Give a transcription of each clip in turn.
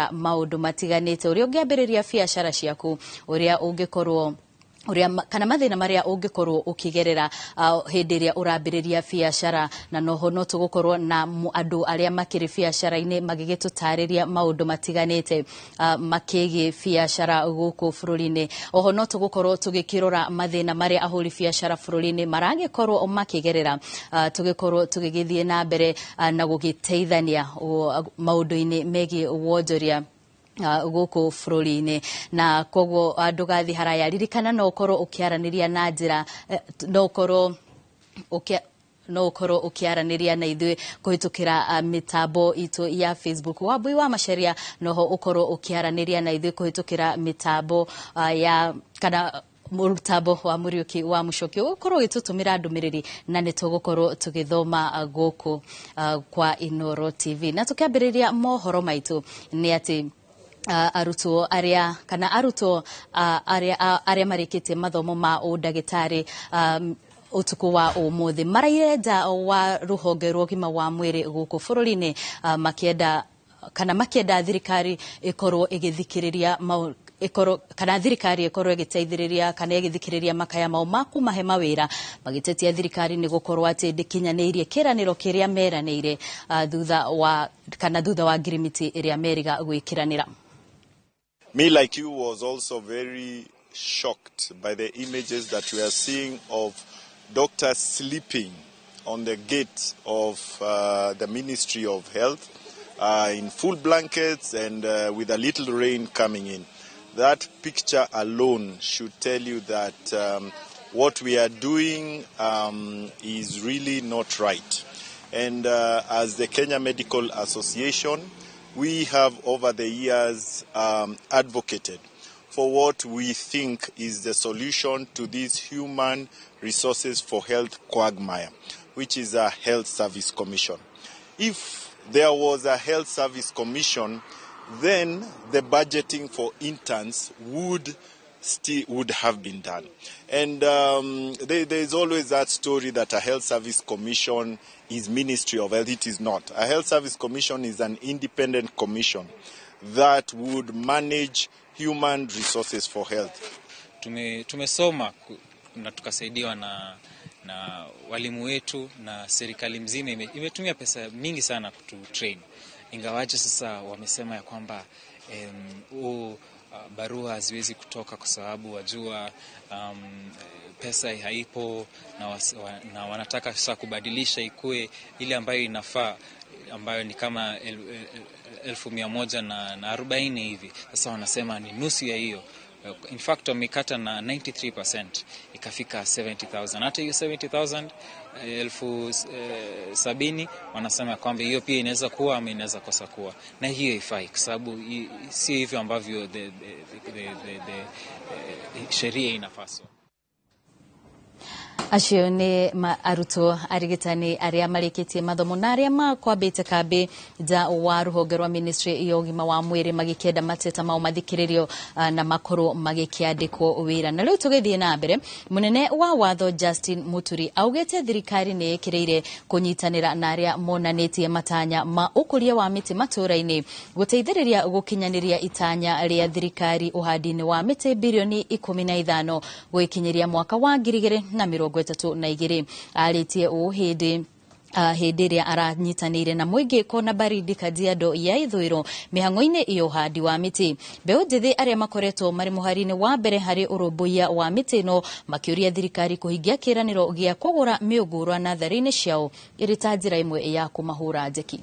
Maũndũ matiganĩte, ũrĩa ũngĩambĩrĩria biacara ciaku, ũrĩa ũngĩkorwo ũrĩa kana mathĩna marĩa ũngĩkorwo ũkĩgerera hĩndĩ ĩrĩa ũrambĩrĩria biacara. Na noho no tũgũkorwo na andũ arĩa makĩrĩ biacara-inĩ magĩgĩtũtarĩria maũndũ matiganĩte makĩgiĩ biacara gũkũ bũrũri-inĩ. Oho no tũgũkorwo tũgĩkĩrora mathĩna marĩa ahũri biacara bũrũri-inĩ maragĩkorwo makĩgerera, tũgĩkorwo tũgĩgĩthiĩ na mbere na gũgĩteithania maũndũ-inĩ megiĩ wonjoria gũkũ bũrũri-inĩ. Na koguo ndũgathiĩ haraya. Ririkana no ũkorwo ũkĩaranĩria na njĩra no ũkorwo ũkĩaranĩria na ithuĩ kũhĩtũkĩra mĩtambo itũ ya Facebook Wambui wa Macharia. Noho ũkorwo ũkĩaranĩria na ithuĩ kũhĩtũkĩra mĩtambo ya kana mũtambo wa Mũriũki wa Mũcoki, ũgũkorwo ũgĩtũtũmĩra ndũmĩrĩri na nĩ tũgũkorwo tũgĩthoma gũkũ kwa Inoro TV. Na tũkĩambĩrĩria mohoro maitũ nĩ atĩ arutwo arĩa kana arutwo arĩa marĩkĩtie mathomo ma ũndagĩtarĩ ũtukũ wa ũmũthĩ maraire nja wa rũhonge rwa ũgima wa mwĩrĩ gũkũ bũrũri-inĩ, makĩenda kana makĩenda thirikari ĩkorwo ĩgĩthikĩrĩria ĩkorwo kana thirikari ĩkorwo ĩgĩteithĩrĩria kana ĩgĩthikĩrĩria makaya mao ma kũmahe mawĩra, magĩtetia thirikari nĩ gũkorwo atĩ ndĩkinyanĩirie kĩranĩro kĩrĩa meranĩire thutha wa kana thutha wa ngirimiti ĩrĩa meriga gwĩkĩranĩra. Me, like you, was also very shocked by the images that we are seeing of doctors sleeping on the gate of the Ministry of Health in full blankets and with a little rain coming in. That picture alone should tell you that what we are doing is really not right. And as the Kenya Medical Association, we have over the years advocated for what we think is the solution to this human resources for health quagmire, which is a health service commission. If there was a health service commission, then the budgeting for interns would still would have been done. And there is always that story that a health service commission is Ministry of Health. It is not. A health service commission is an independent commission that would manage human resources for health. Tumesoma na tukasaidiwa na walimu wetu na serikali mzima imetumia pesa mingi sana kutu train. Ingawaje sasa wamesema ya kwamba barua haziwezi kutoka kwa sababu wajua pesa haipo na wanataka sasa kubadilisha ikue ile ambayo inafaa, ambayo ni kama 140,000 hivi. Sasa wanasema ni nusu ya hiyo. In fact, wamekata na 93% ikafika 70,000. Hata hiyo 70,000, 70,000, wanasema kwamba hiyo pia inaweza kuwa ama inaweza kosa kuwa, na hiyo haifai kwa sababu sio hivyo ambavyo the sheria inapaswa. Acio nĩ arutwo arigitani arĩa marĩkĩtie mathomo na arĩa makwambĩte kambĩ nja wa rũhonge rwa Ministry ya ũgima wa mwĩrĩ magĩkĩenda mateta mao mathikĩrĩrio na makorwo magĩkĩandĩkwo wĩra. Na rĩu tũgĩthiĩ na mbere, mũnene wa watho Justin Muturi augĩte thirikari nĩ ĩkĩrĩire kũnyitanĩra na arĩa monanĩtie matanya ma ũkũria wa mĩtĩ matũũra-inĩ gũteithĩrĩria gũkinyanĩria itanya rĩa thirikari ũhandi-inĩ wa mĩtĩ birioni 15 gwĩkinyĩria mwaka wa 2032. Arĩtie ũũ hĩndĩ ĩrĩa aranyitanĩire na mũingĩ Kona Baridi, Kajiado ya Ithũĩro, mĩhang'o-inĩ ya ũhandi wa mĩtĩ. Mbeũ njĩthĩ arĩa makoretwo marĩ mũhari-inĩ wa mbere harĩ ũrũmbũiya wa mĩtĩ ĩno makĩũria thirikari kũhingia kĩĩranĩro gĩa kũgũra mĩũngũrwa natharĩ-inĩ ciao ĩrĩ ta njĩra ĩmwe ya kũmahũra njeki.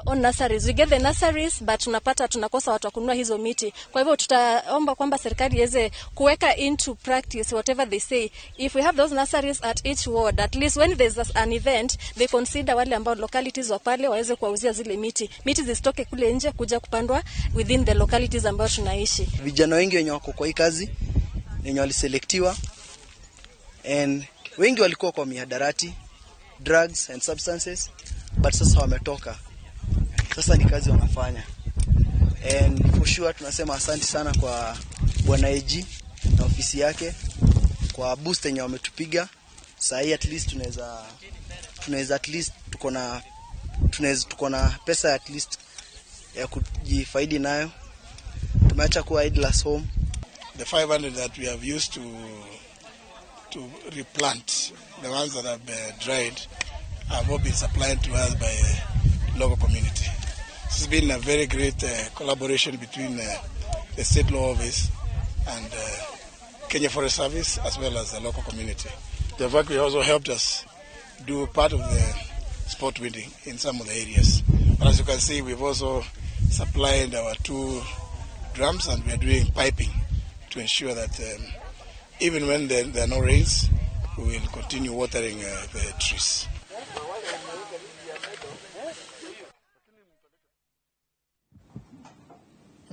On nurseries. We get the nurseries, but tunapata tunakosa watu wa kununua hizo miti. Kwa hivyo tutaomba kwamba serikali iweze kuweka into practice whatever they say. If we have those nurseries at each ward, at least when there's an event, they consider wale ambao localities wa pale waweze kuwauzia zile miti. Miti zisitoke kule nje kuja kupandwa within the localities ambayo tunaishi. Vijana wengi wenye wako kwa hii kazi wenye waliselektiwa and wengi walikuwa kwa mihadarati, drugs and substances, but sasa wametoka, sasa ni kazi wanafanya, and for sure tunasema asante sana kwa Bwana AG na ofisi yake kwa boost yenye wametupiga. Saa hii at least tunaweza at least tuko na pesa at least ya kujifaidi nayo. Tumeacha kuwa idlers home. The 500 that we have used to replant, the ones that have been dried, have all been supplied to us by local community. This has been a very great collaboration between the state law office and Kenya Forest Service, as well as the local community. The factory also helped us do part of the spot weeding in some of the areas. But as you can see, we've also supplied our 2 drums, and we are doing piping to ensure that even when there are no rains, we will continue watering the trees.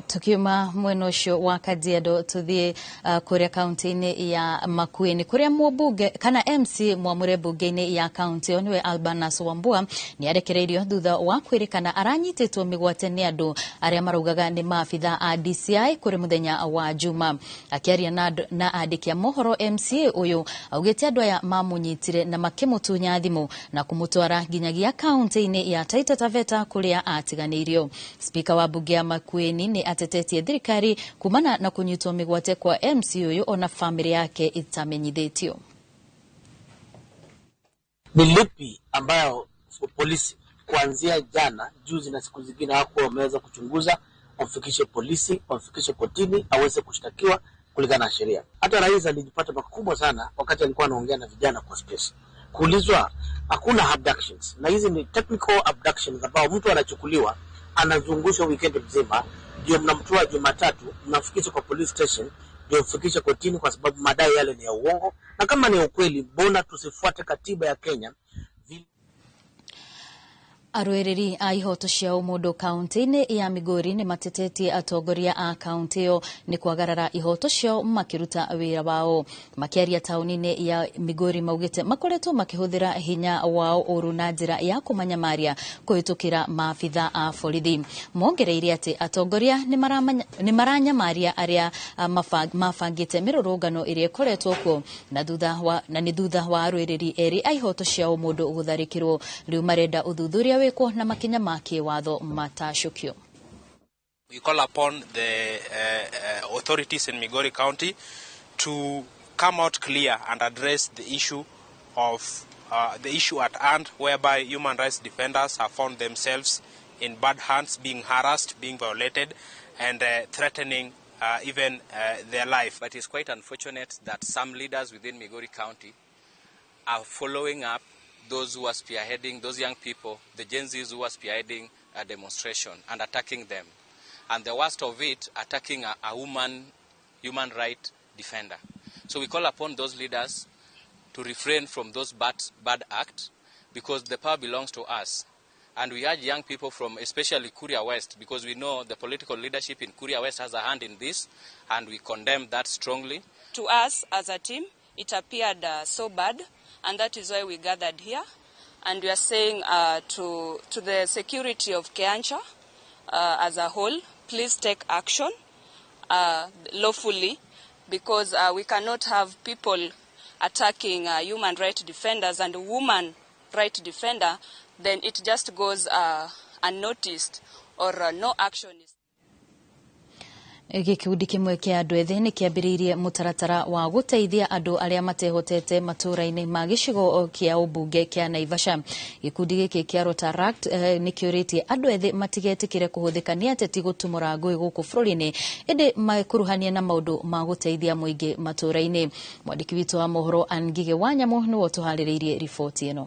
Tukiuma mwena ũcio wa Kajiado tuthie kuria kaunti-inĩ ya Makueni kuria mũmbunge kana MC mwamũre mbunge-inĩ ya kaunti ĩyo nĩwe Albanus Wambua nĩ arekereirio thutha wa kwĩrĩkana aranyitĩtwo mĩgwate nĩ andũ arĩa maraugaga nĩ maabitha a DCI kũrĩ mũthenya wa Juma. Akĩaria na andĩki a mohoro, MCA ũyũ augĩte andũ aya mamũnyitire na makĩmũtunya thimũ na kũmũtwara nginyagia kaunti-inĩ ya Taita Taveta kũrĩa atiganĩirio. Spika wa mbunge ya Makueni nĩ atetetie thirikari kumana na kunyitwo mĩgwate kwa MC ũyũ ona famĩlĩ yake itamenyithĩtio. Ni lipi ambayo polisi kuanzia jana juzi na siku zingine hawakuwa wameweza kuchunguza, wamfikishe polisi, wamfikishe kotini aweze kushtakiwa kulingana na sheria. Hata rais alijipata makubwa sana wakati alikuwa anaongea na vijana kwa space, kuulizwa hakuna abductions, na hizi ni technical abductions ambao mtu anachukuliwa anazungushwa weekend mzima, ndio mnamtoa Jumatatu mnafikisha kwa police station, ndio mfikishe kotini kwa sababu madai yale ni ya uongo. Na kama ni ukweli, mbona tusifuate katiba ya Kenya? Arũĩrĩri a ihoto cia ũmũndũ kaunti-inĩ ya Migori nĩ matetetie atongoria a kaunti ĩyo nĩ kwagarara ihoto ciao makĩruta wĩra wao. Makĩaria taũni-inĩ ya Migori maugĩte makoretwo makĩhũthĩra hinya wao ũru na njĩra ya kũmanyamaria kũhĩtũkĩra maabitha a borithi. Mongereire atĩ atongoria nĩ maranyamaria arĩa mabangĩte mĩrũrũngano ĩrĩa ĩkoretwo kuo na nĩ thutha wa arũĩrĩri erĩ a ihoto cia ũmũndũ gũtharĩkĩrwo. Rĩu marenda ũthuthuria wĩkwo na makinya ma kĩwatho matacũkio. We call upon the authorities in Migori County to come out clear and address the issue of the issue at hand, whereby human rights defenders have found themselves in bad hands, being harassed, being violated, and threatening even their life. But it's quite unfortunate that some leaders within Migori County are following up those who are spearheading, those young people, the Gen Zs who are spearheading a demonstration and attacking them. And the worst of it, attacking a woman human right defender. So we call upon those leaders to refrain from those bad acts, because the power belongs to us. And we urge young people from especially Kuria West, because we know the political leadership in Kuria West has a hand in this, and we condemn that strongly. To us as a team, it appeared so bad, and that is why we gathered here. And we are saying to the security of Kehancha as a whole, please take action lawfully, because we cannot have people attacking human rights defenders and woman right defender, then it just goes unnoticed or no action is. Gĩkundi kĩmwe kĩa andũ ethĩ nĩ kĩambĩrĩirie mũtaratara wa gũteithia andũ arĩa matehotete matũũra-inĩ ma gĩcigo kĩa ũmbunge kĩa Naivasha. Gĩkundi gĩkĩ kĩa Rotaract nĩ kĩũrĩtie andũ ethĩ matigetĩkĩre kũhũthĩka nĩ ateti gũtumũra ngũĩ gũkũ bũrũri-inĩ, ĩndĩ mekuruhanie na maũndũ ma gũteithia mũingĩ matũũra-inĩ. Mwandĩki witũ wa mohoro Ann Ngigĩ wa Nyamũ nĩwe ũtũharĩrĩirie riboti ĩno.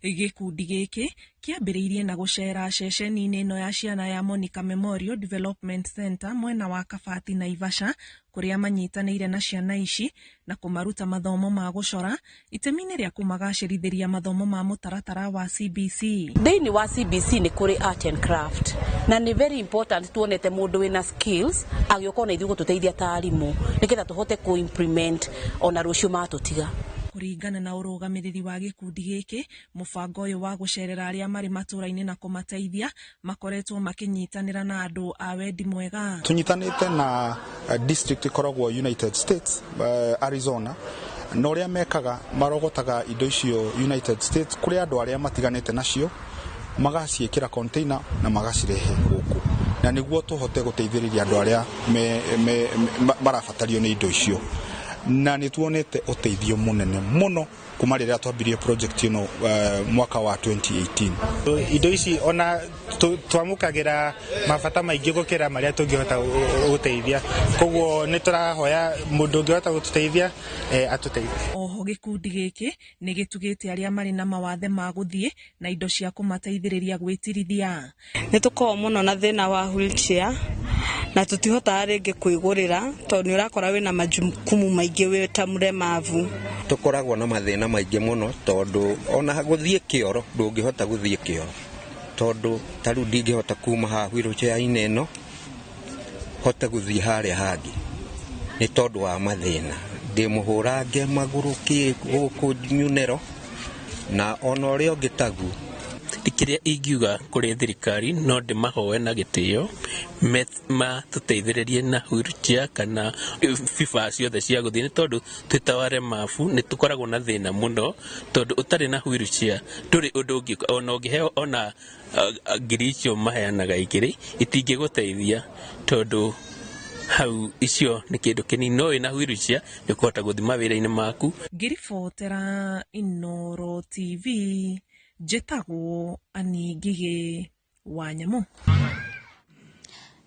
Gĩkundi gĩkĩ kĩambĩrĩirie na gũcera ceceni-inĩ ĩno ya ciana ya Monica Memorial Development Center mwena wa Kabati Naivasha, kũrĩa manyitanĩire na ciana ici na kũmaruta mathomo ma gũcora itemi-inĩ rĩa kũmagacĩrithĩria mathomo ma mũtaratara wa CBC. Thĩinĩ wa CBC nĩ kũrĩ art and craft, na nĩ very important tuonete mũndũ wĩna skills agĩũka ona ithuĩ gũtũteithia ta arimũ nĩgetha tũhote kũ implement ona rũciũ matũtiga. Kũringana na ũrũgamĩrĩri wa gĩkundi gĩkĩ, mũbango ũyũ wa gũcerera arĩa marĩ matũũra-inĩ na kũmateithia makoretwo makĩnyitanĩra na andũ a wendi mwega. Tũnyitanĩte na district ĩkoragwo United States, Arizona, na ũrĩa mekaga marogotaga indo icio United States kũrĩ andũ arĩa matiganĩte nacio, Magaciĩkĩra container na magacirehe gũkũ, na nĩguo tũhote gũteithĩrĩria andũ arĩa marabatario nĩ indo icio. Na nĩ tuonete ũteithio mũnene mũno kuma rĩrĩa twambirie project ĩno mwaka wa 2018. Indo ici ona twamũkagĩra mabata maingĩ gũkĩra marĩa tũngĩhota gũteithia, koguo nĩ tũrahoya mũndũ ũngĩhota gũtũteithia atũteithie. Oho gĩkundi gĩkĩ nĩ gĩtugĩte arĩa marĩ na mawathe ma gũthiĩ na indo cia kũmateithĩrĩria gwĩtirithia. Nĩ tũkoragwo mũno na thĩna wa wheelchair na tũtihotaga rĩngĩ kwĩgũrĩra tondũ nĩ ũrakora wĩna majukumu maingĩ wĩ ta mũlemavu. Tũkoragwo na mathĩna maingĩ mũno tondũ ona gũthiĩ kĩoro ndũngĩhota gũthiĩ kĩoro, tondũ ta rĩu ndingĩhota kuma haha wheelchair-inĩ ĩno hote gũthiĩ harĩa hangĩ nĩ tondũ wa mathĩna. Ndĩ mũhũrange magũrũ kĩ gũkũ nyunero na ona ũrĩa ũngĩ taguo. Kĩrĩa ingiuga kũrĩ thirikari no ndĩmahoe na gĩtĩo matũteithĩrĩrie na wheelchair kana vifaa ciothe cia gũthiĩ, nĩ tondũ twĩ ta walemavu nĩ tũkoragwo na thĩna mũno, tondũ ũtarĩ na wheelchair ndũrĩ ũndũ ũngĩka. Ona ũngĩheo ona ngiri icio maheanaga igĩrĩ itingĩgũteithia, tondũ hau icio nĩ kĩndũ kĩnini, no wĩna wheelchair nĩ ũkũhota gũthiĩ mawĩra-inĩ maku. Ngĩribotera Inooro TV, njĩtagwo Annie Ngigĩ wa Nyamũ.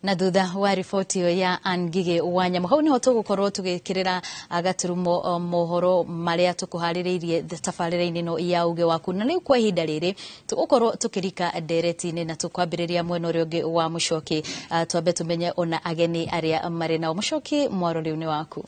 Na thutha wa riboti ĩyo ya Ann Ngigĩ wa Nyamũ, hau niho tũgũkorwo tũgĩkĩrĩra gaturumo mohoro marĩa tũkũharĩrĩirie tabarĩra-inĩ ĩno ya Uge Waku. Na rĩu kwa ihinda rĩrĩ tũgũkorwo tũkĩrika ndereti-inĩ na tũkwambĩrĩria mwena ũrĩa ũngĩ wa Mũcoki. Twambe tũmenye ona ageni arĩa marĩ nao. Mũcoki, mwaro rĩu nĩ waku.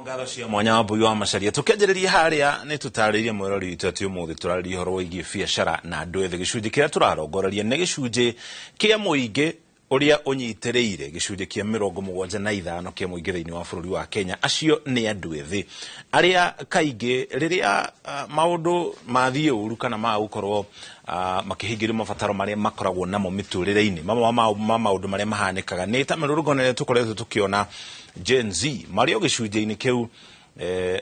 Ngatho cia mwanya wa Mbui wa Macaria. Tũkĩanjĩrĩria harĩa nĩ tũtarĩirie mwĩrori witũ atĩ ũmũthĩ tũrarĩria ũhoro wĩgiĩ biacara na andũ ethĩ. Gĩcunjĩ kĩrĩa tũrarongoreria nĩ gĩcunjĩ kĩa mũingĩ ũrĩa ũnyitĩrĩire gĩcunjĩ kĩa 75 kĩa mũingĩ thĩinĩ wa bũrũri wa Kenya. Acio nĩ andũ ethĩ arĩa kaingĩ rĩrĩa maũndũ mathiĩ ũru kana magũkorwo makĩhingĩrio mabataro marĩa makoragwo namo mĩtũrĩre-inĩ, mamwe ma maũndũ marĩa mahanĩkaga nĩ ta mĩrũrũngano ĩrĩa tũkoretwo tũkĩona Gen Z marĩ o gĩcunjĩ-inĩ kĩu,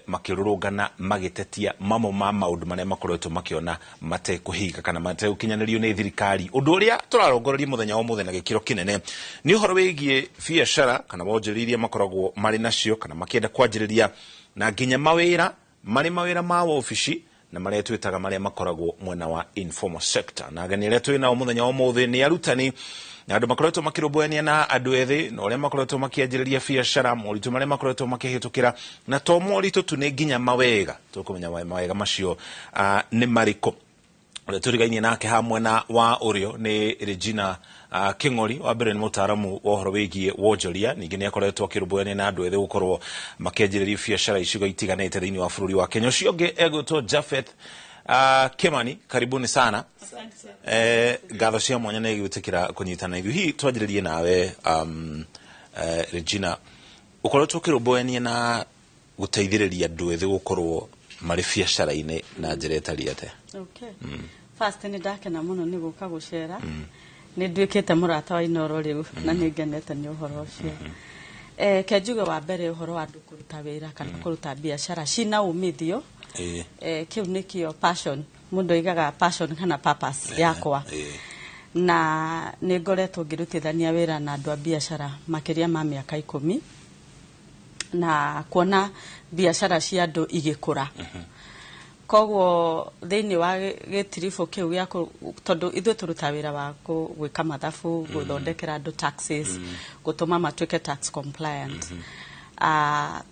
makĩrũrũngana magĩtetia mamwe ma maũndũ marĩa makoretwo makĩona matekũhinga kana mategũkinyanĩrio nĩ thirikari. Ũndũ ũrĩa tũrarongoreria mũthenya wa ũmũthĩ na gĩkĩro kĩnene nĩ ũhoro wĩgiĩ biacara kana wonjoria iria makoragwo marĩ nacio kana makĩenda kwanjĩrĩria, na nginya mawĩra marĩ mawĩra ma wabici na marĩa twĩtaga marĩa makoragwo mwena wa informal sector. Na ageni arĩa twĩ nao mũthenya wa ũmũthĩ nĩ arutani na andũ makoretwo makĩrũmbũyania na andũ ethĩ na ũrĩa makoretwo makĩanjĩrĩria biacara, moritũ marĩa makoretwo makĩhĩtũkĩra, na to moritũ tu, nĩ nginya mawega. Tũkũmenya mawega macio nĩ marĩkũ. Ũrĩa tũrigainie nake ha mwena wa ũrĩo nĩ Regina Kĩng'ori. Wa mbere nĩ mũtaaramu wa ũhoro wĩgiĩ wonjoria, ningĩ nĩ akoretwo akĩrũmbũyania na andũ ethĩ gũkorwo makĩanjĩrĩria biacara icigo itiganĩte thĩinĩ wa bũrũri wa Kenya. Ũcio ũngĩ egwĩtwo Japhet Kimani, karibuni sana. Ngatho cia mwanya nĩ gwĩtĩkĩra kũnyitana ithuĩ. Hihi twanjĩrĩrie nawe Regina, ũkoretwo ũkĩrũmbũyania na gũteithĩrĩria andũ ethĩ gũkorwo marĩ biacara-inĩ na njĩra ĩtariĩ atĩa? Okay. First nĩ ndakena mũno nĩ gũka gũcera. Nĩ nduĩkĩte mũrata wa Inooro rĩu na nĩ ngenete nĩ ũhoro ũcio. Ke njuge wa mbere ũhoro wa andũ kũruta wĩra kana kũruta biacara cina umithio. Kĩu nĩkĩo passion, mũndũ oigaga passion kana purpose yakwa. Na nĩ ngoretwo ngĩrutithania wĩra na andũ a biacara makĩria ma mĩaka 10 na kuona biacara cia andũ igĩkũra. Koguo thĩinĩ wa gĩtiribũ kĩu gĩa tondũ ithuĩ tũruta wĩra wa gwĩka mathabu, gũthondekera andũ taxes, gũtũma matuĩke tax compliant.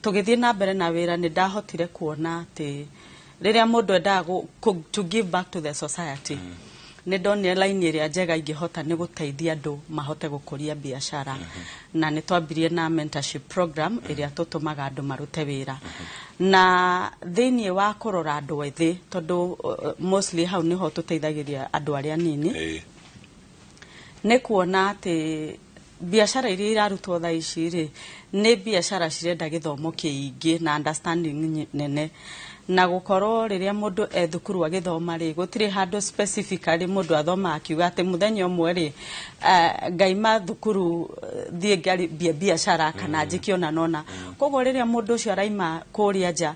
Tũgĩthiĩ na mbere na wĩra nĩ ndahotire kuona atĩ rĩrĩa mũndũ endaga to give back to the society, nĩ ndonire line ĩrĩa njega ingĩhota nĩ gũteithia andũ mahote gũkũria biacara. Na nĩ twambirie na mentorship program ĩrĩa tũtũmaga andũ marute wĩra. Na thĩinĩ wa kũrora andũ ethĩ, tondũ mostly hau nĩho tũteithagĩria andũ arĩa anini, nĩ kuona atĩ biacara iria irarutwo thaa ici rĩ, nĩ biacara cirenda gĩthomo kĩingĩ na understanding nene. Na gũkorwo rĩrĩa mũndũ e thukuru agĩthoma rĩ, gũtirĩ handũ specifically mũndũ athoma akiuga atĩ mũthenya ũmwe rĩ, ngaima thukuru thiĩ ngambie biacara kana njĩke ona nona. Koguo rĩrĩa mũndũ ũcio araima kũrĩa nja,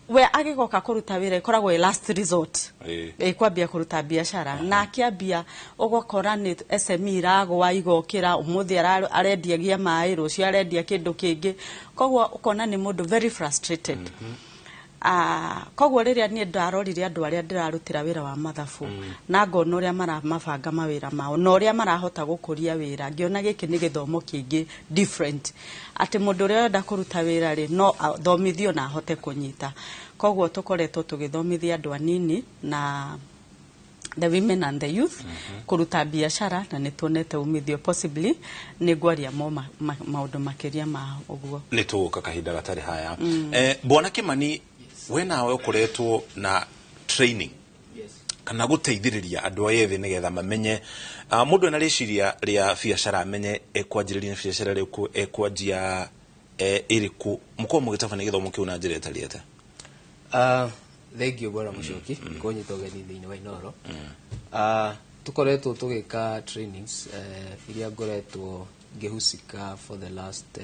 We agĩgoka kũruta wĩra ĩkoragwo ĩ last resort ĩkwambia kũruta biacara, na akĩambia ũgakora nĩ SME iragwa igokĩra. Ũmũthĩ arendiagia maĩ, rũciũ arendia kĩndũ kĩngĩ, koguo ũkona nĩ mũndũ very frustrated. Koguo rĩrĩa niĩ ndarorire andũ arĩa ndĩrarutĩra wĩra wa mathabu na ngona ũrĩa maramabanga mawĩra mao na ũrĩa marahota gũkũria wĩra, ngĩona gĩkĩ nĩ gĩthomo kĩngĩ different, atĩ mũndũ ũrĩa ũrenda kũruta wĩra rĩ, no athomithio na ahote kũnyita. Koguo tũkoretwo tũgĩthomithia andũ anini na the women and the youth kũruta biacara, na nĩ tuonete umithio. Possibly nĩ ngwaria mo maũndũ makĩria ma ũguo. Nĩ tũgũka kahinda gatarĩ haya. Bwana Kimani, we nawe ũkoretwo na training kana gũteithĩrĩria andũ aya ethĩ nĩgetha mamenye, mũndũ ena rĩciria rĩa biacara amenye ekwanjĩrĩria biacara ĩrĩkũ, ekwanjia ĩrĩkũ. Mũkorwo mũgĩtabania gĩthomo kĩu na njĩra ĩtariĩ atĩa? Thank you, bwana Mũcoki, kũnyita ũgeni thĩinĩ wa Inoro. Tũkoretwo tũgĩka trainings iria ngoretwo ngĩhusika for the last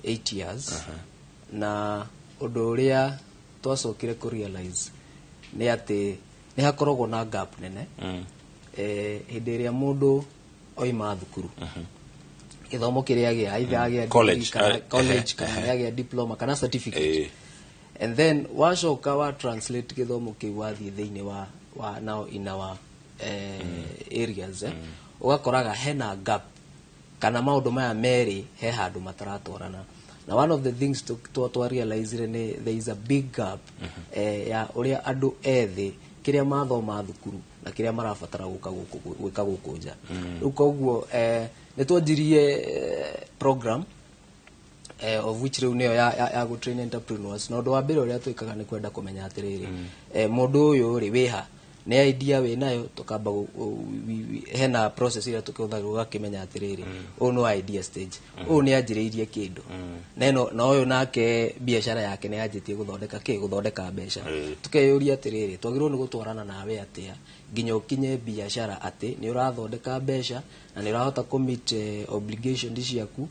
8 years, na ũndũ ũrĩa twacokire kũ realize nĩ atĩ nĩ hakoragwo na gap nene hĩndĩ ĩrĩa mũndũ oima thukuru, gĩthomo kĩrĩa agĩa, either agĩa College, degree kana college kana agĩa diploma kana certificate, and then wacoka wa translate gĩthomo kĩu wathiĩ thĩinĩ wa now in our areas, ũgakoraga hena gap kana maũndũ maya merĩ he handũ mataratwarana. Na one of the things twa realize nĩ there is a big gap ya ũrĩa andũ ethĩ kĩrĩa mathoma thukuru na kĩrĩa marabatara gũka gũkũ gwĩka gũkũ nja. Rĩu koguo nĩ twanjirie program, of which rĩu nĩyo ya gũ train entrepreneurs. Na ũndũ wa mbere ũrĩa twĩkaga nĩ kwenda kũmenya atĩrĩrĩ, mũndũ ũyũ rĩ, wĩha nĩ idea wĩ nayo? Tũkamba hena process ĩrĩa tũkĩhũthagĩra ũgakĩmenya atĩrĩrĩ, ũyũ no idea stage, ũyũ nĩ anjĩrĩirie kĩndũ, na ĩno na ũyũ nake biacara yake nĩ yanjĩtie gũthondeka kĩ, gũthondeka mbeca. Tukeyũria atĩrĩrĩ, twagĩrĩirwo nĩ gũtwarana nawe atĩa nginya ũkinye biacara atĩ nĩ ũrathondeka mbeca na nĩ ũrahota kũ meet obligation ciaku,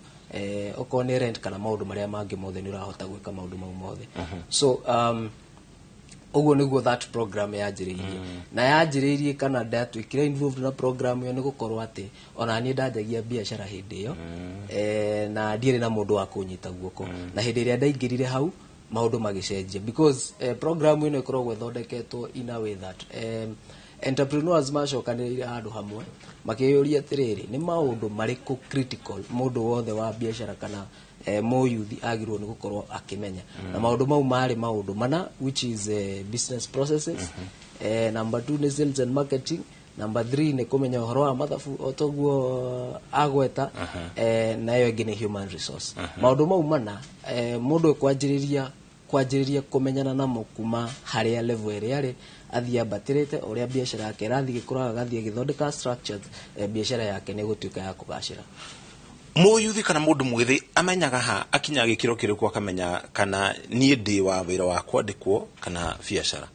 okorwo nĩ rent kana maũndũ marĩa mangĩ mothe, nĩ ũrahota gwĩka maũndũ mau mothe. So ũguo nĩguo that program yanjĩrĩirie, na yanjĩrĩirie kana ndatuĩkire involved na program ĩyo nĩ gũkorwo atĩ ona niĩ ndanjagia biacara hĩndĩ ĩyo, na ndiarĩ na mũndũ wa kũnyita guoko. Na hĩndĩ ĩrĩa ndaingĩrire hau, maũndũ magĩcenjia, because program ĩno ĩkoragwo ĩthondeketwo in a way that entrepreneurs macokanĩrĩire handũ hamwe makĩyũria atĩrĩrĩ, nĩ maũndũ marĩkũ critical mũndũ wothe wa biacara kana mũyuthi agĩrĩirwo nĩ gũkorwo akĩmenya? Na maũndũ mau marĩ maũndũ mana, which is business processes, number two nĩ sales and marketing, number three nĩ kũmenya ũhoro wa mathabu o toguo agweta, na ĩyo ĩngĩ nĩ human resource. Maũndũ mau mana, mũndũ ekwanjĩrĩria kwanjĩrĩria kũmenyana namo kuma harĩa level ĩrĩa arĩ, athiĩ ambatĩrĩte ũrĩa biacara yake ĩrathiĩ gĩkũraga, agathiĩ agĩthondeka structures, biacara yake nĩ ĩgũtuĩka ya kũgacĩra. Mũyuthi kana mũndũ mwĩthĩ amenyaga ha akinya gĩkĩro kĩrĩkũ akamenya kana niĩ ndĩ wa wĩra wa kwandĩkwo kana biacara?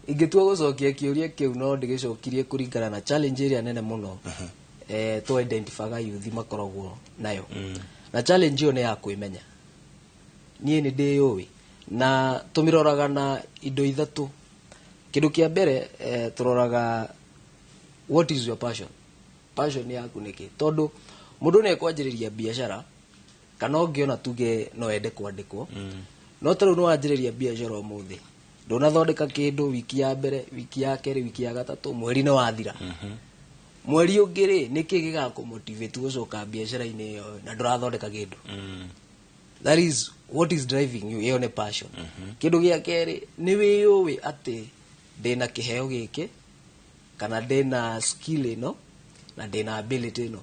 Ingĩtua gũcokia kĩũria kĩu, no ndĩgĩcokirie kũringana na challenge ĩrĩa nene mũno tũ identifyaga yuthi makoragwo nayo. Na challenge ĩyo nĩ ya kwĩmenya, niĩ nĩ ndĩyũĩ. Na tũmĩroraga na indo ithatũ. Kĩndũ kĩa mbere, tũroraga what is your passion, passion yaku nĩkĩ, tondũ mũndũ nĩ ekwanjĩrĩria biacara kana ũngĩona tuge no ende kwandĩkwo, no ta rĩu nĩ wanjĩrĩria biacara ũmũthĩ, ndũnathondeka kĩndũ wiki ya mbere, wiki ya kerĩ, wiki ya gatatũ, mweri nĩ wathira. Mweri ũngĩ rĩ, nĩkĩ gĩgakũmotivate gũcoka biacara-inĩ ĩyo na ndũrathondeka kĩndũ? That is what is driving you, ĩyo nĩ passion. Kĩndũ gĩa kerĩ, nĩ wĩyũĩ atĩ ndĩna kĩheo gĩkĩ kana ndĩna skill ĩno na ndĩna ability ĩno.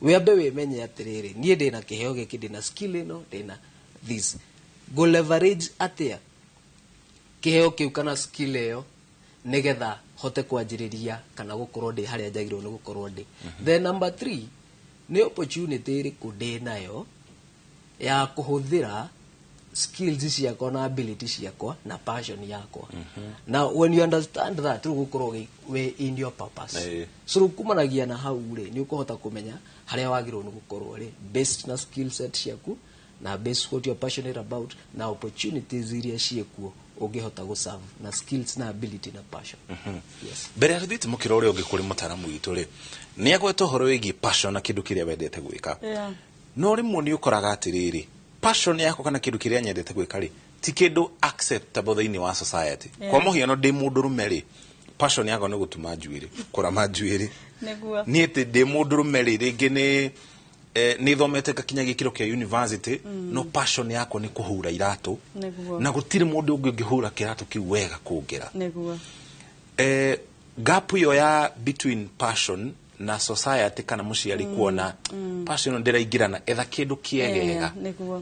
Wĩambe wĩmenye atĩrĩrĩ, niĩ ndĩna kĩheo gĩkĩ, ndĩna skill ĩno, ndĩna this, go leverage atĩa kĩheo kĩu kana skill ĩyo nĩgetha hote kwanjĩrĩria kana gũkorwo ndĩ harĩa njagĩrĩirwo nĩ gũkorwo ndĩ. Then number three, nĩ opportunity ĩrĩkũ ndĩ nayo ya kũhũthĩra skills ciakwa na ability ciakwa na passion yakwa? Now when you understand that, rĩu gũkorwo wĩ in your purpose. So rĩu kumanagia na hau rĩ, nĩ ũkũhota kũmenya harĩa wagĩrĩirwo nĩ gũkorwo rĩ, based na skill set ciaku Na base what you're passionate about na opportunities iria ciĩkuo ũngĩhota gũserve na skills na ability na passion. Yes. Mbere ya tũthiĩte mũkĩra ũrĩa ũngĩ kũrĩ mũtaramu witũ rĩ, nĩ agweta ũhoro wĩgiĩ passion na kĩndũ kĩrĩa wendete gwĩka. No rĩmwe nĩ ũkoraga atĩrĩrĩ, passion yakwa kana kĩndũ kĩrĩa nyendete gwĩka rĩ, ti kĩndũ acceptable thĩinĩ wa society. Kwa mũhiano, ndĩ mũndũrũme rĩ, passion yakwa nĩ gũtuma njuĩrĩ, kũrama njuĩrĩ. Niĩ atĩ ndĩ mũndũrũme rĩ, rĩngĩ nĩ nĩ thomete ngakinya gĩkĩro kĩa university, no passion yakwa nĩ kũhura iratũ, na gũtirĩ mũndũ ũngĩ ũngĩhũra kĩratũ kĩu wega kũngĩra. Gap ĩyo ya between passion na society kana mũciari kuona passion ĩno ndĩraingĩrana, etha kĩndũ kĩegega,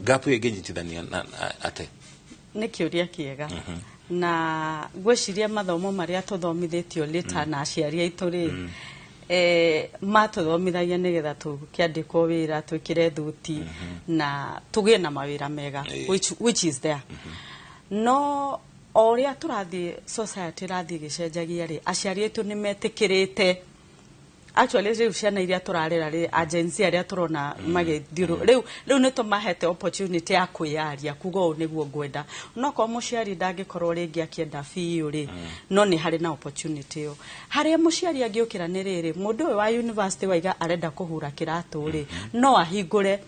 gap ĩyo ĩngĩnyitithania na ate? Nĩ kĩũria kĩega, na ngwĩciria mathomo marĩa tũthomithĩtio lita na aciari aitũ rĩ, matũthomithagia nĩgetha tũkĩandĩkwo wĩra, twĩkĩre thuti na tũgĩe na mawĩra mega, which is there. No o ũrĩa tũrathiĩ, society ĩrathiĩ ĩgĩcenjagia rĩ, aciari aitũ nĩ metĩkĩrĩte. Actually rĩu ciana iria tũrarera rĩ, a Gen Z arĩa tũrona magĩthiũrũ rĩu nĩ tũmahete opportunity ya kwĩyaria kuga ũũ nĩguo ngwenda. Onokorwo mũciari ndangĩkorwo rĩngĩ akĩenda biũ rĩ, no nĩ harĩ na opportunity ĩyo harĩa mũciari angĩũkĩra. Nĩ rĩrĩ, mũndũ ũyũ wa university waiga arenda kũhura kĩratũ rĩ, no ahingũre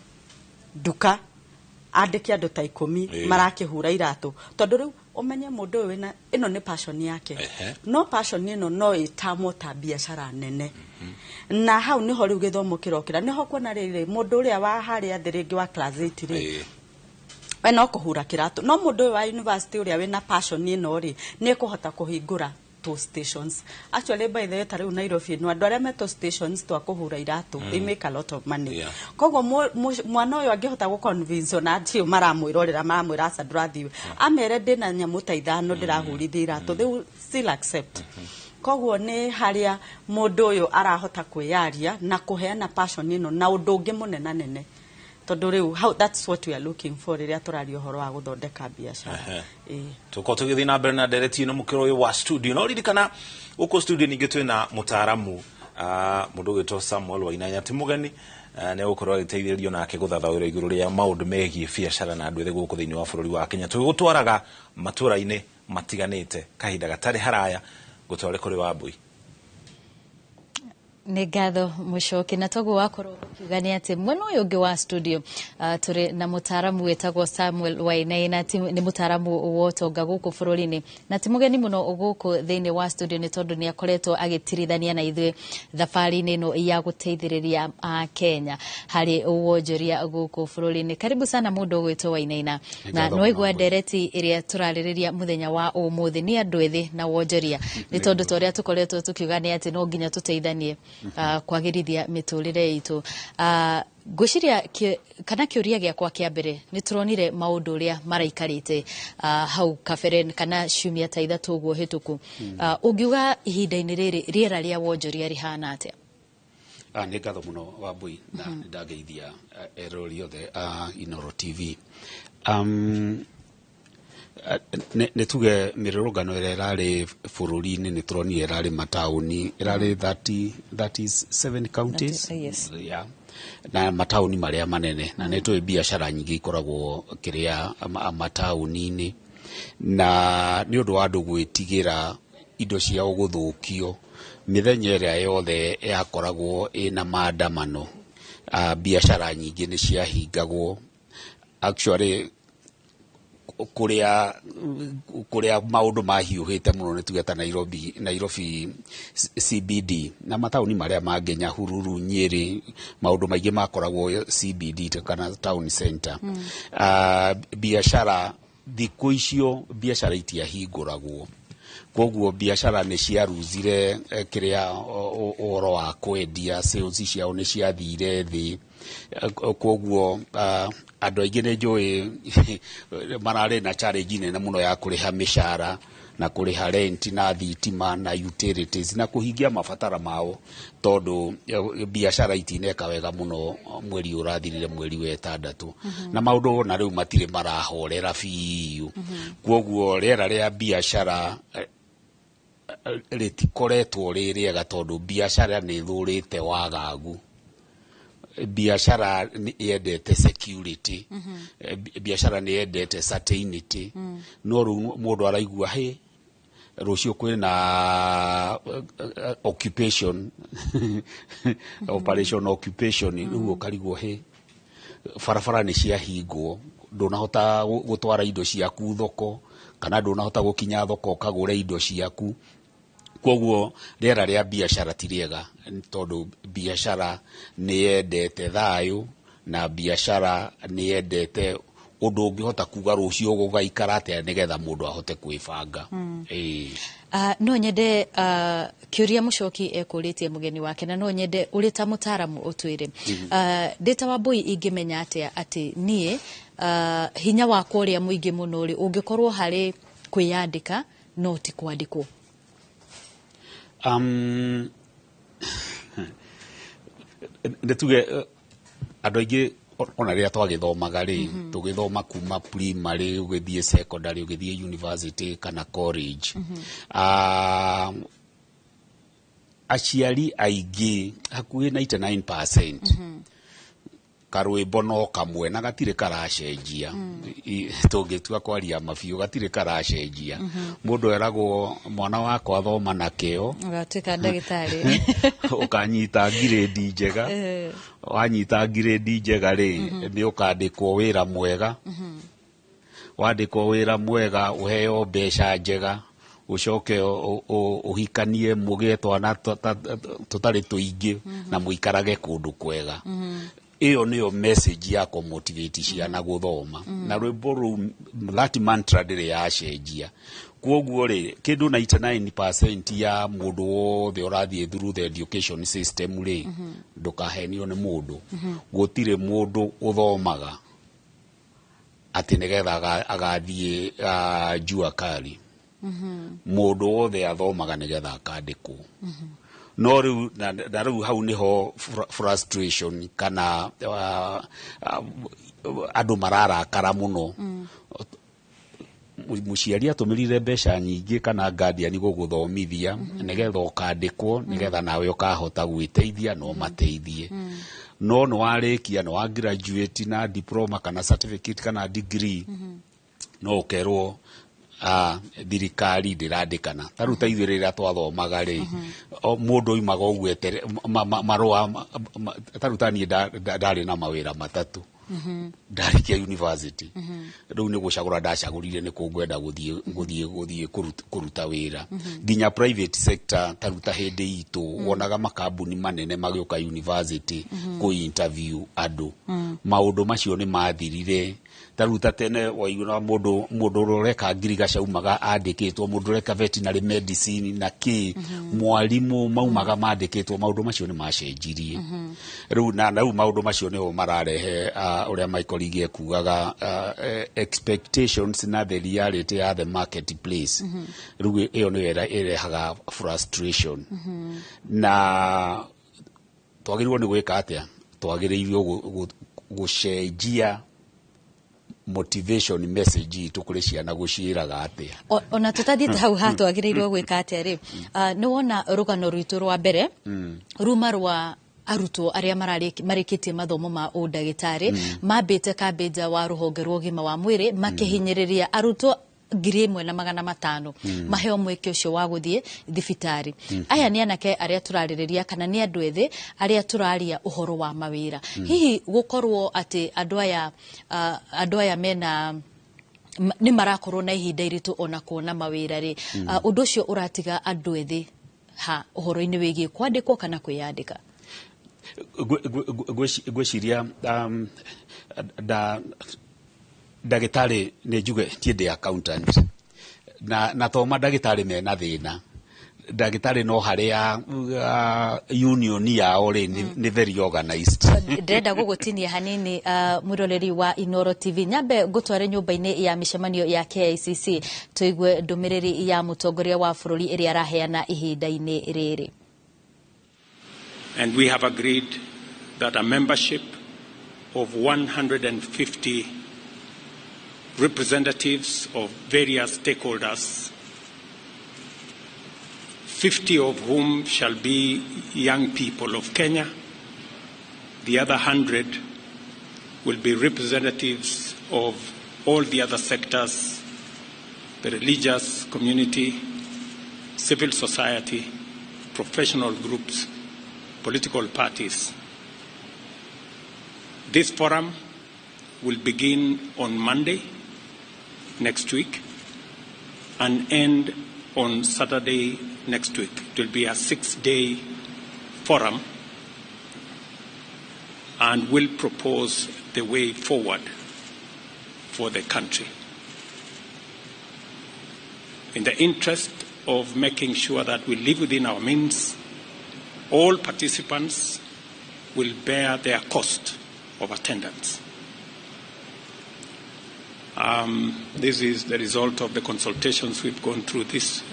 nduka, andĩke andũ ta 10 marakĩhura iratũ, tondũ rĩu ũmenye mũndũ ũyũ wĩna ĩno nĩ passion yake. No passion ĩno no ĩtamwo ta biacara nene, na hau nĩho rĩu gĩthomo kĩrokĩra, nĩho kuona rĩrĩ, mũndũ ũrĩa wa harĩa thĩ rĩngĩ wa class 8 rĩ, we no kũhura kĩratũ, no mũndũ ũyũ wa university ũrĩa wĩna passion ĩno rĩ, nĩ ekũhota kũhingũra two stations. Actually, by the way, ta rĩu Nairobi ĩno, andũ arĩa me two stations twa kũhura iratũ, they make a lot of money. Koguo mwana ũyũ angĩhota gũconvince, ona acio maramwĩrorera maramwĩra aca ndũrathiĩ, amere ndĩna nyamũ ta 5 ndĩrahũrithia iratũ, they will still accept. Koguo nĩ harĩa mũndũ ũyũ arahota kwĩyaria na kũheana passion ĩno na ũndũ ũngĩ mũnenanene, tondũ rĩu that's what we are looking for rĩrĩa tũraria ũhoro wa gũthondeka biacara. Ĩĩ. Tũkorwo tũgĩthiĩ na mbere na ndereti ĩno mũkĩro ũyũ wa studio, no ririkana gũkũ studio ningĩ twĩna mũtaaramu, mũndũ ũgwĩtwo Samuel Wainaina, ti mũgeni, nĩ egũkorwo agĩteithĩrĩrio nake gũthathaũra igũrũ rĩa maũndũ megiĩ biacara na andũ ethĩ gũkũ thĩinĩ wa bũrũri wa Kenya. Tũgĩgũtwaraga matũra-inĩ matiganĩte kahinda gatarĩ haraya. Gũtware kũrĩ Wambui. Nĩ ngatho mũcoki, na toguo wakorwo ũkiuga nĩ atĩ mwena ũyũ ũngĩ wa studio tũrĩ na mũtaaramu wĩtagwo Samuel Wainaina, nĩ mũtaaramu wa ũtonga gũkũ bũrũri-inĩ, na ti mũgeni mũno gũkũ thĩinĩ wa studio, nĩ tondũ nĩ akoretwo agĩtirithania na ithuĩ thabarĩ-inĩ ĩno ya gũteithĩrĩria a Kenya harĩ wonjoria gũkũ bũrũri-inĩ. Karibu sana mũndũ ũgwĩtwo Wainaina. Na Nĩ ngatho nĩ waigua mũno. Ndereti ĩrĩa tũrarĩrĩria mũthenya wa ũmũthĩ nĩ andũ ethĩ na wonjoria, nĩ tondũ ta ũrĩa tũkoretwo tũkiuga nĩ atĩ no nginya tũteithanie kwagĩrithia mĩtũrĩre itũ. Ngwĩciria kana kĩũria gĩakwa kĩa mbere, nĩ tũronire maũndũ ũrĩa maraikarĩte hau kabere kana ciumia ta 3 ũguo hĩtũku. Ũngiuga ihinda-inĩ rĩrĩ rĩera rĩa wonjoria rĩhana atĩa? Nĩ ngatho mũno Wambui, na nĩ ndageithia eroreri othe a Inoro TV. Nĩ tuge mĩrũrũngano ĩrĩa ĩrarĩ bũrũri-inĩ, nĩ tũronire ĩrarĩ mataũni, ĩrarĩ 30, 37 counties. Yes. Yeah. Na mataũni marĩa manene, na nĩ tũĩ biacara nyingĩ ikoragwo kĩrĩa mataũni-inĩ, na nĩ ũndũ wa andũ gwĩtigĩra indo ciao gũthũkio mĩthenya ĩrĩa yothe yakoragwo ĩna maandamano, biacara nyingĩ nĩ ciahingagwo. Actually kũrĩa maũndũ mahiũhĩte mũno nĩ tuge ta Nairobi, Nairobi CBD na mataũni marĩa mangĩ, Nyahururu, Nyĩrĩ, maũndũ maingĩ makoragwo CBD kana town center. Biacara thikũ icio, biacara itiahingũragwo, koguo biacara nĩ ciaruzire kĩrĩa ũhoro wa kwendia, sales ciao nĩ ciathire thĩ. Koguo andũ aingĩ nĩ njũĩ mararĩ na challenge nene mũno ya kũrĩha mĩcara na kũrĩha rent na thitima na utilities na kũhingia mabatara mao, tondũ biacara itineka wega mũno mweri ũrathirire, mweri wa 6. Na maũndũ na rĩu matirĩ marahorera biũ, koguo rĩera rĩa biacara rĩtikoretwo rĩ rĩega, tondũ biacara nĩ ĩthũrĩte wagagu. Biacara nĩ yendete security. Biacara nĩ yendete certainty. No rĩu mũndũ araigua hĩ rũciũ kwĩna occupation, operation occupation, rĩu ũkarigwo hĩ barabara nĩ ciahingwo, ndũnahota gũtwara indo ciaku thoko kana ndũnahota gũkinya thoko ũkagũre indo ciaku. Koguo rĩera rĩa biacara ti rĩega, tondũ biacara nĩ yendete thayũ na biacara nĩ yendete ũndũ ũngĩhota kuga rũciũ gũgaikara atĩa nĩgetha mũndũ ahote kwĩbanga. Ĩĩ. No nyende kĩũria Mũcoki ekũrĩtie mũgeni wake, na no nyende ũrĩ ta mũtaaramu ũtwĩre. Ndĩ ta Wambũi, ingĩmenya atĩa atĩ niĩ hinya wakwa ũrĩa mũingĩ mũno rĩ ũngĩkorwo harĩ kwĩyandĩka no ti kwandĩkwo? Nĩ tuge andũ aingĩ ona rĩrĩa twagĩthomaga rĩ, tũgĩthoma kuma primary ũgĩthiĩ secondary, ũgĩthiĩ university kana college, aciari aingĩ hakuhĩ 99%, karwĩmbo no kamwe na gatirĩ karacenjia. Tũngĩtua kwaria mabiũ, gatirĩ karacenjia. Mũndũ eragwo, "Mwana wakwa, thoma na kĩo, ũgatuĩka ndagĩtarĩ, ũkanyita ngirĩndi njega. Wanyita ngirĩndi njega rĩ, nĩ ũkandĩkwo wĩra mwega. Wandĩkwo wĩra mwega, ũheo mbeca njega, ũcoke ũhikanie, mũgĩe twana tũtarĩ tũingĩ na mũikarage kũndũ kwega." Ĩyo nĩyo message ya kũmotivate ciana gũthoma. Na rwĩmbo rũu, that mantra, ndĩrĩ yacenjia. Koguo rĩ, kĩndũ 99% ya mũndũ wothe ũrathiĩ through the education system rĩ, ndũkahenio nĩ mũndũ. Gũtirĩ mũndũ ũthomaga atĩ nĩgetha agathiĩ jua kali. Mũndũ wothe athomaga nĩgetha akandĩkwo. No rĩu na rĩu hau nĩho frustration kana andũ mararakara mũno. Mũciari atũmĩrire mbeca nyingĩ kana guardian gũgũthomithia nĩgetha ũkandĩkwo, nĩgetha nawe ũkahota gwĩteithia na ũmateithie. No nĩ warĩkia, nĩ wa graduate na diploma kana certificate kana degree, no ũkerwo thirikari ndĩrandĩkana. Ta rĩu ta ithuĩ rĩrĩa twathomaga rĩ, mũndũ oimaga ũguo etere marũa ta rĩu ta niĩ ndarĩ na mawĩra 3 ndarĩkia university. Rĩu nĩ gũcagũra ndacagũrire nĩ kũ ngwenda gũthiĩ kũruta wĩra. Nginya private sector, ta rĩu ta hĩndĩ itũ wonaga makambuni manene magĩũka university kũ interview andũ. Maũndũ macio nĩ mathirire. Ta rĩu ta tene waiguaga mũndũ ũrĩa ũreka ngirigaca aumaga andĩkĩtwo, mũndũ ũreka veterinary medicine na kĩ, mwarimũ maumaga mandĩkĩtwo. Maũndũ macio nĩ macenjirie rĩu, na rĩu maũndũ macio nĩo mararehe ũrĩa Michael Ige ekugaga, expectations na the reality ya the marketplace. Rĩu ĩyo nĩyo ĩrehaga frustration. Na twagĩrĩirwo nĩ gwĩka atĩa? Twagĩrĩirwo gũcenjia motivation message itũ kũrĩ ciana. Gũciĩraga atĩa? Ona tũtathiĩte hau ha twagĩrĩirwo gwĩka atĩa rĩ, nĩ wona rũgano rwitũ rwa mbere ruma rwa arutwo arĩa marĩkĩtie mathomo ma ũndagĩtarĩ, mambĩte kambĩ nja wa rũhonge rwa ũgima wa mwĩrĩ makĩhinyĩrĩria arutwo 1500 maheo mweke ũcio wa gũthiĩ thibitarĩ. Aya nĩ anake arĩa tũrarĩrĩria kana nĩ andũ ethĩ arĩa tũraria ũhoro wa mawĩra. Hihi gũkorwo atĩ andũ aya mena nĩ marakorwo na ihinda iritũ ona kuona mawĩra rĩ, ũndũ ũcio ũratiga andũ ethĩ ha ũhoro-inĩ wĩgiĩ kwandĩkwo kana kwĩyandĩka? Ngwĩciria ndagĩtarĩ, nĩ njuge tiĩ ndĩ accountant na to mandagĩtarĩ mena thĩna. Ndagĩtarĩ no harĩa union yao rĩ nĩ very organized. Ndĩrenda gũgũtinia hanini, mwĩroreri wa Inoro TV, nyambe ngũtware nyũmba-inĩ ya mĩcemanio ya KICC tũigue ndũmĩrĩri ya mũtongoria wa bũrũri ĩrĩa araheana ihinda-inĩ rĩrĩ. And we have agreed that a membership of 150 representatives of various stakeholders, 50 of whom shall be young people of Kenya, The other 100 will be representatives of all the other sectors, the religious community, civil society, professional groups, political parties. This forum will begin on Monday next week and end on Saturday next week. It will be a 6-day forum and will propose the way forward for the country. In the interest of making sure that we live within our means, all participants will bear their cost of attendance. This is the result of the consultations we've gone through this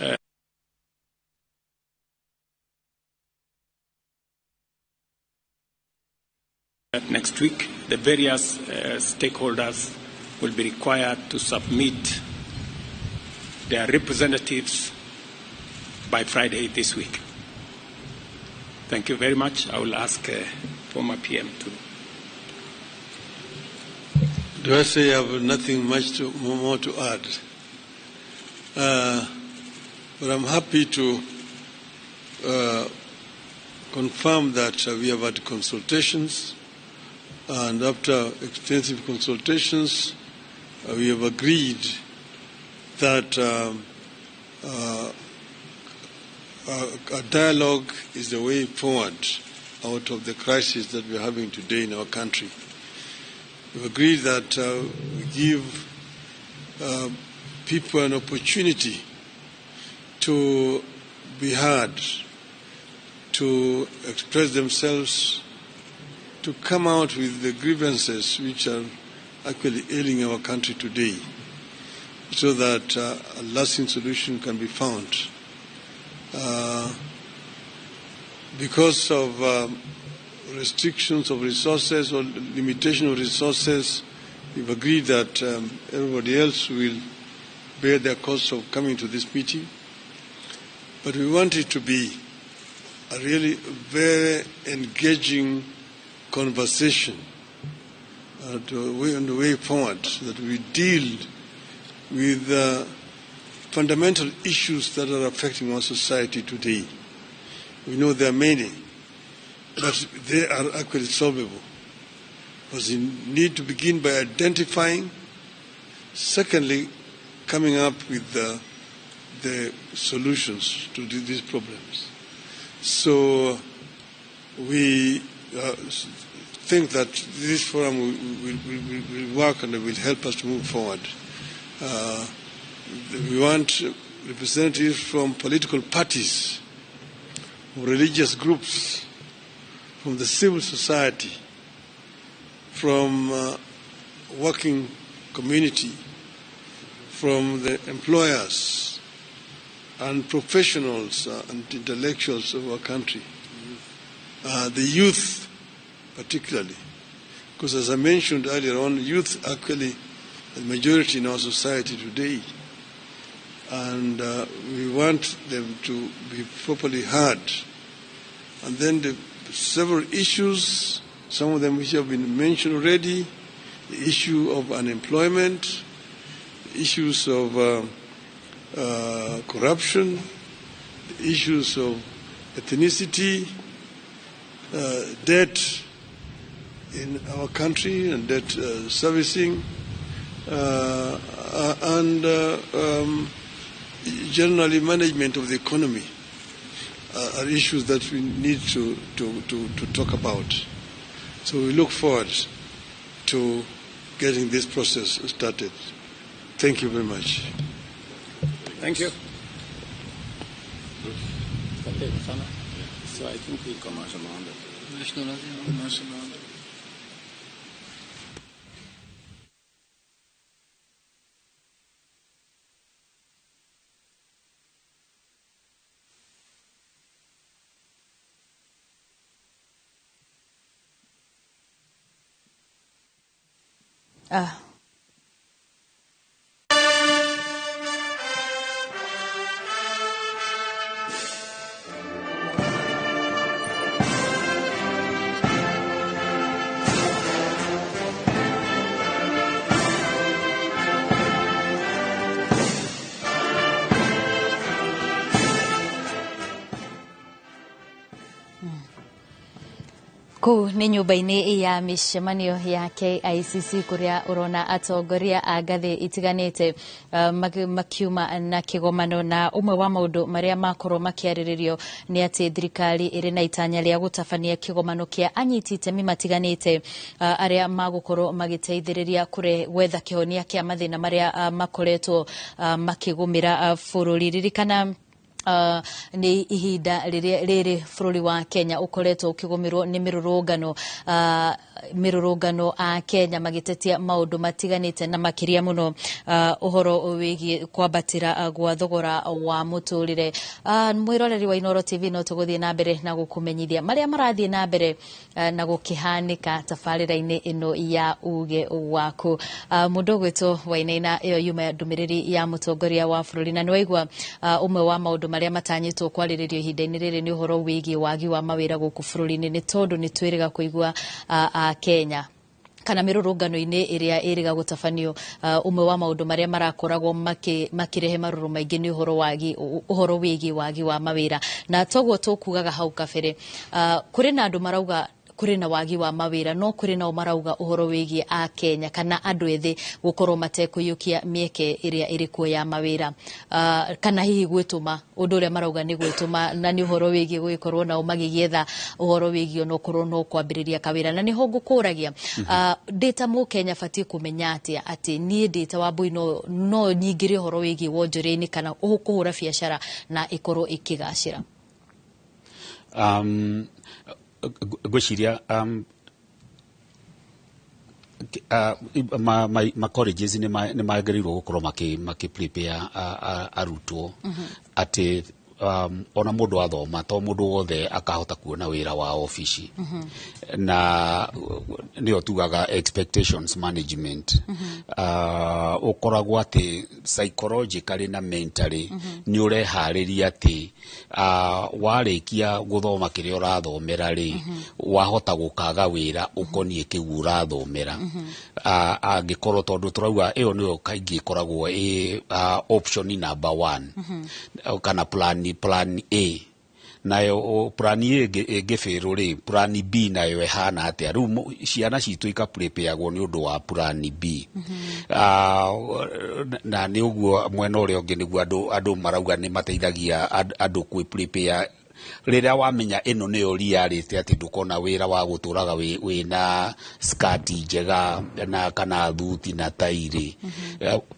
next week. The various stakeholders will be required to submit their representatives by Friday this week. Thank you very much. I will ask former PM to. Do I say I have nothing much more to add? But I'm happy to confirm that we have had consultations, and after extensive consultations, we have agreed that a dialogue is the way forward out of the crisis that we're having today in our country. We've agreed that we give people an opportunity to be heard, to express themselves, to come out with the grievances which are actually ailing our country today, so that a lasting solution can be found. Because of restrictions of resources or limitation of resources, we've agreed that everybody else will bear their cost of coming to this meeting. But we want it to be a really very engaging conversation on the way forward, so that we deal with the fundamental issues that are affecting our society today. We know there are many, but they are actually solvable. Because you need to begin by identifying, secondly, coming up with the solutions to these problems. So we think that this forum will work and it will help us to move forward. We want representatives from political parties, from religious groups, from the civil society, from working community, from the employers and professionals and intellectuals of our country, the youth particularly, because as I mentioned earlier on, youth actually the majority in our society today, and we want them to be properly heard. And then the several issues, some of them which have been mentioned already, the issue of unemployment, the issues of corruption, the issues of ethnicity, debt in our country and debt servicing, and generally management of the economy are issues that we need to talk about. So we look forward to getting this process started. Thank you very much. Thank you. So I think we Kũu nĩ nyũmba-inĩ ya mĩcemanio ya KICC kũrĩa ũrona atongoria a ngathĩ itiganĩte makiuma na kĩgomano, na ũmwe wa maũndũ marĩa makorwo makĩarĩrĩrio nĩ atĩ thirikari ĩrĩ na itanya rĩa gũtabania kĩgomano kĩa anyiti itemi matiganĩte, arĩa magũkorwo magĩteithĩrĩria gwetha kĩhonia kĩa mathĩna marĩa makoretwo makĩgũmĩra bũrũri. Ririkana nĩ ihinda rĩrĩa rĩrĩ bũrũri wa Kenya ũkoretwo ũkĩgũmĩrwo nĩ mĩrũrũngano a Kenya magĩtetia maũndũ matiganĩte, na makĩria mũno ũhoro wĩgiĩ kwambatĩra gwa thogora wa mũtũrĩre. Mwĩroreri wa Inooro TV, no tũgũthiĩ na mbere na gũkũmenyithia marĩa marathiĩ na mbere na gũkĩhanĩka tabarĩra-inĩ ĩno ya Uge Waku. Mũndũ ũgwĩtwo Wainaina, ĩyo yuma ndũmĩrĩri ya mũtongoria wa bũrũri, na nĩ waigua ũmwe wa maũndũ marĩa matanyĩtwo kwarĩrĩrio ihinda-inĩ rĩrĩ nĩ ũhoro wĩgiĩ wagi wa mawĩra gũkũ bũrũri-inĩ, nĩ tondũ nĩ twĩrĩga kũigua a Kenya kana mĩrũrũngano-inĩ ĩrĩa ĩrĩga gũtabanio, ũmwe wa maũndũ marĩa marakoragwo makĩrehe marũrũ maingĩ nĩ ũhoro wĩgiĩ wagi wa mawĩra. Na toguo tũkugaga hau kabere, kũrĩ na andũ marauga kũrĩ na wagi wa mawĩra, no kũrĩ nao marauga ũhoro wĩgiĩ a Kenya kana andũ ethĩ gũkorwo matekũiyũkia mĩeke ĩrĩa ĩrĩ kuo ya mawĩra, kana hihi gwĩtũma, ũndũ ũrĩa marauga nĩ gwĩtũma, na nĩ ũhoro wĩgiĩ gũgĩkorwo nao magĩgĩetha ũhoro wĩgiĩ onokorwo no kwambĩrĩria kawĩra. Na nĩho ngũkũragia, ndĩ ta mũkenya batiĩ kũmenya atĩa atĩ niĩ ndĩ ta Wambui no nyingĩre ũhoro wĩgiĩ wonjoria-inĩ kana kũhũra biacara na ĩkorwo ĩkĩgacĩra? Ngwĩciria ma colleges nĩ magĩrĩirwo gũkorwo makĩ prepare arutwo atĩ ona mũndũ athoma, to mũndũ wothe akahota kuona wĩra wa obici, na nĩyo tugaga expectations management. Ũkoragwo atĩ psychologically na mentally nĩ ũreharĩria atĩ warĩkia gũthoma kĩrĩa ũrathomera rĩ, wahota gũkaga wĩra ũkoniĩ kĩu ũrathomera, angĩkorwo tondũ tũrauga ĩyo nĩyo kaingĩ ĩkoragwo ĩ option number one kana plan A. Nayo plan A ĩngĩbĩrwo rĩ, plan B nayo ĩhana atĩa? Rĩu ciana citũ ikaprepareagwo nĩ ũndũ wa plan B. Na nĩ ũguo mwena ũrĩa ũngĩ nĩguo andũ marauga nĩ mateithagia andũ kwĩ prepare rĩrĩa wamenya ĩno nĩyo reality, atĩ ndũkona wĩra wa gũtũraga wĩna skati njega na kana thuti na tairĩ.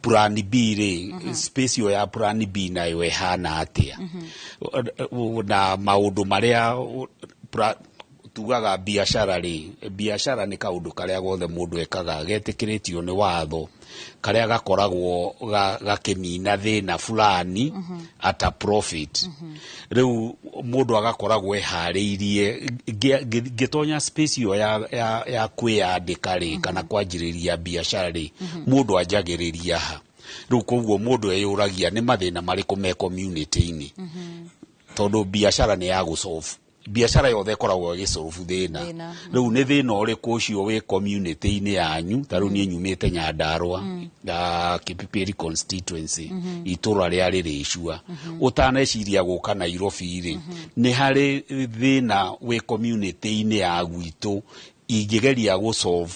Plan B rĩ, space ĩyo ya plan B nayo ĩhana atĩa? Na maũndũ marĩa tugaga biacara rĩ, biacara nĩ kaũndũ karĩa gothe mũndũ ekaga getĩkĩrĩtio nĩ watho, karĩa gakoragwo gakĩnina thĩna fulani at a profit. Rĩu mũndũ agakoragwo eharĩirie ngĩtonya space ĩyo ya kwĩyandĩka rĩ, kana kwanjĩrĩria biacara rĩ, mũndũ anjagĩrĩria ha? Rĩu koguo mũndũ eyũragia nĩ mathĩna marĩkũ me community-inĩ, tondũ biacara nĩ ya gũsolve, biacara yothe ĩkoragwo ĩgĩsolve thĩna. Rĩu nĩ thĩna ũrĩkũ ũcio wĩ community-inĩ yanyu? Ta rĩu niĩ nyumĩte Nyandarua, Kipipiri constituency, itũra rĩa Rĩrĩcua. Ũtaneciria gũka Nairobi rĩ, nĩ harĩ thĩna wĩ community-inĩ ya gwitũ ingĩgeria gũsolve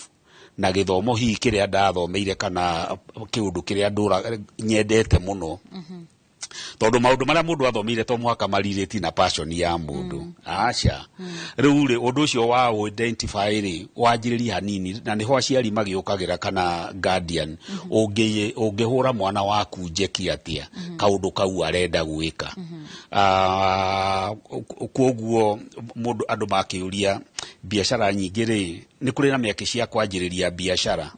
na gĩthomo hihi kĩrĩa ndathomeire kana kĩũndũ kĩrĩa ndũra nyendete mũno, tondũ maũndũ marĩa mũndũ athomeire to mũhaka marirĩti na passion ya mũndũ, aca. Rĩu rĩ, ũndũ ũcio wa identify rĩ, wanjĩrĩrie hanini, na nĩho aciari magĩũkagĩra kana guardian. Ũngĩhũra mwana waku njeki atĩa kaũndũ kau arenda gwĩka? Koguo mũndũ, andũ makĩũria biacara nyingĩ rĩ, nĩ kũrĩ na mĩeke cia kwanjĩrĩria biacara?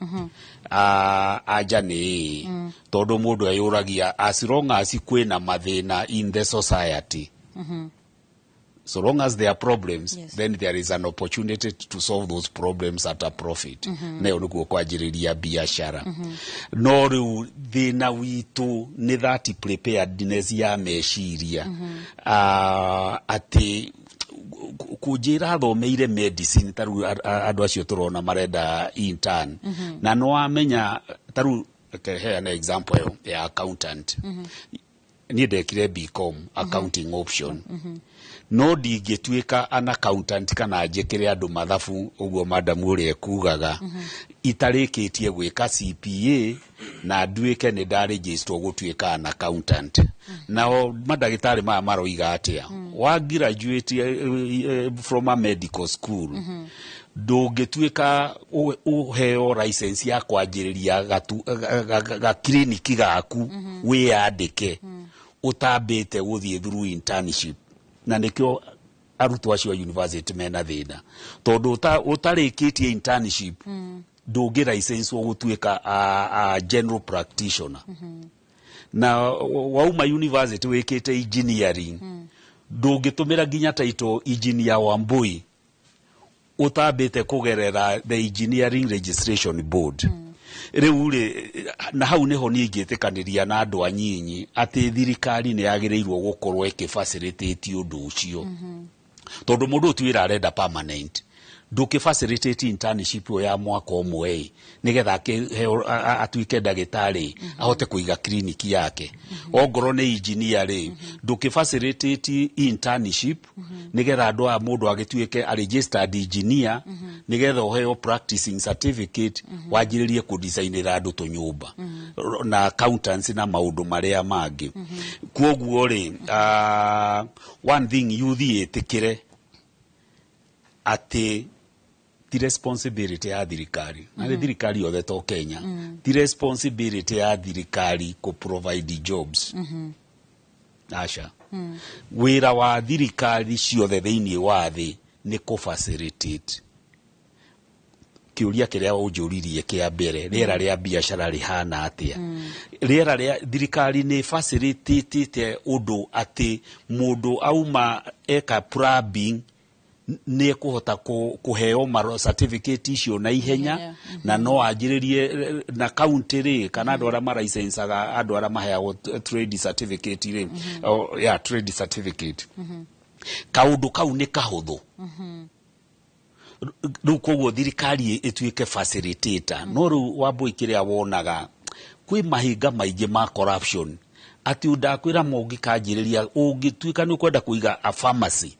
Anja nĩ ĩĩ, tondũ mũndũ eyũragia as long as kwĩna mathĩna in the society, so long as there are problems, then there is an opportunity to solve those problems at a profit. Nayo nĩkuo kwanjĩrĩria biacara. No rĩu thĩna witũ nĩ that preparedness ya meciria, atĩ kũnjĩra thomeire medicine, ta rĩu andũ acio tũrona marenda intern, na no wamenya ta rĩu reke heane example ĩyo ya accountant. Niĩ ndekire BCom accounting option. No ndingĩtuĩka an accountant kana njĩkĩre andũ mathabu ũguo madamu ũrĩa ekugaga itarĩkĩtie gwĩka CPA na nduĩke nĩ ndarĩnjĩstwo gũtuĩka an accountant. Nao mandagĩtarĩ maya maroiga atĩa? Wa graduate from a medical school, ndũngĩtuĩka ũheo license ya kwanjĩrĩria ga clinic gaku wĩyandĩke ũtambĩte gũthiĩ through internship. Na nĩkĩo arutwo acio a university mena thĩna, tondũ ũtarĩkĩtie internship ndũngĩ license gũtuĩka a general practitioner. Na wauma university wĩkĩte engineering, ndũngĩtũmĩra nginya title Engineer Wambui ũtambĩte kũgerera the Engineering Registration Board. Rĩu rĩ, na hau nĩho niĩ ingĩtĩkanĩria na andũ anyinyi atĩ thirikari nĩ yagĩrĩirwo gũkorwo ĩkĩ-facilitate ũndũ ũcio, tondũ mũndũ ũyũ ti wĩra arenda permanent. Ndũkĩ facilitate internship ĩyo ya mwaka ũmwe ĩ, nĩgetha akĩheo atuĩke ndagĩtarĩ ahote kũiga clinic yake. Ongorwo nĩ engineer rĩ, ndũkĩ facilitate internship nĩgetha andũ aya mũndũ agĩtuĩke a registered engineer, nĩgetha ũheo practicing certificate wanjĩrĩrie kũdesignĩra andũ tũnyũmba, na accountants na maũndũ marĩa mangĩ. Kwoguo rĩ, one thing, youth ĩtĩkĩre atĩ ti responsibility ya thirikari, na nĩ thirikari yothe to Kenya, ti responsibility ya thirikari kũ provide jobs. Aca, wĩra wa thirikari ciothe thĩinĩ wa thĩ nĩ kũ facilitate. Kĩũria kĩrĩa ũnjũririe kĩa mbere, rĩera rĩa biacara rĩhana atĩa? Rĩera rĩa thirikari nĩ facilitatĩte ũndũ atĩ mũndũ auma eka plumbing nĩ ekũhota kũheo certificate icio na ihenya, na no anjĩrĩrie na county rĩ, kana andũ arĩa maraicencaga, andũ arĩa maheagwo trade certificate rĩ, oh, yeah, trade certificate, kaũndũ kau nĩ kahũthũ rĩu. Koguo thirikari ĩtuĩke facilitator. No rĩu Wambui, kĩrĩa wonaga kwĩ mahinga maingĩ ma corruption, atĩ ndakwĩra mũngĩkanjĩrĩria, ũngĩtuĩka nĩ ũkwenda kũiga a pharmacy,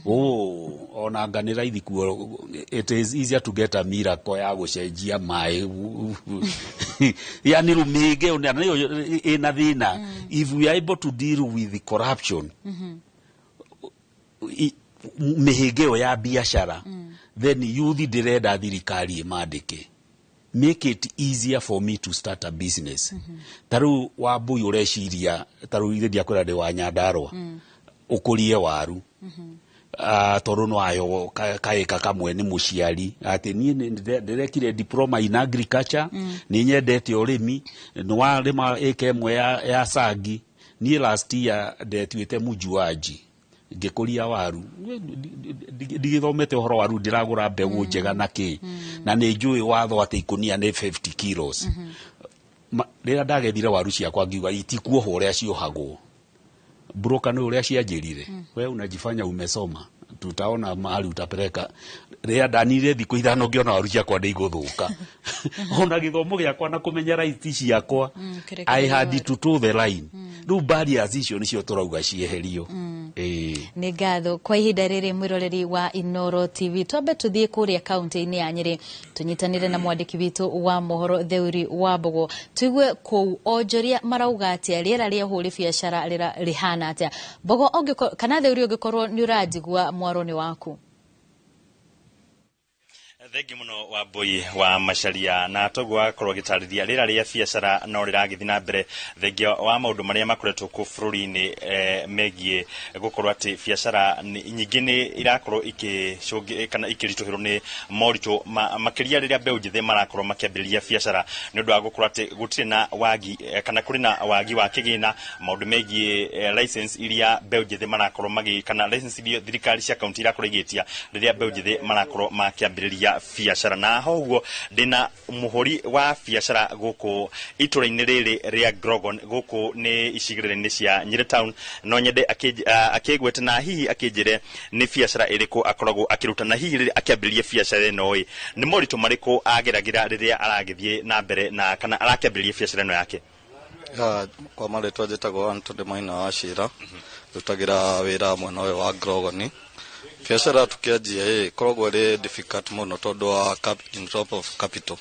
oh, ona anga nĩ raithi kuo. It is easier to get a miracle ya gũcenjia maĩ, yani rĩu mĩhĩnga ĩyo nĩyo ĩna thĩna. If we are able to deal with the corruption, mĩhĩnga ĩyo ya biacara, then youth ndĩrenda thirikari ĩmandĩke. Make it easier for me to start a business. Ta rĩu Wambui, ũreciria ta rĩu ithe ndiakwĩra ndĩ wa Nyandarũa, ũkũrie waru, tondũ no ayo kaĩka kamwe nĩ mũciari atĩ niĩ ndĩrekire diploma in agriculture, nĩ nyendete ũrĩmi, nĩ warĩma ĩka ĩmwe ya cangi. Niĩ last year ndetuĩte mũjuaji, ngĩkũria waru. Ndigĩthomete ũhoro waru, ndĩragũra mbegũ njega na kĩ, na nĩ njũĩ watho atĩ ikũnia nĩ 50 kilos. Rĩrĩa ndagethire waru ciakwa, ngiuga itikuohwo ũrĩa ciohagwo. Broker nĩ ũrĩa cianjĩrire, "We unajifanya umesoma, tutaona mahali utapeleka." Rĩrĩa ndanire thikũ 5, ngĩona waru ciakwa nĩ igũthũka. Ona gĩthomo gĩakwa na kũmenya right ciakwa, I had to toe the line. Rĩu barriers icio nĩcio tũrauga cieherio. Ĩĩ. Nĩ ngatho kwa ihinda rĩrĩ, mwĩroreri wa Inoro TV. Twambe tũthiĩ kũrĩa kaunti-inĩ ya Nyĩrĩ, tũnyitanĩre na mwandĩki witũ wa mohoro Theuri wa Mbogo, tũigue kũu onjoria marauga atĩa, rĩera rĩa ũhũri biacara rĩhana atĩa. Mbogo ũngĩkorwo, kana Theuri, ũngĩkorwo nĩ ũranjigua, mwaro nĩ waku. Thengi muno Wambui wa Macaria. Na toguo wakorwo gĩtarĩria, rĩera rĩa biacara no rĩragĩthiĩ na mbere thengia wa maũndũ marĩa makoretwo kũ bũrũri-inĩ, megiĩ gũkorwo atĩ biacara nyingĩ nĩ irakorwo ikĩcũngĩ kana ikĩritũhĩrwo nĩ moritũ makĩria rĩrĩa mbeũ njĩthĩ marakorwo makĩambĩrĩria biacara, nĩ ũndũ wa gũkorwo atĩ gũtirĩ na wagi, kana kũrĩ na wagi wa kĩgĩna, maũndũ megiĩ license iria mbeũ njĩthĩ marakorwo magĩ, kana license iria thirikari cia kaunti irakorwo igĩtia rĩrĩa mbeũ njĩthĩ marakorwo makĩambĩrĩria biacara. Na ho ũguo ndĩna mũhũri wa biacara gũkũ itũra-inĩ rĩrĩ rĩa Grogon, gũkũ nĩ icigĩrĩra-inĩ cia Nyĩrĩ town. No nyende akĩgwete na hihi akĩnjĩre nĩ biacara ĩrĩkũ akoragwo akĩruta, na hihi rĩrĩa akĩambĩrĩria biacara ĩno ĩ, nĩ moritũ marĩkũ ageragĩra rĩrĩa aragĩthiĩ na mbere na kana arakĩambĩrĩria biacara ĩno yake. Ya, kwa marĩtwa njĩtagwo Anthony Maina wa Cira, rutagĩra wĩra mwena ũyũ wa Grogoni. Biacara tũkĩanjia ĩ ĩkoragwo ĩrĩ difficult mũno tondũ wa in terms of capital,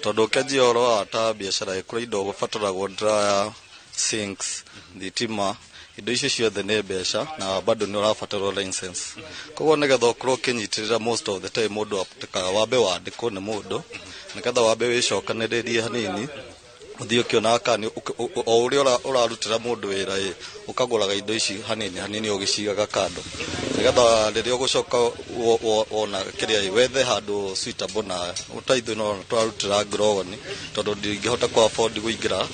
tondũ ũkĩanjia ũhoro wa ta biacara ĩ kũrĩ indo ũbataragwo, dryer, sinks, thitima, indo icio ciothe nĩ mbeca, na bado nĩ ũrabatarwo license. Koguo nĩgetha ũkorwo ũkĩnyitĩrĩra, most of the time mũndũ atĩkaga wambe wandĩkwo nĩ mũndũ, nĩgetha wambe wĩcokanĩrĩrie hanini, ũthiĩ ũkĩonaga kana o ũrĩa ũrarutĩra mũndũ wĩra ĩ, ũkagũraga indo ici hanini hanini ũgĩcigaga kando, nĩgetha rĩrĩa ũgũcoka wona kĩrĩa ĩ, wethe handũ suitable. Na ta ithuĩ no tũrarutĩra Grogoni tondũ ndingĩhota kũ afford kũingĩra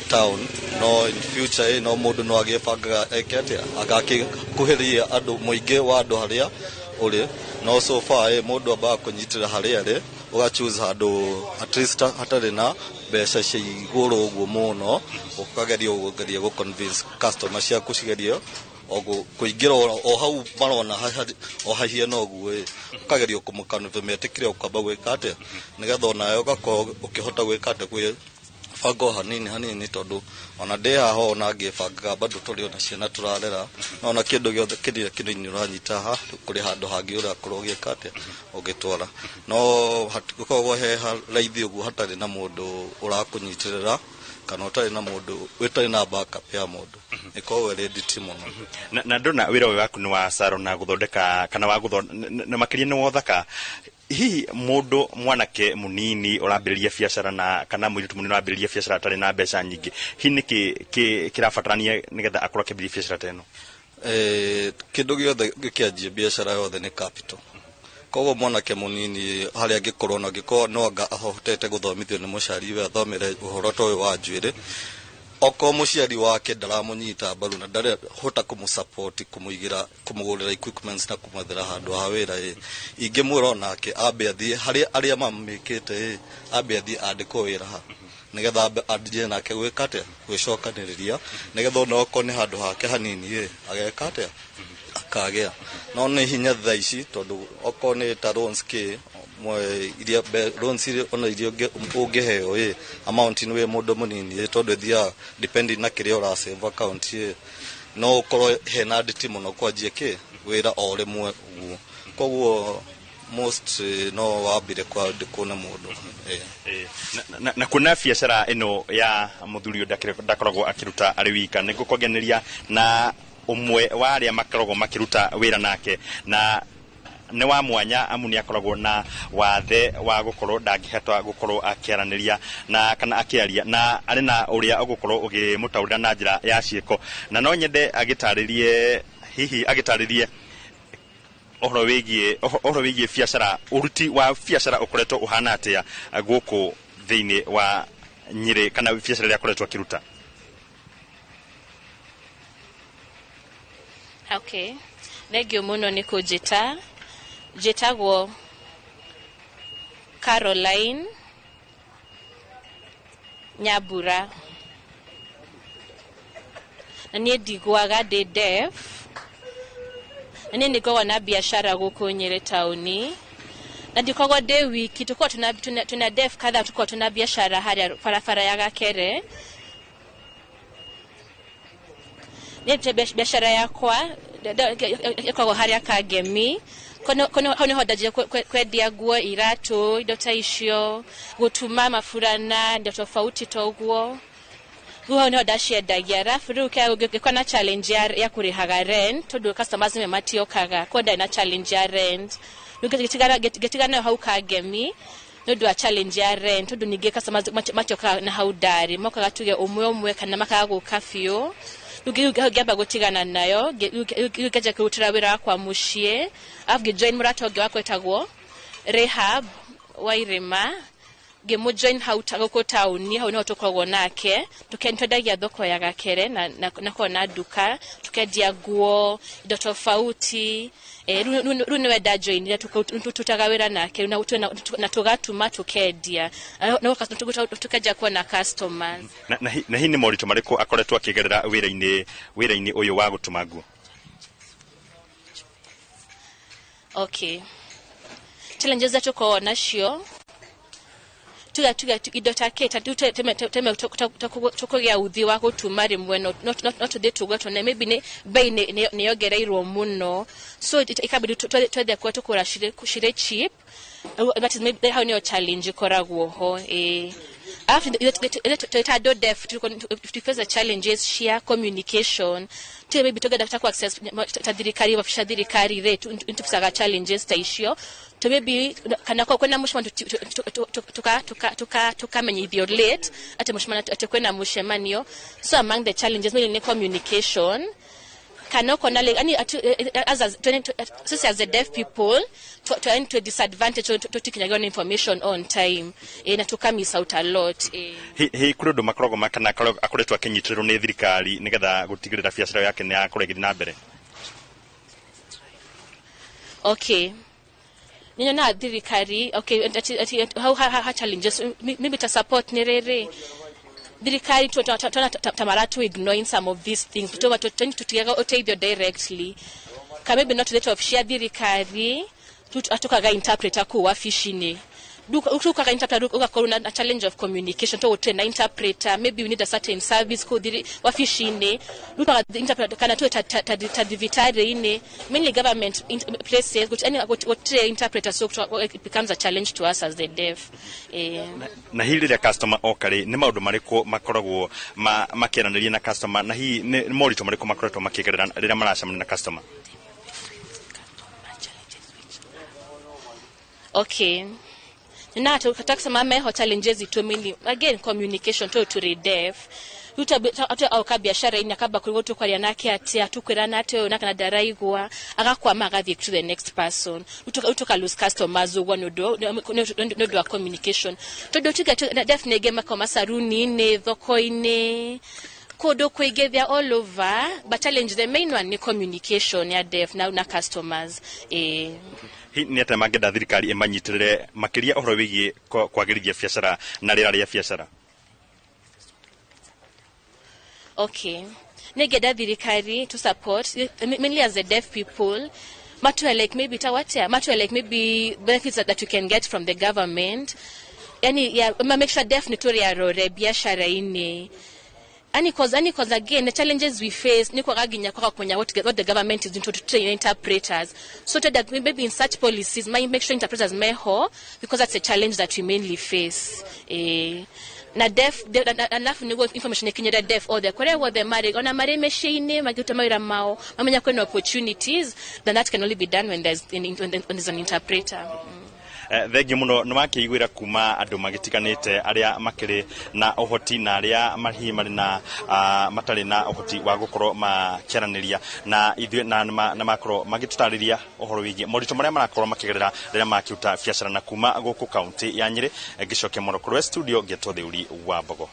town, no in future ĩ, no mũndũ no agĩbangaga eke atĩa, agakĩkuhĩrĩria andũ, mũingĩ wa andũ harĩa ũrĩ. No so far ĩ, mũndũ ambaga kũnyitĩra harĩa arĩ, ũga choose handũ at least hatarĩ na mbeca cia igũrũ ũguo mũno, ũkageria gũgeria gũ convince customer ciaku cigerie o kũingĩra o hau marona o hahiana ũguo ĩ, ũkageria kũmũ metĩkĩre ũkamba gwĩka atĩa, nĩgetha onawe ũgakorwo ũkĩhota gwĩka atĩa, kwĩ banga o hanini hanini, tondũ ona ndĩ haha ona ngĩbangaga bado tũrĩ ona ciana tũrarera, no ona kĩndũ gĩothe kĩrĩa kĩnini ũranyita haha, kũrĩ handũ hangĩ ũrakorwo ũgĩka atĩa, ũgĩtwara. No hatigũkoragwo he raithi ũguo hatarĩ na mũndũ ũrakũnyitĩrĩra kana ũtarĩ na mũndũ, ũtarĩ na backup ya mũndũ, ĩkoragwo ĩrĩ nditi mũno. Na ndona wĩra ũyũ waku nĩ wa salon na gũthondeka kana wa na makĩria nĩ wothaka. Hihi mũndũ mwanake mũnini ũrambĩrĩria biacara na kana mũirĩtu mũnini ũrambĩrĩria biacara atarĩ na mbeca nyingĩ, hihi nĩkĩ kĩrabatarania nĩgetha akorwo akĩambĩrĩria biacara ta ĩno? Kĩndũ gĩothe gĩkĩanjia biacara yothe nĩ capital. Koguo mwanake mũnini harĩa angĩkorwo na angĩkorwo no anga ahotete gũthomithio nĩ mũciari we, athomere ũhoro ta ũyũ wa njuĩrĩ, okorwo mũciari wake ndaramũnyita mbaru na ndarahota kũmũ-support, kũmũigĩra, kũmũgũrĩra equipments na kũmwethera handũ ha wĩra ĩ, ingĩmwĩra onake ambe athiĩ harĩa arĩa mamĩkĩte ĩ, ambe athiĩ andĩkwo wĩra ha, nĩgetha ambe anjie nake gwĩka atĩa, gwĩcokanĩrĩria, nĩgetha ona okorwo nĩ handũ hake hanini ĩ, ageka atĩa, akagĩa. No nĩ hinya thaa ici tondũ okorwo nĩ ta loans kĩ mwe iria loans iria ona iria ũngĩheo ĩ, amount nĩ wĩ mũndũ mũnini ĩ, tondũ ĩthiaga depending na kĩrĩa ũra save account ĩ, no ũkorwo hena nditi mũno kwanjia kĩ wĩra o rĩmwe ũguo. Koguo most no wambire kwandĩkwo nĩ mũndũ. Na kuona biacara ĩno ya mũthuri ũyũ ndakoragwo akĩruta arĩ wika, nĩ ngũkwanganĩria na ũmwe wa arĩa makoragwo makĩruta wĩra nake, na nĩ wa mwanya amu nĩ akoragwo na wathe wa gũkorwo ndangĩhota gũkorwo akĩaranĩria na kana akĩaria, na arĩ na ũrĩa ũgũkorwo ũgĩmũtaũrĩra na njĩra ya ciĩko. Na no nyende agĩtarĩrie, hihi agĩtarĩrie ũhoro wĩgiĩ biacara, ũruti wa biacara ũkoretwo ũhana atĩa gũkũ thĩinĩ wa Nyĩrĩ, kana biacara ĩrĩa akoretwo akĩruta. Okay. Thank you mũno nĩ kũnjĩta. Njĩtagwo Caroline Nyambura. Na niĩ ndiguaga, ndĩ deaf. Na niĩ nĩ na biacara gũkũ Nyĩrĩ taũni. Na ndikoragwo ndĩ wiki, tũkoragwo tuna deaf kadhaa, tũkoragwo tuna biacara harĩa barabara ya Gakere. Niĩ biacara yakwa ĩkoragwo harĩa Kangemi. Hau nĩho ndanjire kwendia nguo, iratũ, indo ta icio, gũtuma maburana, indo tofauti ta ũguo. Rĩu hau nĩho ndaciendagia. Arabu rĩu ngĩkorwo na challenge ya kũrĩhaga rent, tondũ customers imwe matiokaga, koguo ndarĩ na challenge ya rent. Rĩu ngĩtigana nayo hau Kangemi nĩ ũndũ wa challenge ya rent, tondũ ningĩ customers matiokaga na hau ndarĩ, mokaga tuge ũmwe ũmwe kana makaga gũka biũ. Rĩu ngĩamba gũtigana nayo, rĩu ngĩanjia kwĩrutĩra wĩra wakwa mũciĩ. Arabu ngĩjoin mũrata ũngĩ wakwa wĩtagwo Rehab wa Irĩma, ngĩmũjoin hau gũkũ taũni, hau nĩho tũkoragwo nake. Twendagia thoko ya Gakere na koragwo na nduka, tukendia nguo, indo tofauti. Rĩu nĩwe ndajoinire, tũrutaga wĩra nake na tũgatuma tũkendia na tukenja kuona customers. Na hihi nĩ moritũ marĩkũ akoretwo akĩgerera wĩra-inĩ ũyũ wa gũtuma nguo? Okay, challenges iria tũkoragwo nacio, Tuga indo ta kĩ ta rĩu teme tũkũgĩa uthi wa gũtuma rĩmwe no tũthiĩ tũgũre tuone maybe nĩ bei nĩ yongereirwo mũno, so ikabidi twethe kwa tũkũra cirĩ cheap. That is maybe how nĩyo challenge ĩkoragwo ho. Alafu twĩta andũ deaf tu face the challenges cia communication tu, maybe tũngĩenda ta ku access ta thirikari, wabici cia thirikari rĩ, nĩtũbicaga challenges ta icio to maybe kana kwa kwena mũcemanio tukamenyithio late atĩ mũcemanio, atĩ kwĩna mũcemanio. So among the challenges mainly nĩ communication, kana ukona like yani as sisi as the deaf people to disadvantage, tutikinyagio na information on time, na tuka miss out a lot. Hi kũrĩ ũndũ makoragwo kana akoretwo akĩnyitĩrĩrwo nĩ thirikari nĩgetha gũtigĩrĩra biacara yake nĩ yakorwo ĩgĩthiĩ na mbere? Okay, nyonaga thirikari, okay, ati how challenges maybe ta support nĩ rĩrĩ thirikari tona ta maratu ignoring some of these things, tutigaga ũteithio directly ka maybe not the of share thirikari atukaga interpreter kũu wabici-inĩ, ukaga interpreter ugakorwo na challenge of communication to gũtirĩ na interpreter. Maybe we need a certain service kũu wabici-inĩ, ukaga interpreter kana tuwe ta thibitarĩ-inĩ, mainly government places gũtirĩ interpreter, so it becomes a challenge to us as the deaf. Na hihi rĩrĩa customer oka rĩ, nĩ maũndũ marĩkũ makoragwo makĩaranĩria na customer, na hihi nĩ moritũ marĩkũ makoretwo makĩgerera rĩrĩa maracemania na customer? Okay, na kusema meho challenges itu mainly again communication to turi deaf auka biashara-inĩ akamba kũrigwo tũkwaria nake atia, tukwĩrana atĩa ũyũ na kana ndaraigua, agakwama agathiĩ to the next person, tuka lose customers ũguo nĩ ũndũ wa communication, tondũ tuge deaf nĩ aingĩ makoma saruni-inĩ, thoko-inĩ, kũndũ kũingĩ, they are all over, but challenge the main one nĩ communication ya deaf na customers. Hihi nĩ atĩa mangĩenda thirikari ĩmanyitĩrĩre makĩria ũhoro wĩgiĩ kwagĩrithia biacara na rĩera rĩa biacara? Okay, nĩngĩenda thirikari to support mainly as the deaf people, matuwe like maybe tawatia matuwe like maybe benefits that you can get from the government, yani yeah, make sure deaf nĩ tũrĩ arore biashara-inĩ. Ani cause again the challenges we face ni kwaga nginya kwaga kũmenya what the government is doing to train interpreters, so that maybe in such policies might make sure interpreters meho, because that's a challenge that we mainly face. Na deaf alafu niguo information ikinyĩre deaf othe kũrĩa guothe marĩ, ona marĩ mĩciĩ-inĩ makĩruta mawĩra mao, mamenya kwĩna opportunities. Then that can only be done when there's an interpreter. Thengiũ mũno. Nĩ wakĩiguĩra kuma andũ magĩtiganĩte arĩa makĩrĩ na ũhoti na arĩa hihi marĩ na matarĩ na ũhoti wa gũkorwo makĩaranĩria na ithuĩ, na makorwo magĩtũtarĩria ũhoro wĩgiĩ moritũ marĩa marakorwo makĩgerera rĩrĩa makĩruta biacara. Na kuma gũkũ kaunti ya Nyĩrĩ, ngĩcokia mũno kũrĩ studio, ngĩtwo Theuri wa Mbogo.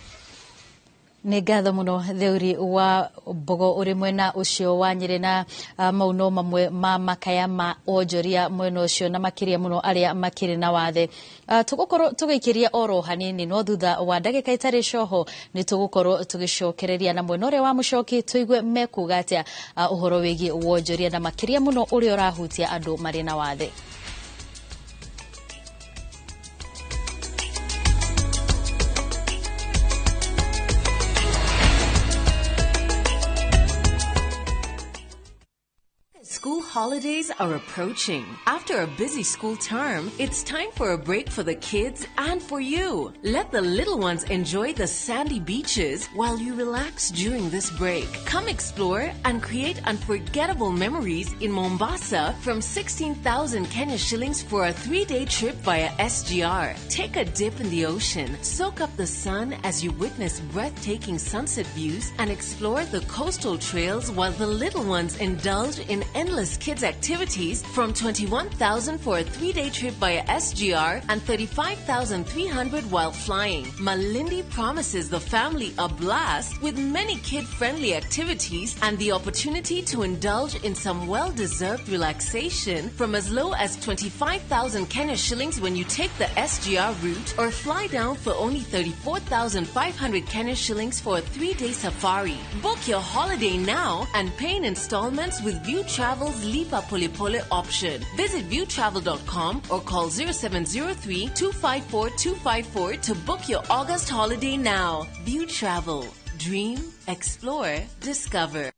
Nĩ ngatho mũno Theuri wa Mbogo ũrĩ mwena ũcio wa Nyĩrĩ. Na mau no mamwe ma makaya ma onjoria mwena ũcio, na makĩria mũno arĩa makĩrĩ na wathe. Tũgũkorwo tũgĩikĩria oro hanini, no thutha wa ndagĩka itarĩ coho nĩ tũgũkorwo tũgĩcokereria na mwena ũrĩa wa mũcoki, tũigue mekuga atĩa ũhoro wĩgiĩ wonjoria, na makĩria mũno ũrĩa ũrahutia andũ marĩ na wathe. School holidays are approaching. After a busy school term, it's time for a break for the kids and for you. Let the little ones enjoy the sandy beaches while you relax during this break. Come explore and create unforgettable memories in Mombasa from 16,000 Kenya shillings for a 3-day trip via SGR. Take a dip in the ocean, soak up the sun as you witness breathtaking sunset views, and explore the coastal trails while the little ones indulge in endless kids activities from 21,000 for a 3-day trip via SGR and 35,300 while flying. Malindi promises the family a blast with many kid-friendly activities and the opportunity to indulge in some well-deserved relaxation from as low as 25,000 Kenya shillings when you take the SGR route or fly down for only 34,500 Kenya shillings for a 3-day safari. Book your holiday now and pay in installments with View Travel's leading Lipa Pole Pole option. Visit viewtravel.com or call 0703 254 254 to book your August holiday now. View Travel. Dream, explore, discover.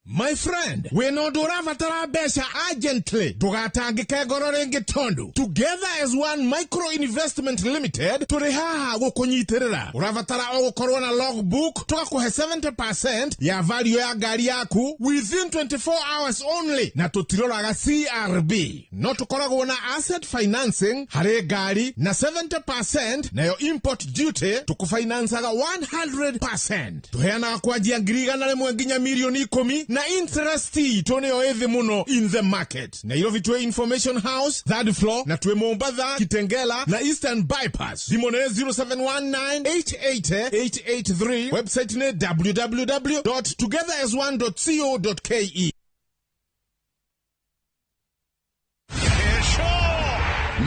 My friend, wĩna ũndũ ũrabatara mbeca urgently, ndũgatangĩke ngoro rĩngĩ tondũ Together as One Micro Investment Limited tũrĩ haha gũkũnyitĩrĩra. Ũrabatara o gũkorwo na logbook, tũgakũhe 70% ya value ya ngari yaku within 24 hours only, na tũtiroraga CRB. No tũkoragwo na asset financing harĩ ngari na 70%, nayo import duty tũkũfinancaga 100%. Tũheanaga kwanjia 100,000 nginya 10,000,000, na interest itũ nĩyo ĩthĩ mũno in the market. Nairobi twĩ Information House third floor, na twĩ Mombatha, Kitengela na Eastern Bypass. Thimũ nĩ 0719888883, website nĩ www.togetherasone.co.ke.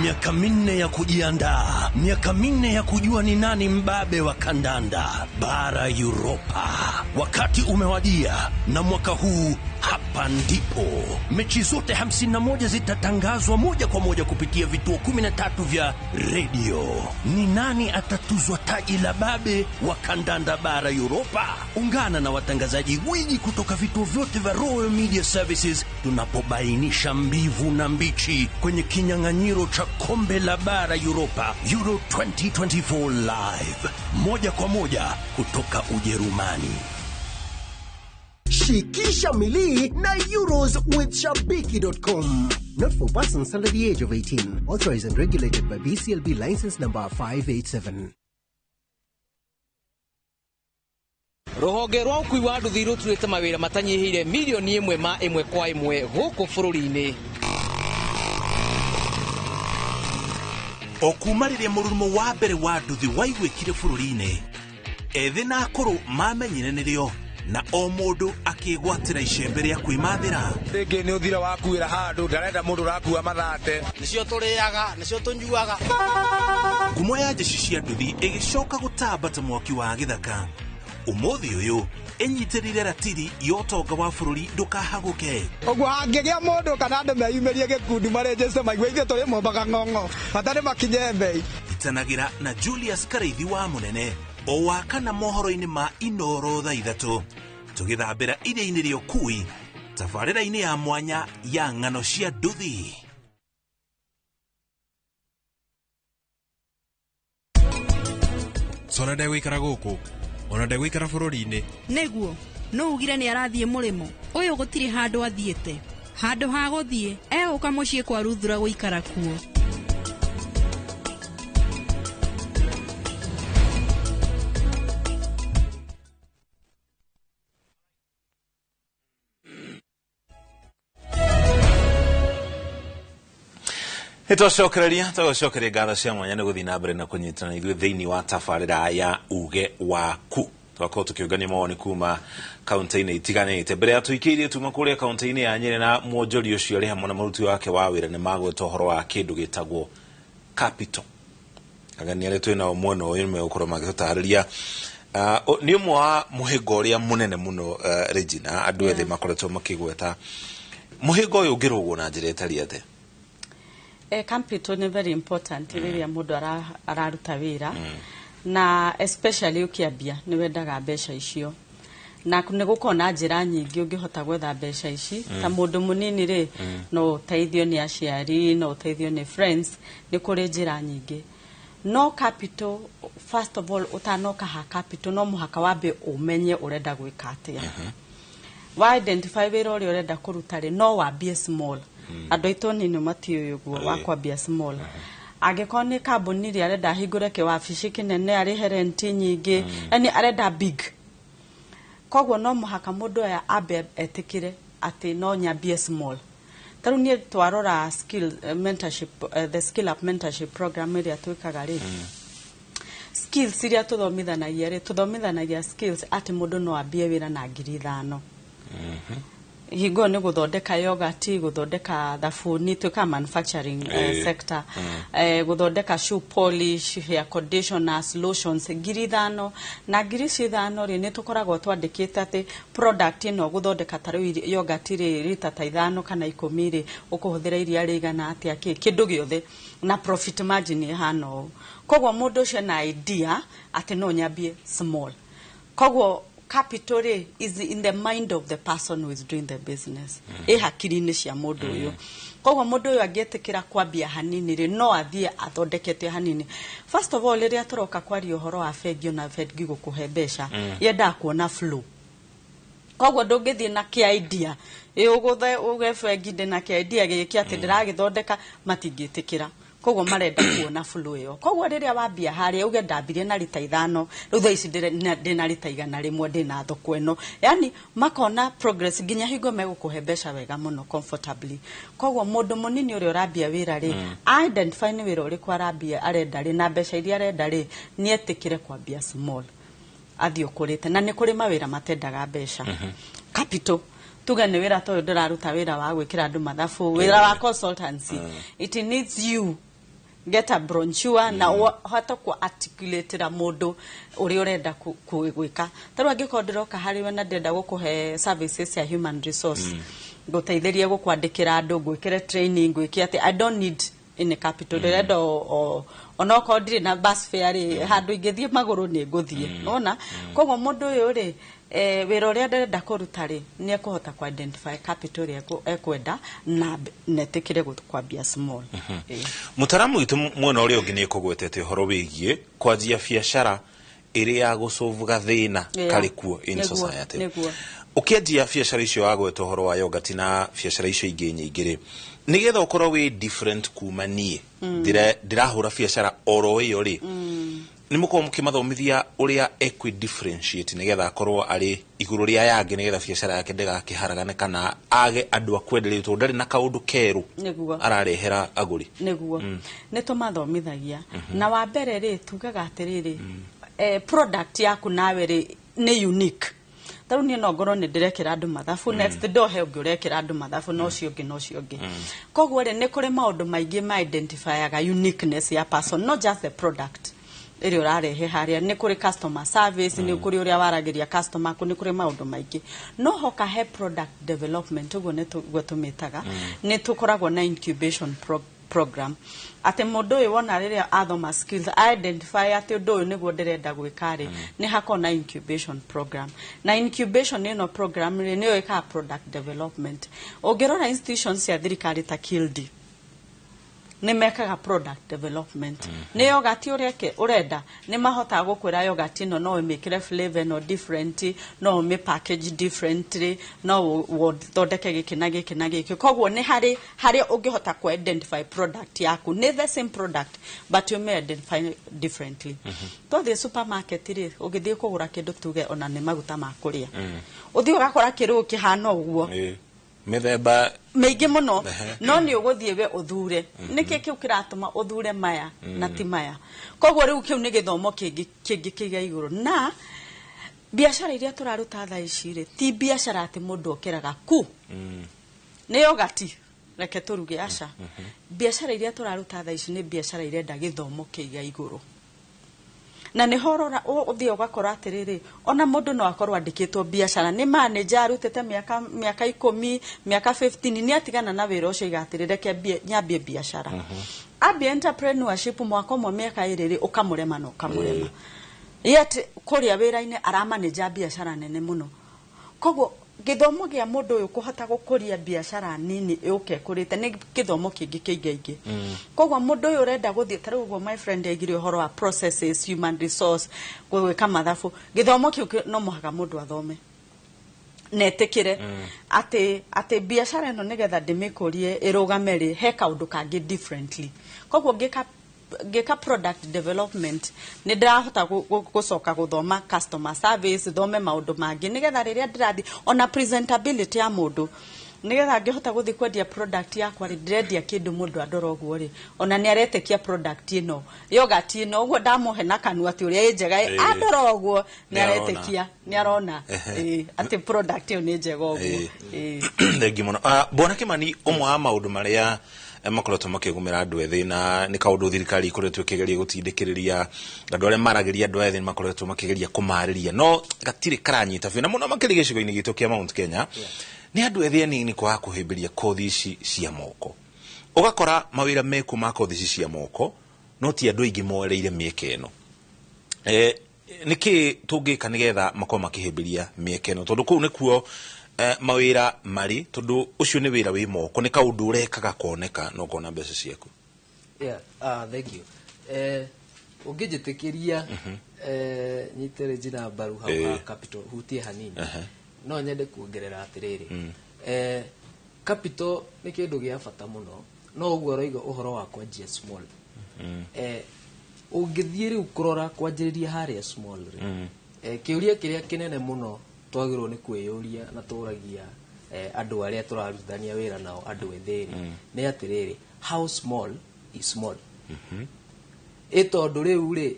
Miaka 4 ya kujiandaa, miaka 4 ya kujua ni nani mbabe wa kandanda bara Europa. Wakati umewadia, na mwaka huu hapa ndipo mechi zote 51 zitatangazwa moja kwa moja kupitia vituo 13 vya redio. Ni nani atatuzwa taji la babe wa kandanda bara Europa? Ungana na watangazaji gwiji kutoka vituo vyote vya Royal Media Services tunapobainisha mbivu na mbichi kwenye kinyang'anyiro cha kombe la bara Europa Euro 2024 live, moja kwa moja kutoka Ujerumani. Shikisha milii na Euros with Shabiki.com. Not for persons under the age of 18. Authorized and regulated by BCLB license number 587. Rũhonge rwa ũkui wa nduthi rũturĩte mawĩra matanyihĩire 1 million ma ĩmwe kwa ĩmwe gũkũ bũrũri-inĩ. O kuma rĩrĩa mũrurumo wa mbere wa nduthi waiguĩkire bũrũri-inĩ, ethĩ na akũrũ mamenyire nĩrĩo, na o mũndũ akĩgwatĩra icembe rĩa kwĩmathĩra. Rĩngĩ nĩ ũthira wakuĩra handũ, ndarenda mũndũ ũrakua mathate. Nĩcio tũrĩaga, nĩcio tũnyuaga. Ngumo ya njeci cia nduthi ĩgĩcoka gũtamba ta mwaki wa gĩthaka. Ũmũthĩ ũyũ ĩnyitĩrĩire ratiri ya ũtonga wa bũrũri ndũkahagũke. Ũguo hangĩgĩa mũndũ kana andũ meyumĩrie gĩkundi marĩnjĩce maigue ithuĩ tũrĩ mombaga ng'ong'o, bata nĩ makinye mbei. Itanagĩra na Julius Karaithi wa Mũnene o wa kana mohoro-inĩ ma Inoro thaa 3, tũgĩthambĩra iria-inĩ rĩa ũkui tabarĩra-inĩ ya mwanya ya ng'ano cia nduthi. Sona ndegũikara gũkũ, ona ndegũikara bũrũri-inĩ. Nĩguo no ugire nĩ arathiĩ mũrĩmo ũyũ, gũtirĩ handũ athiĩte. Handũ ha gũthiĩ egũka mũciĩ kwa Ruthura gũikara kuo. Nĩtwacokereria tũgũcokeria ngatho cia mwanya nĩ gũthiĩ na mbere na kũnyitana ithuĩ thĩinĩ wa tabarĩra ya uge waku. Twakorwo tũkĩũngania mawoni kuma kaunti-inĩ itiganĩte. Mbere ya tũikĩirie tuma kũrĩa kaunti-inĩ ya Nyĩrĩ, na mwonjori ũcio arĩ hamwe na mũruti wake wa wĩra nĩ magweta ũhoro wa kĩndũ gĩtagwo capital. Ageni arĩa twĩ nao mwena ũyũ nĩmegũkorwo magĩtũtarĩria. Nĩ ũmwe wa mũhĩnga ũrĩa mũnene mũno, Regina, andũ ethĩ makoretwo makĩgweta. Mũhĩnga ũyũ ũngĩrũgwo na njĩra ĩtariĩ atĩa? Capital nĩ very important rĩrĩa mũndũ araruta wĩra, na especially ũkĩambia nĩ wendaga mbeca icio, na nĩ gũkorwo na njĩra nyingĩ ũngĩhota gwetha mbeca ici. Ta mũndũ mũnini rĩ, no ũteithio nĩ aciari, no ũteithio nĩ friends, nĩ kũrĩ njĩra nyingĩ. No capital, first of all, ũtanoka ha capital, no mũhaka wambe ũmenye ũrenda gwĩka atĩa. Wa identify wĩra ũrĩa ũrenda kũruta rĩ, no wambie small. Andũ aitũ nini matiũĩ ũguo wa kwambia small. Angĩkorwo nĩ kambuni rĩ, arenda ahingũre kĩwabici kĩnene, arĩhe rent nyingĩ, yani arenda big. Koguo no mũhaka mũndũ aya ambe etĩkĩre atĩ no nyambie small. Ta rĩu niĩ twarora skill mentorship, the Skill Up mentorship program ĩrĩa twĩkaga rĩ, skills iria tũthomithanagia rĩ, tũthomithanagia skills atĩ mũndũ no ambie wĩra na 5,000. Hingo nĩ gũthondeka yogurt, gũthondeka thabuni, twĩkaga manufacturing sector, gũthondeka shoe polish, hair conditioners, lotions, 5,000. Na 5,000 rĩ, nĩ tũkoragwo twandĩkĩte atĩ product ĩno gũthondeka ta rĩu yogurt rĩ, rita ta 5 kana 10 rĩ, ũkũhũthĩra iria rĩigana atĩa, kĩ kĩndũ gĩothe, na profit margin ĩhana ũũ. Koguo mũndũ ũcio na idea atĩ no nyambie small. Koguo capital rĩ is in the mind of the person who is doing the business, ĩ hakiri-inĩ cia mũndũ ũyũ. Koguo mũndũ ũyũ angĩtĩkĩra kwambia hanini rĩ, no athiĩ athondekete hanini. First of all, rĩrĩa tũroka kwaria ũhoro wa bengi, ona bengi gũkũhe mbeca, yendaga kuona flow. Koguo ndũngĩthiĩ na kĩa idea ĩ ũgũthe uge bengi ndĩna kĩa idea gĩkĩ atĩ ndĩragĩthondeka, matingĩtĩkĩra. Koguo marenda kuona flow ĩyo. Koguo rĩrĩa wambia harĩa uge ndambirie na rita 5, rĩu thaa ici ndĩna rita 100, ndĩna thoko ĩno, yani makona progress nginya hingo megũkũhe mbeca wega mũno, comfortably. Koguo mũndũ mũnini ũrĩa ũrambia wĩra rĩ, identify nĩ wĩra ũrĩkũ arambia arenda rĩ, na mbeca iria arenda rĩ, nĩ etĩkĩre kwambia small, athiĩ ũkũrĩte. Na nĩ kũrĩ mawĩra matendaga mbeca, capital. Tuge nĩ wĩra ta ũyũ ndĩraruta, wĩra wa gwĩkĩra andũ mathabu, wĩra wa consultancy, it needs you get a brochure na ũhote ku articulate-ra mũndũ ũrĩa ũrenda gwĩka. Ta rĩu angĩkorwo ndĩroka harĩ we na ndĩrenda gũkũhe services cia human resource, ngũteithĩrie gũkwandĩkĩra andũ, ngwĩkĩre training, ngwĩke atĩ, I don't need any capital. Ndĩrenda onokorwo ndirĩ na bus fare rĩ, handũ ingĩthiĩ magũrũ nĩ ngũthiĩ nona. Koguo mũndũ ũyũ rĩ, wĩra ũrĩa ndĩrenda kũruta rĩ, nĩ ekũhota ku identify capital ĩrĩa ekwenda na netĩkĩre kwambia small. Mũtaramu witũ mwena ũrĩa ũngĩ nĩ ekũgwetete ũhoro wĩgiĩ kwanjia biacara ĩrĩ ya gũsolve gathĩna karĩ kuo in society. Ũkĩanjia biacara icio wagweta ũhoro wa yogurt na biacara icio ingĩ nyingĩ rĩ, nĩgetha ũkorwo wĩ different kuma niĩ ndĩrahũra biacara oro ĩyo rĩ, nĩ mũkorwo mũkĩmathomithia ũrĩa ekwi differentiate nĩgetha akorwo arĩ igũrũ rĩa yangĩ, nĩgetha biacara yake ndĩgakĩharagane kana age andũ a kwenderio tondũ ndarĩ na kaũndũ kerũ ararehera agũri? Nĩguo, nĩ tũmathomithagia. Na wa mbere rĩ, tugaga atĩrĩrĩ, product yaku nawe rĩ nĩ unique. Ta rĩu niĩ no ngorwo nĩ ndĩrekĩra andũ mathabu, next door he ũngĩ ũrekĩra andũ mathabu, na ũcio ũngĩ na ũcio ũngĩ. Koguo rĩ, nĩ kũrĩ maũndũ maingĩ ma identifyaga uniqueness ya person, not just the product ĩrĩa ũrarehe harĩa. Nĩ kũrĩ customer service, nĩ kũrĩ ũrĩa waragĩria customer aku, nĩ kũrĩ maũndũ maingĩ. No hoka he product development, ũguo nĩ guo tũmĩtaga. Nĩ tũkoragwo na incubation program, atĩ mũndũ ũyũ wona rĩrĩa athoma skills, identify atĩ ũndũ ũyũ nĩguo ndĩrenda gwĩka rĩ, nĩ hakoragwo na incubation program. Na incubation ĩno program rĩ, nĩyo ĩkaga product development. Ũngĩrora institutions cia thirikari ta KILDI, nĩ mekaga product development. Nĩ yogurt ũreke ũrenda, nĩ mahotaga gũkwĩra yogurt ĩno no ũmĩkĩre flavor ĩno different, no ũmĩ package differently, no ũthondeke gĩkĩ na gĩkĩ na gĩkĩ. Koguo nĩ harĩ harĩa ũngĩhota ku identify product yaku. Nĩ the same product, but you may identify differently. Twathiĩ supermarket rĩ, ũgĩthiĩ kũgũra kĩndũ, tuge ona nĩ maguta ma kũrĩa, ũthiĩ ũgakora kĩrũũ kĩhana ũguo. Mĩthemba mĩingĩ mũno. No nĩ ũgũthiĩ we ũthure nĩkĩ kĩu kĩratũma ũthure maya na ti maya. Koguo rĩu kĩu nĩ gĩthomo kĩngĩ kĩngĩ kĩiga igũrũ. Na biacara iria tũraruta thaa ici rĩ, ti biacara atĩ mũndũ okĩraga ku nĩ yogati reke tũruge, aca. Biacara iria tũraruta thaa ici nĩ biacara irenda gĩthomo kĩiga igũrũ. Na nĩho ũrora ũthiĩ ũgakora atĩrĩrĩ, ona mũndũ no akorwo andĩkĩtwo biacara nĩ manager, arutĩte mĩaka 10, mĩaka 15, nĩ atigana na wĩra ũcio, aiga atĩrĩ, reke nyambie biacara. Ambia entrepreneurship mwaka 1, mĩaka 2 rĩ, ũkamũrema na ũkamũrema. Yet kũrĩa wĩra-inĩ aramanĩja biacara nene mũno. Koguo gĩthomo gĩa mũndũ ũyũ kũhota gũkũria biacara nini ĩũke ĩkũrĩte nĩ gĩthomo kĩngĩ kĩingaingĩ. Koguo mũndũ ũyũ ũrenda gũthiĩ ta rĩu ũguo my friend aigire ũhoro wa processes, human resource, gwĩka mathabu, gĩthomo kĩu no mũhaka mũndũ athome na etĩkĩre atĩ biacara ĩno nĩgetha ndĩmĩkũrie ĩrũgame rĩ, he kaũndũ kangĩ differently. Koguo ngĩka product development, nĩ ndĩrahota gũcoka gũthoma customer service, thome maũndũ mangĩ, nĩgetha rĩrĩa ndĩrathiĩ ona presentability ya mũndũ. Nĩgetha ngĩhota gũthiĩ kwendia product yakwa rĩ, ndĩrendia kĩndũ mũndũ andora ũguo rĩ, ona nĩ aretĩkia product ĩno, yogurt ĩno, ũguo ndamũhe na kanua atĩ ũrĩa ĩ njega ĩ, andora ũguo nĩ Nĩ arona. aretĩkia, nĩ arona atĩ product ĩyo nĩ njega ũguo. Thengi mũno. Ah, Bwana Kimani, ũmwe wa maũndũ marĩa makoretwo makĩgũmĩra andũ ethĩ, na nĩ kaũndũ thirikari ĩkoretwo ĩkĩgeria gũtindĩkĩrĩria andũ arĩa maragĩria andũ ethĩ, nĩ makoretwo makĩgeria kũmarĩria, no gatirĩ karanyita biũ, na mũno makĩria gĩcigo-inĩ gitũ kĩa Mount Kenya, nĩ andũ ethĩ anini kwaga kũhĩmbĩria kothi ici cia moko. Ũgakora mawĩra mekuo ma kothi ici cia moko, no ti andũ aingĩ moereire mĩeke ĩno. Nĩkĩ tũngĩka nĩgetha makorwo makĩhĩmbĩria mĩeke ĩno, tondũ kũu nĩkuo mawĩra marĩ, tondũ ũcio nĩ wĩra wĩ moko, nĩ kaũndũ ũrekaga koneka na ũkona mbeca ciaku? Yeah, thank you. Ũngĩnjĩtĩkĩria nyite Regina mbaru hau ha capital, hutie hanini. No nyende kuongerera atĩrĩrĩ, capital nĩ kĩndũ gĩa bata mũno, no ũguo ũroiga ũhoro wa kwanjia small. Ũngĩthiĩ rĩu kũrora kwanjĩrĩria harĩa small rĩ, kĩũria kĩrĩa kĩnene mũno twagĩrĩirwo nĩ kwĩyũria na tũragia andũ arĩa tũrarutithania wĩra nao, andũ ethĩ rĩ, nĩ atĩrĩrĩ, how small is small? Ĩ tondũ rĩu rĩ,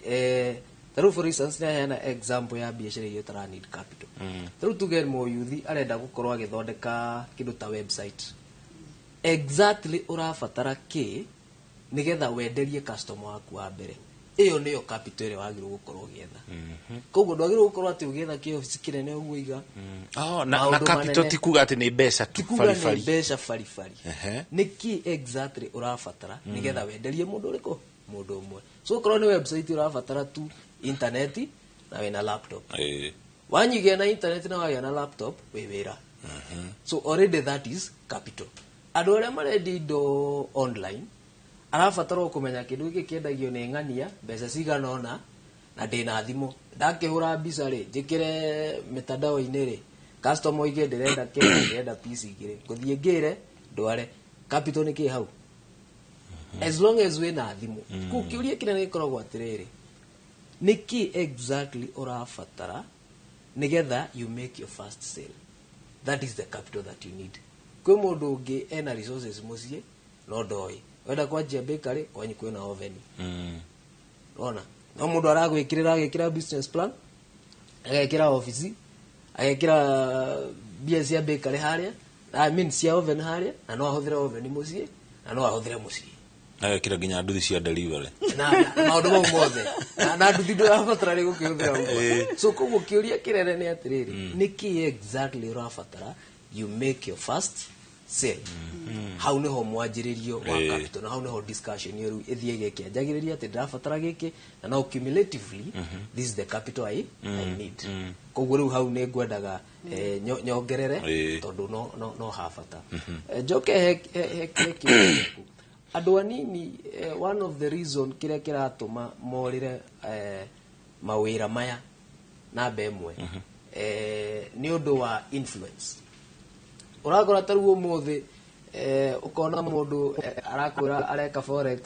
ta rĩu for instance, nĩaheana example ya biacara iria ũtara need capital. Ta rĩu tuge mũyuthi arenda gũkorwo agĩthondeka kĩndũ ta website, exactly ũrabatara kĩ nĩgetha wenderie customer waku wa mbere? Ĩyo nĩyo capital ĩrĩa wagĩrĩirwo gũkorwo ũgĩetha. Koguo ndwagĩrĩirwo gũkorwo atĩ ũgĩetha kĩobici kĩnene ũguo iga Oh, na maũndũ capital manene. ti kuga atĩ nĩ mbeca tu Ti kuga nĩ baribari. mbeca baribari. Nĩ kĩ exactly ũrabatara nĩgetha wenderie mũndũ ũrĩkũ? Mũndũ ũmwe. So okorwo nĩ website, ũrabatara tu internet na wĩna laptop. Wanyigĩa na internet na wagĩa na laptop, wĩ wĩra. So already that is capital. Andũ arĩa marendia indo online, arabatara o kũmenya kĩndũ gĩkĩ kĩendagio nĩ ng'ania, mbeca cigana ũna, na ndĩna thimũ, ndakĩhũra mbica rĩ, njĩkĩre mitandao-inĩ rĩ, customer oige ndĩrenda kĩrĩa ndĩrenda, piece igĩrĩ, ngũthiĩ ngĩre ndware. Capital nĩ kĩ hau? As long as wĩna thimũ. Kũu kĩũria kĩnene gĩkoragwo atĩrĩrĩ, nĩ kĩ exactly ũrabatara nĩgetha you make your first sale? That is the capital that you need. Kwĩ mũndũ ũngĩ ena resources mũciĩ no ndoĩ wenda kwanjia bakery, kwanyu kwĩna oven. Ona no mũndũ aragwĩkĩrĩra, agĩkĩra business plan, agekĩra ofici, agekĩra mbia cia bakery harĩa, I mean cia oven harĩa, na no ahũthĩre oven mũciĩ na no ahũthĩre mũciĩ. Agekĩra nginya nduthi cia delivery. Na maũndũ mau mothe na nduthi ndũrabatara rĩ gũkĩhũthĩra ũguo. So koguo kĩũria kĩnene nĩ atĩrĩrĩ, nĩ kĩ exactly ũrabatara you make your first sale? Hau nĩho mwanjĩrĩrio wa capital, na hau nĩho discussion ĩyo rĩu ĩthiĩge ĩkĩanjagĩrĩria atĩ ndĩrabatara gĩkĩ, na no cumulatively this is the capital I need. Koguo rĩu hau nĩ ngwendaga nyongerere tondũ no habata. Njoke he kĩũria gĩaku. Andũ anini, one of the reason kĩrĩa kĩratũma morĩre mawĩra maya namba ĩmwe, nĩ ũndũ wa influence. Ũrakora ta rĩu ũmũthĩ, ũkona mũndũ arakwĩra areka forex,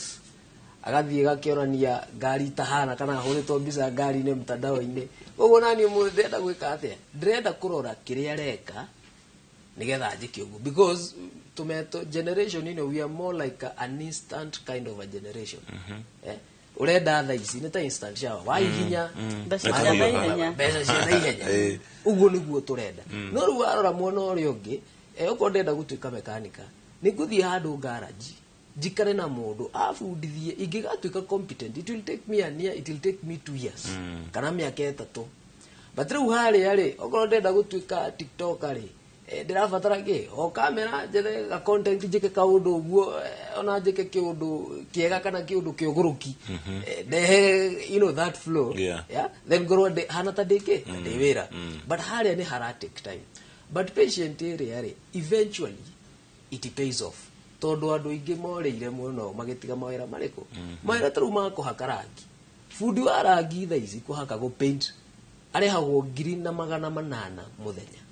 agathiĩ gakĩonania ngari itahana kana ahũrĩtwo mbica ngari-inĩ mtandao-inĩ. Koguo nani ũmũthĩ ndĩrenda gwĩka atĩa? Ndĩrenda kũrora kĩrĩa areka nĩgetha njĩke ũguo, because tumeto generation ino, we are more like an instant kind of a generation. Ũrenda thaa ici nĩ ta instant shower, wahihinya Mbeca cia naihenya. Mbeca cia naihenya. Ũguo nĩguo tũrenda. No rĩu warora mwena ũrĩa ũngĩ, okorwo ndĩrenda gũtuĩka mekanika, nĩ ngũthiĩ handũ garage, njikare na mũndũ abundithie, ingĩgatuĩka competent, it will take me a year, it will take me 2 years kana mĩaka 3. But rĩu harĩa rĩ, okorwo ndĩrenda gũtuĩka TikToker rĩ, ndĩrabatara kĩ? O kamera, njethe ga content, njĩke kaũndũ ũguo, ona njĩke kĩũndũ kĩega kana kĩũndũ kĩũgũrũki, ndehe that flow. Yeah? Then ngorwo hana ta ndĩ ta ndĩ wĩra. But harĩa nĩ hara take time, but patient ĩrĩa rĩ, eventually it pays off, tondũ andũ aingĩ morĩire mũno magĩtiga mawĩra marĩkũ? Mawĩra ta rĩu ma kũhaka rangi. Bundi wa rangi thaa ici kũhaka, gũ paint, arĩhagwo 1800 mũthenya.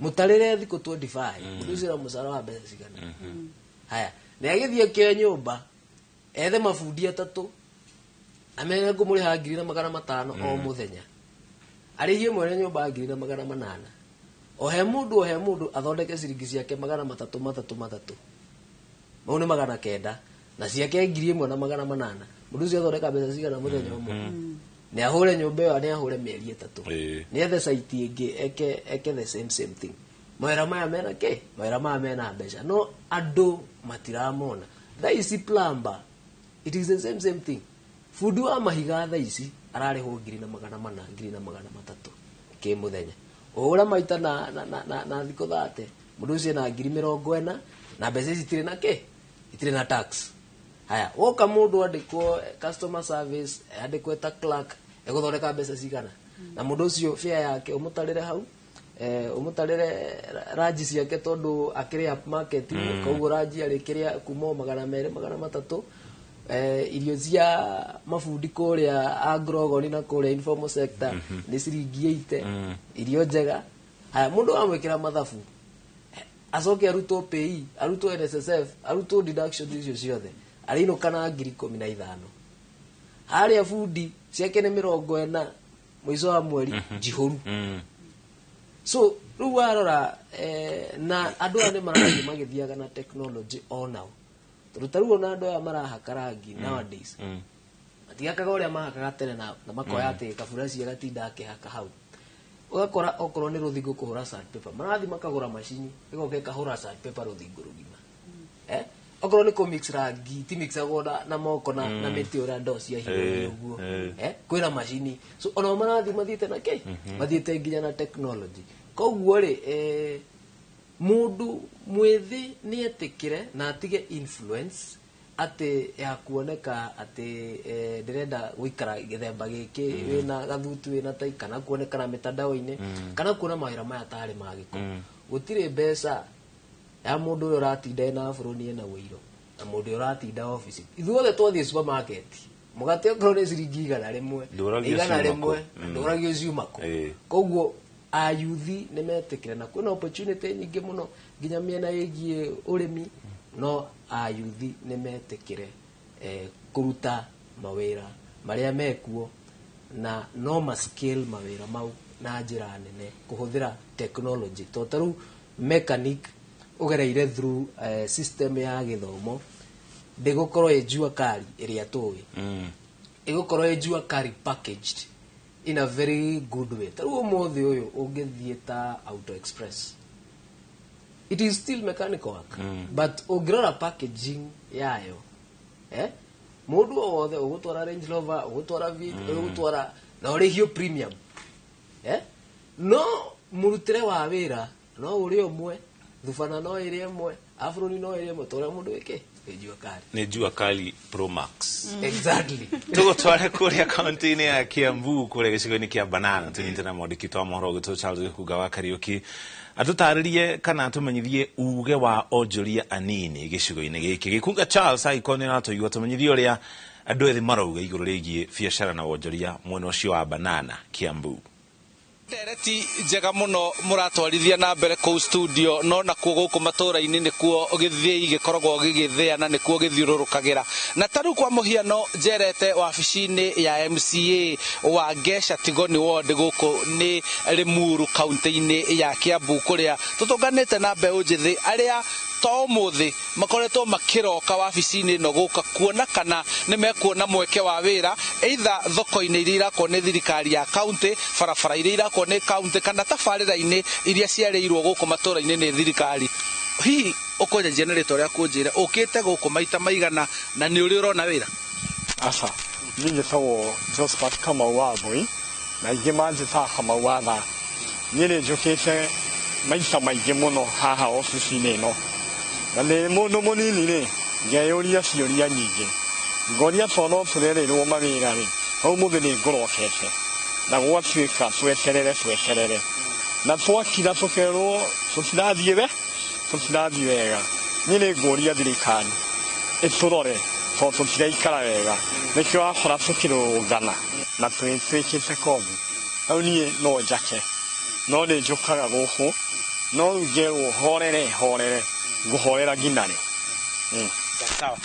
Mũtarĩre thikũ 25, mũndũ ũcio na mũcara wa mbeca cigana? Haya, nĩ agĩthiĩ akĩoya nyũmba, ethe mabundi atatũ, amere ngũmũrĩha 1500 o mũthenya, arĩhie mwene nyũmba 1800. O he mũndũ athondeke ciringi ciake 300 300 300, mau nĩ 900, na ciake 1800. Mũndũ ũcio athondeka mbeca cigana mũthenya ũmwe? Nĩ ahũre nyũmba ĩyo, nĩ ahũre mĩeri 3, nĩ ethe site ĩngĩ eke the same thing. Mawĩra maya mena kĩ? Mawĩra maya mena mbeca, no andũ matiramona. Thaa ici plumber, it is the same thing. Fundi wa mahiga thaa ici ararĩhwo 1400, 1300 kĩ mũthenya. Ũhũra maita na thikũ 30, mũndũ ũcio ena 40,000, na mbeca ici itirĩ na kĩ? Itirĩ na tax. Haya, woka mũndũ andĩkwo customer service, andĩkwo ta clerk, egũthondeka mbeca cigana? Na mũndũ ũcio fare yake ũmũtarĩre hau, ũmũtarĩre ranji ciake tondũ akĩrĩ up market, koguo ranji arĩkĩrĩa kuma 200 300. Irio cia mabundi kũrĩa agrogoni na kũrĩa informal sector nĩ ciringi 80, irio njega. Haya, mũndũ amwĩkĩra mathabu, acoke arutwo PAYE, arutwo NSSF, arutwo deduction icio ciothe, arĩinũka na 15,000. Harĩa bundi ciake nĩ 40 mũico wa mweri njihũru. So rĩu warora, na andũ aya nĩ marathiĩ magĩthiaga na technology onao. Tondũ ta rĩu ona andũ aya marahaka rangi nowadays, matihakaga ũrĩa mahakaga tene na makoya atĩ kaburaci agatinda akĩhaka hau. Ũgakora okorwo nĩ rũthingo kũhũra sandpaper, marathiĩ makagũra macini ĩgoka ĩkahũra sandpaper rũthingo rũgima. Okorwo nĩ kũmix rangi, ti mixagwo na moko na mĩtĩ ũrĩa ndoo cia hinya ũguo. Kwĩna macini. So onao marathiĩ mathiĩte na kĩ? Mathiĩte nginya na technology. Koguo rĩ, mũndũ mwĩthĩ nĩ etĩkĩre na atige influence atĩ ya kuoneka atĩ ndĩrenda gũikara gĩthemba gĩkĩ, wĩna gathuti, wĩna tai, kana kuonekana mitandao-inĩ, kana kuona mawĩra maya tarĩ ma gĩko. Gũtirĩ mbeca ya mũndũ ũrĩa ũratinda ena bũrũri ena wũiro, na mũndũ ũrĩa ũratinda obici. Ithuothe twathiĩ supermarket, mũgate okorwo nĩ ciringi 100, 100, ndũragio ciuma kũ. Koguo ayuthi nĩ metĩkĩre, na kwĩna opportunity nyingĩ mũno nginya mĩena ĩgiĩ ũrĩmi, no ayuthi nĩ metĩkĩre kũruta mawĩra marĩa mekuo, na no ma scale mawĩra mau na njĩra nene kũhũthĩra technology. Tondũ ta rĩu mechanic ũgereire through system ya gĩthomo, ndĩgũkorwo ĩ jua kali ĩrĩa tũĩ, ĩgũkorwo ĩ jua kali packaged in a very good way. Ta rĩu ũmũthĩ ũyũ ũngĩthiĩ ta Auto Express, it is still mechanical work, but ũngĩrora packaging yayo, mũndũ o wothe ũgũtwara Range Rover, ũgũtwara V8, ũgũtwara na ũrĩhio premium, no mũrutĩre wa wĩra no ũrĩ ũmwe, thubana no ĩrĩ ĩmwe, afroni no ĩrĩ ĩmwe, tũrĩa mũndũ ĩkĩ nĩ jua kali, nĩ jua kali Pro Max. Exactly. Tũgũtware kũrĩa kaunti-inĩ ya Kiambu, kũrĩa gĩcigo-inĩ kĩa Banana, tũnyite na mwandĩki wa mohoro ũgĩtwo Charles Gĩkunga wa Kariũki, atũtarĩrie kana atũmenyithie uge wa onjoria anini gĩcigo-inĩ gĩkĩ. Gĩkunga Charles, angĩkorwo nĩ ũratũigua, tũmenyithie ũrĩa andũ ethĩ marauga igũrũ rĩgiĩ biacara na wonjoria mwena ũcio wa Banana, Kiambu. Ndereti njega mũno mũratwarithia na mbere kũu studio, no nakuo gũkũ matũra-inĩ nĩkuo gĩthĩi gĩkoragwo gĩgĩthĩa na nĩkuo gĩthiũrũrũkagĩra. Na ta rĩu kwa mũhiano njerete wabici-inĩ ya MCA wa Ngeca Tigoni Ward gũkũ nĩ Limuru kaunti-inĩ ya Kiambu, kũrĩa tũtũnganĩte na mbeũ njĩthĩ arĩa to ũmũthĩ makoretwo makĩroka wabici-inĩ ĩno gũka kuona kana nĩ mekuona mweke wa wĩra, either thoko-inĩ iria irakwo nĩ thirikari ya kaunti, barabara iria irakwo nĩ kaunti, kana tabarĩra-inĩ iria ciarĩirwo gũkũ matũra-inĩ nĩ thirikari. Hihi ũkũnjanjia na rĩtwa rĩaku ũnjĩre ũkĩte gũkũ maita maigana na nĩ ũrĩ ũrona wĩra? Aca, niĩ njĩtagwo Josephat Kamau wa Mbui, na aingĩ manjĩtaga Kamau wa Thaa. Niĩ nĩ njũkĩte maita maingĩ mũno haha obici-inĩ ĩno, na nĩ mũndũ mũnini rĩ, ngeyũria ciũria nyingĩ, ngoria to no tũrerĩrwo mawĩra rĩ, ũmũthĩ nĩ ngũrokete, na gwatuĩka tweterere tweterere, na twakira tũkerwo tũtirathiĩ tũtirathiĩ wega. Niĩ nĩ ngũria thirikari ĩtũrore tondũ tũtiraikara wega, nĩkĩo wakora tũkĩrũrũngana na twĩkĩte kothi. Rĩu niĩ no njake, no nĩ njũkaga gũkũ, no rĩu ngerwo horere horere, ngũhorera nginya rĩ? Sawa.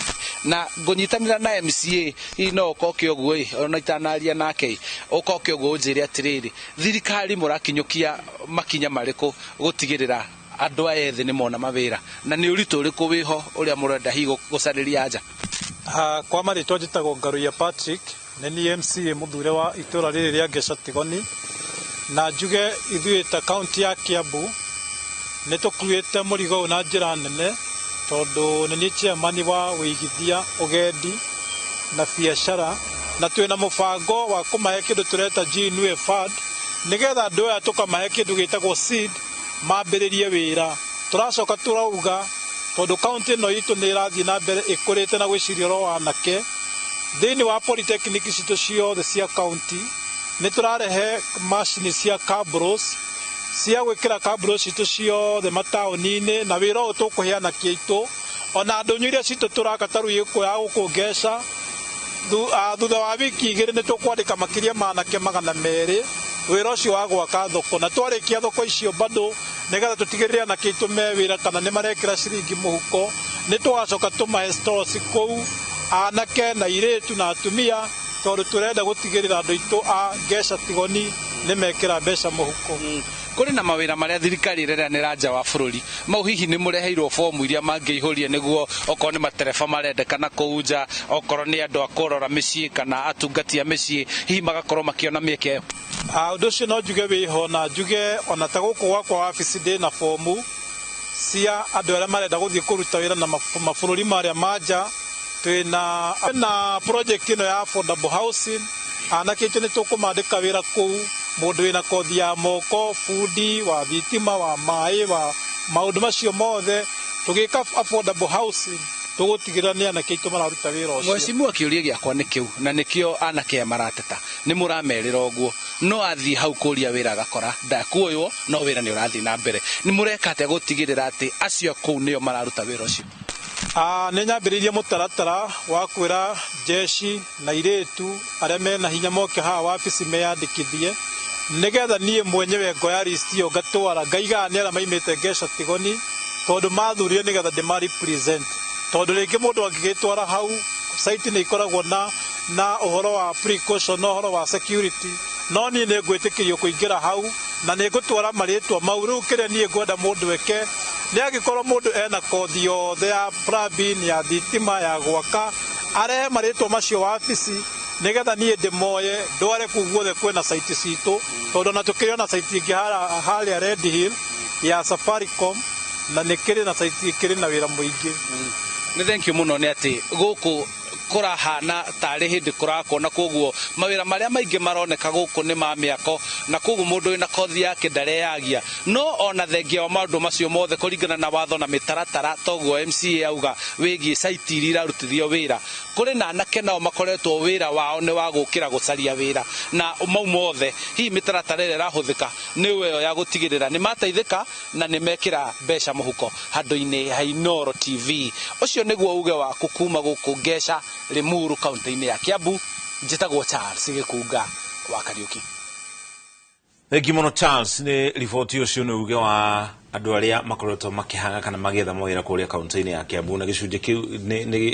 Na ngũnyitanĩra na MCA, hihi no ũkoke ũguo ĩ, ona itanaria nake ĩ, ũkoke ũguo ũnjĩre atĩrĩrĩ, thirikari mũrakinyũkia makinya marĩkũ gũtigĩrĩra andũ aya ethĩ nĩ mona mawĩra, na nĩ ũritũ ũrĩkũ wĩho ũrĩa mũrenda hihi gũcarĩria anja? Kwa marĩtwa njĩtagwo Ngaruiya Patrick, nĩ niĩ MCA mũthure wa itũra rĩrĩ rĩa Ngeca Tigoni, na njuge ithuĩ ta kaunti ya Kiambu nĩ tũkuĩte mũrigo ũyũ na njĩra nene, tondũ nĩ niĩ chairman wa ũigithia, ũgendi na biacara, na twĩna mũbango wa kũmahe kĩndũ tũreta Jiinue Fund, nĩgetha andũ aya tũkamahe kĩndũ gĩtagwo seed mambĩrĩrie wĩra. Tũracoka tũrauga tondũ kaunti ĩno itũ nĩ ĩrathiĩ na mbere ĩkũrĩte na gwĩciria ũhoro wa anake, thĩinĩ wa polytechnic citũ ciothe cia kaunti nĩ tũrarehe macini cia cabros cia gwĩkĩra cabros citũ ciothe mataũni-inĩ, na wĩra ũyũ tũkũhe anake aitũ ona ndũnyũ iria citũ tũraka ta rĩu ĩkũ ya gũkũ Ngeca. Thutha wa wiki 2 nĩ tũkwandĩka makĩria ma anake 200 wĩra ũcio wa gwaka thoko, na twarĩkia thoko icio bado nĩgetha tũtigĩrĩre anake aitũ me wĩra kana nĩ marekĩra ciringi mũhuko, nĩ tũgacoka tũmahe stores kũu anake na irĩtu na atumia, tondũ tũrenda gũtigĩrĩra andũ aitũ a Ngeca Tigoni nĩ mekĩra mbeca mũhuko. Kũrĩ na mawĩra marĩa thirikari ĩreranĩra nja wa bũrũri, mau hihi nĩ mũreheirwo bomu iria mangĩihũria nĩguo okorwo nĩ matereba marendekana kũu nja, okorwo nĩ andũ a kũrora mĩciĩ kana atungati a mĩciĩ, hihi magakorwo makĩona mĩeke ĩyo? Ũndũ ũcio no njuge wĩho, na njuge ona ta gũkũ gwakwa wabici ndĩ na bomu cia andũ arĩa marenda gũthiĩ kũruta wĩra na mabũrũri marĩa ma nja. Twĩna na project ĩno ya affordable housing, anake aitũ nĩ tũkũmandĩka wĩra kũu, mũndũ wĩna kothi ya moko, bundi wa thitima, wa maĩ, wa maũndũ macio mothe. Tũgĩka affordable housing tũgũtigĩrĩra nĩ anake aitũ mararuta wĩra ũcio. Mheshimiwa, kĩũria gĩakwa nĩ kĩu, na nĩkĩo anake aya marateta, nĩ mũramerĩra ũguo, no athiĩ hau kũria wĩra agakora ndakuoywo, no wĩra nĩ ũrathiĩ na mbere. Nĩ mũreka atĩa gũtigĩrĩra atĩ acio kũu nĩo mararuta wĩra ũcio? Nĩ nyambĩrĩirie mũtaratara wa kwĩra jeshi na irĩtu arĩa mena hinya moke haha wabici meyandĩkithie, nĩgetha niĩ mwenyewe ngoya list ĩyo ngatwara ngaigaga nĩ arĩa maimĩte Ngeca Tigoni, tondũ mathurire nĩgetha ndĩma represent, tondũ rĩngĩ mũndũ angĩgĩtwara hau site nĩ ikoragwo na ũhoro wa precaution na ũhoro wa security, no niĩ nĩ ngwĩtĩkĩrio kũingĩra hau na nĩ ngũtwara marĩtwa mau. Rĩu kĩrĩa niĩ ngwenda mũndũ eke nĩ angĩkorwo mũndũ ena kothi yothe ya plumbing, ya thitima, ya gwaka, arehe marĩtwa macio wabici nĩgetha niĩ ndĩmoye ndware kũu guothe kwĩna site citũ, tondũ ona tũkĩrĩ ona site ĩngĩ harĩa Red Hill ya Safaricom, na nĩ kĩrĩ na site ĩkĩrĩ na wĩra mũingĩ. Nĩ thank you mũno, nĩ atĩ gũkũ kũrahana tarĩ hĩndĩ kũrakwo, na koguo mawĩra marĩa maingĩ maroneka gũkũ nĩ ma mĩako, na koguo mũndũ wĩna kothi yake ndareyagia. No ona thengia wa maũndũ macio mothe kũringana na watho na mĩtaratara, toguo MCA auga wĩgiĩ site iria irarutithio wĩra, kũrĩ na anake nao makoretwo wĩra wao nĩ wa gũkĩra gũcaria wĩra, na mau mothe hihi mĩtaratara ĩrĩa ĩrahũthĩka nĩ ĩyo ya gũtigĩrĩra nĩ mateithĩka na nĩ mekĩra mbeca mũhuko handũ-inĩ ha Inooro TV. Ũcio nĩguo uge waku kuma gũkũ Ngeca, Limuru, kaunti-inĩ ya Kiambu. Njĩtagwo Charles Gĩkunga wa Kariũki. Thengi mũno Charles nĩ riboti ũcio, nĩ uge wa andũ arĩa makoretwo makĩhanga kana magĩetha mawĩra kũrĩa kaunti-inĩ ya Kiambu, na gĩcunjĩ kĩu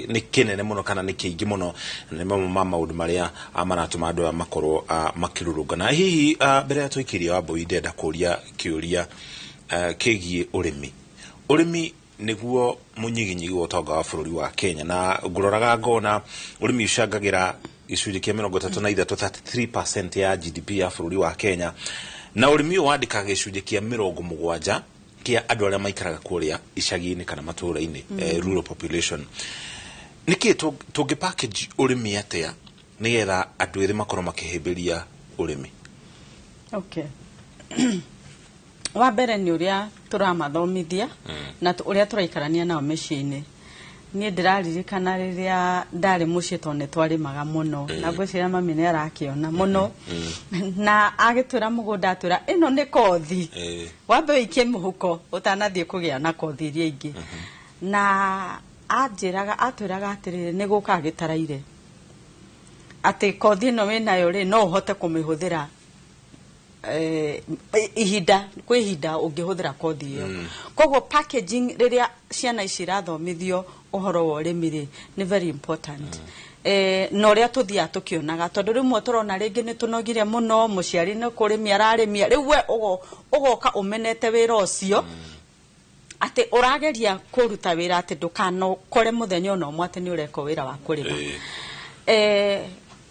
nĩ kĩnene mũno kana nĩ kĩingĩ mũno, na nĩ mamwe ma maũndũ marĩa maratũma andũ aya makorwo makĩrũrũngana. Hihi mbere ya tũikĩrie Wambũi, ndĩrenda kũria kĩũria kĩgiĩ ũrĩmi. Ũrĩmi nĩguo mũnyiginyigi wa ũtonga wa bũrũri wa Kenya, na ngũroraga ngona ũrĩmi ũcangagĩra gĩcunjĩ kĩa 33, 33% ya GDP ya bũrũri wa Kenya, na ũrĩmi ũyũ wandĩkaga gĩcunjĩ kĩa 70 kĩa andũ arĩa maikaraga kũrĩa icagi-inĩ kana matũũra-inĩ, rural population. Nĩkĩ tũngĩ package ũrĩmi atĩa nĩgetha andũ ethĩ makorwo makĩhĩmbĩria ũrĩmi? Okay. Wa mbere nĩ ũrĩa tũramathomithia na ũrĩa tũraikarania nao mĩciĩ-inĩ. Niĩ ndĩraririkana rĩrĩa ndarĩ mũciĩ, tondũ nĩ twarĩmaga mũno, na ngwĩciria mami nĩ arakĩona mũno, na agĩtwĩra mũgũnda atwĩra ĩno nĩ kothi, wambe ũikie mũhuko ũtanathiĩ kũgĩa na kothi iria ingĩ. Na anjĩraga, atwĩraga atĩrĩrĩ, nĩ gũka gĩtaraire atĩ kothi ĩno wĩnayo rĩ, no ũhote kũmĩhũthĩra ihinda kwĩ ihinda ũngĩhũthĩra kothi ĩyo. Koguo packaging, rĩrĩa ciana ici irathomithio Ũhoro wa ũrĩmi rĩ, nĩ very important na ũrĩa tũthiaga tũkĩonaga, tondũ rĩmwe tũrona rĩngĩ nĩ tũnogire mũno, mũciari nĩ kũrĩmia ararĩmia, rĩu we ũgoka ũmenete wĩra ũcio, atĩ ũrageria kũruta wĩra atĩ ndũkanakore mũthenya ona ũmwe atĩ nĩ ũreka wĩra wa kũrĩma.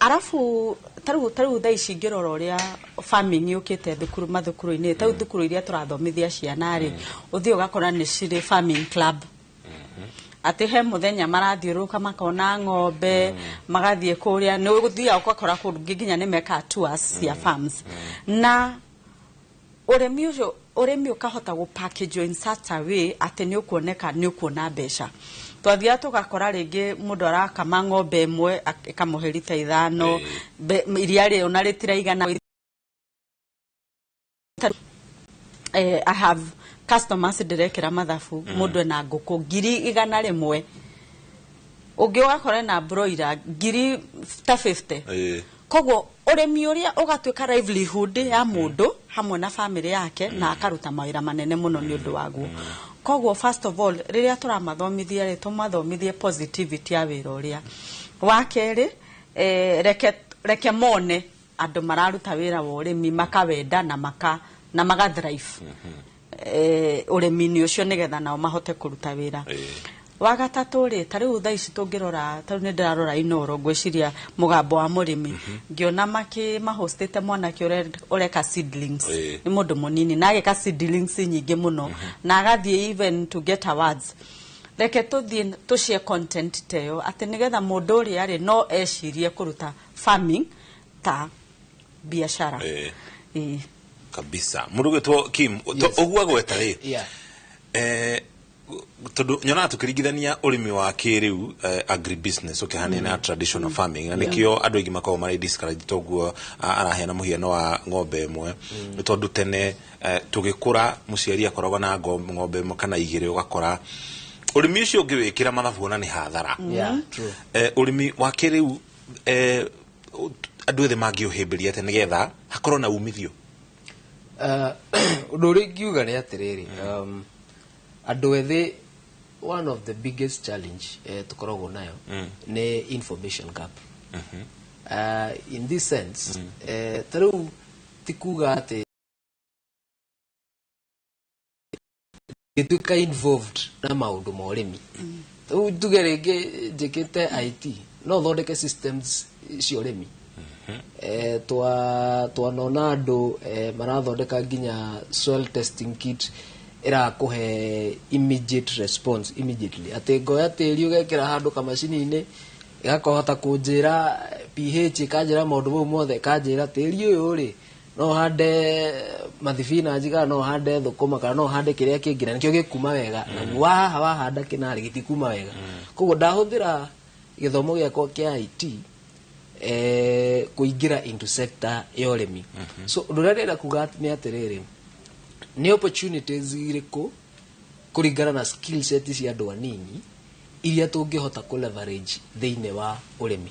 Arabu tarĩu thaa ici ngĩrora ũrĩa farming yũkĩte thukuru, mathukuru-inĩ, tarĩu thukuru iria tũrathomithia ciana rĩ, ũthiĩ ũgakora nĩ cirĩ farming club, atĩ he mũthenya marathiũrũrũka makona ng'ombe, magathiĩ kũrĩa, nĩ ũthiaga ũgakora kũndũ nginya nĩ mekaga tours cia farms, na ũrĩmi ũcio, ũrĩmi ũkahota gũ package in such a way atĩ nĩ ũkuoneka, nĩ ũkuona mbeca. Twathiaga tũgakora rĩngĩ mũndũ arakama ng'ombe ĩmwe ĩkamũhe rita 5, iria rĩ ona rĩtiraigana. I have customers ndĩrekĩra mathabu, mũndũ ena ngũkũ 100,000, ũngĩ ũgakora ena broiler ngiri ta 50. Koguo ũrĩmi ũrĩa ũgatuĩka livelihood ya mũndũ hamwe na family yake, na akaruta mawĩra manene mũno nĩ ũndũ waguo. Koguo first of all, rĩrĩa tũramathomithia rĩ, tũmathomithie positivity ya wĩra ũrĩa. Wa kerĩ, reke mone andũ mararuta wĩra wa ũrĩmi, makawenda na maga thrive ũrĩmi-inĩ ũcio, nĩgetha nao mahote kũruta wĩra. Wa gatatũ rĩ, ta rĩu thaa ici tũngĩrora, ta rĩu nĩ ndĩrarora Inoro, ngwĩciria mũgambo wa mũrĩmi, ngĩona makĩ mahostĩte mwanake ũreka seedlings. Nĩ mũndũ mũnini na agĩka seedlings nyingĩ mũno na agathiĩ even to get awards. Reke tũthiĩ tũcie content ta ĩyo, atĩ nĩgetha mũndũ ũrĩa rĩ no ecirie kũruta farming ta biashara. Kabisa. Mũndũ gwĩtwo Kim, ũguo agweta rĩ, tondũ nyonaga tũkĩringithania ũrĩmi wa kĩrĩu, agribusiness, ũkĩhania na traditional farming, na nĩkĩo andũ aingĩ makoragwo marĩ discouraged, toguo araheana mũhiano wa ng'ombe ĩmwe. Nĩ tondũ tene, tũgĩkũra, mũciari akoragwo na ng'ombe ĩmwe kana igĩrĩ, ũgakora ũrĩmi ũcio ũngĩwĩkĩra mathabu ona nĩ hathara. Yeah, true. Ũrĩmi wa kĩrĩu, andũ ethĩ mangĩũhĩmbĩria atĩa nĩgetha hakorwo na umithio? Ũndũ ũrĩa ingiuga nĩ atĩrĩrĩ, andũ ethĩ, one of the biggest challenge tũkoragwo nayo nĩ information gap. In this sense, ta rĩu ti kuga atĩ ngĩtuĩka involved na maũndũ ma ũrĩmi, rĩu tuge rĩngĩ njĩkĩte IT, no thondeke systems cia ũrĩmi. Twanona andũ marathondeka nginya soil testing kit ĩrakũhe immediate response immediately, atĩ ngoya tĩri ũgekĩra handũ kamacini-inĩ, ĩgakũhota kũnjĩra pH, ĩkanjĩra maũndũ mau mothe, ĩkanjĩra tĩri ũyũ rĩ, no hande mathibinanji kana no hande thũkũma kana no hande kĩrĩa kĩngĩ, na nĩkĩo gĩkuma wega, na wahaha wahanda kĩnarĩ gĩtikuma wega. Koguo ndahũthĩra gĩthomo gĩakwa kĩa IT kũingĩra into sector ya ũrĩmi. So ũndũ ũrĩa ndĩrenda kuga nĩ atĩrĩrĩ, nĩ opportunities irĩkũ kũringana na skill set cia andũ anini iria tũngĩhota kũ leverage thĩinĩ wa ũrĩmi?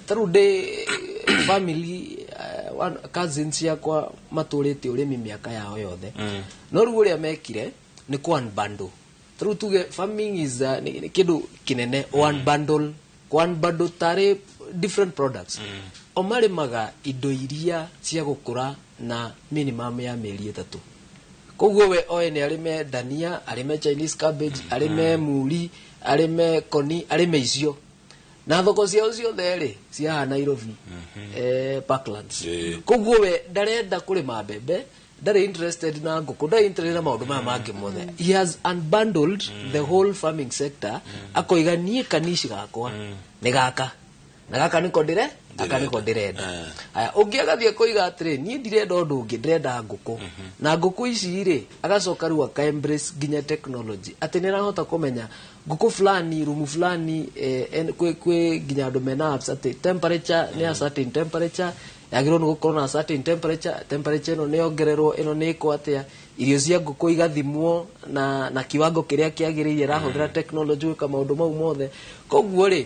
Ta rĩu ndĩ family, cousins ciakwa matũrĩte ũrĩmi mĩaka yao yothe, no rĩu ũrĩa mekire nĩ kũ unbundle. Ta rĩu tuge farming is nĩ kĩndũ kĩnene, unbundle, unbundle tarĩ different products. O marĩmaga indo iria cia gũkũra na minimum ya mĩeri 3. Koguo we oe nĩ arĩme dania, arĩme Chinese cabbage, arĩme muri, arĩme koni, arĩme icio, na thoko ciao ciothe rĩ ciaha Nairobi, Parklands. Koguo we ndarenda kũrĩma mbembe, ndarĩ interested na ngũkũ, ndarĩ interested na maũndũ maya mangĩ mothe. He has unbundled the whole farming sector, akoiga niĩ kanici gakwa nĩ gaka, na gaka nĩko ndĩre gaka nĩko ndĩrenda. Aya, ũngĩ agathiĩ koiga atĩrĩ, niĩ ndirenda ũndũ ũngĩ, ndĩrenda ngũkũ, na ngũkũ ici rĩ, agacoka rĩu aka embrace nginya technology, atĩ nĩ arahota kũmenya ngũkũ fulani, rumu fulani, kwĩ nginya andũ mena apps atĩ temperature nĩ a certain temperature, yagĩrĩirwo nĩ gũkorwo na certain temperature, temperature ĩno nĩ yongererwo, ĩno nĩ ĩkwo atĩa, irio cia ngũkũ igathimwo na kiwango kĩrĩa kĩagĩrĩire, ĩrahũthĩra technology gwĩka maũndũ mau mothe. Koguo rĩ,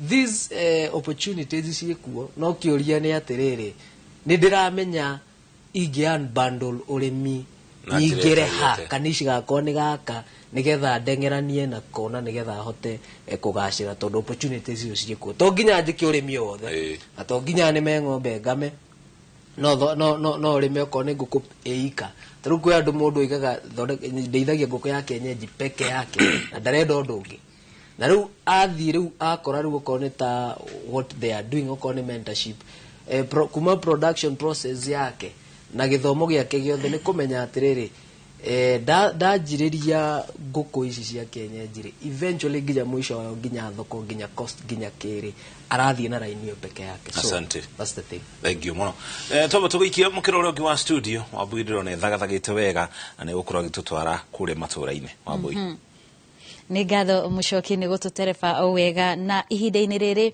these opportunities ciĩkuo, no kĩũria nĩ atĩrĩrĩ, nĩ ndĩramenya ingĩ unbundle ũrĩmi Na njĩra nyingĩre ha ĩtagĩrĩte. Kanici gakwa nĩ gaka nĩgetha ndengeranie na kona nĩgetha hote kũgacĩra, tondũ opportunities icio ciĩkuo. To nginya njĩke ũrĩmi o wothe, na to nginya nĩme ng'ombe ngame, no no no no ũrĩme okorwo nĩ ngũkũ ĩika. Ta rĩu kwĩ andũ mũndũ oigaga, "Ndeithagia ngũkũ ya kienyeji peke yake," na ndarenda ũndũ ũngĩ. Na rĩu athiĩ, rĩu akora rĩu okorwo nĩ ta what they are doing, okorwo nĩ mentorship, kuma production process yake na gĩthomo gĩake gĩothe, nĩ kũmenya atĩrĩrĩ, ndanjirĩria ngũkũ ici cia kienyeji rĩ, eventually nginya mũico wayo, nginya thoko, nginya cost, nginya kĩrĩ, arathiĩ na raini ĩyo peke yake. So, Asante. that's the thing. Thank you muno. Twamba tũgĩikia mũkĩra ũrĩa ũngĩ wa studio. Wambui ndĩrona ĩthagathagĩte wega na nĩ gũkorwo agĩtũtwara kũrĩa matũũra-inĩ. Wambui. Nĩ ngatho, Mũcoki, nĩ gũtũtereba o wega. Na ihinda-inĩ rĩrĩ,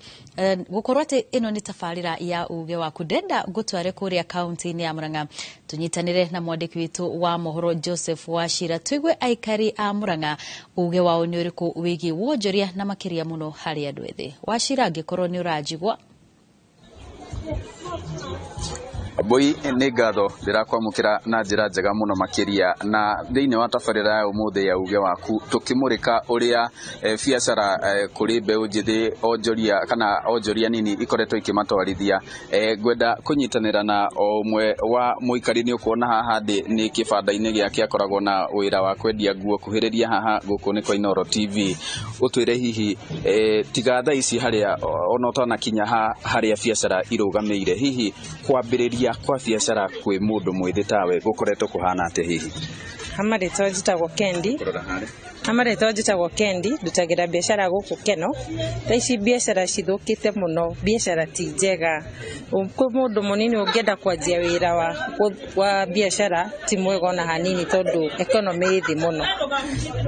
gũkorwo atĩ ĩno nĩ tabarĩra ya uge waku, ndenda ngũtware kũrĩa kaunti-inĩ ya Murang'a, tũnyitanĩre na mwandĩki witũ wa mohoro Joseph Wachira, tũigue aikari a Murang'a uge wao nĩ ũrĩkũ wĩgiĩ wonjoria na makĩria mũno harĩ andũ ethĩ. Wachira, angĩkorwo nĩ ũranjigua. Mbui, nĩ ngatho ndĩrakwamũkĩra na njĩra njega mũno makĩria na thĩinĩ wa tabarĩra ya ũmũthĩ ya uge waku, tũkĩmũrĩka ũrĩa biacara kũrĩ mbeũ njĩthĩ, onjoria kana onjoria nini ikoretwo ikĩmatwarithia. Ngwenda kũnyitanĩra na o ũmwe wa mũikari. Nĩ ũkuona haha ndĩ nĩ kĩbanda-inĩ gĩake, akoragwo na wĩra wa kwendia nguo. Kuhĩrĩria haha, gũkũ nĩ kwa Inooro TV. Ũtwĩre hihi, tiga thaa ici harĩa ona ũtanakinya ha harĩa biacara irũgamĩire, hihi kwambĩrĩria kwa biacara kwĩ mũndũ mwĩthĩ tawe gũkoretwo kũhana atĩa hihi? Hamarĩtwa njĩtagwo Kendi. Kũrora harĩa. Hamarĩtwa njĩtagwo Kendi, ndutagĩra biacara gũkũ Keno. Thaa ici biacara cithũkĩte mũno, biacara ti njega. Kwĩ mũndũ mũnini ũngĩenda kwanjia wĩra wa biacara, ti mwega ona hanini, tondũ economy ĩ thĩ mũno,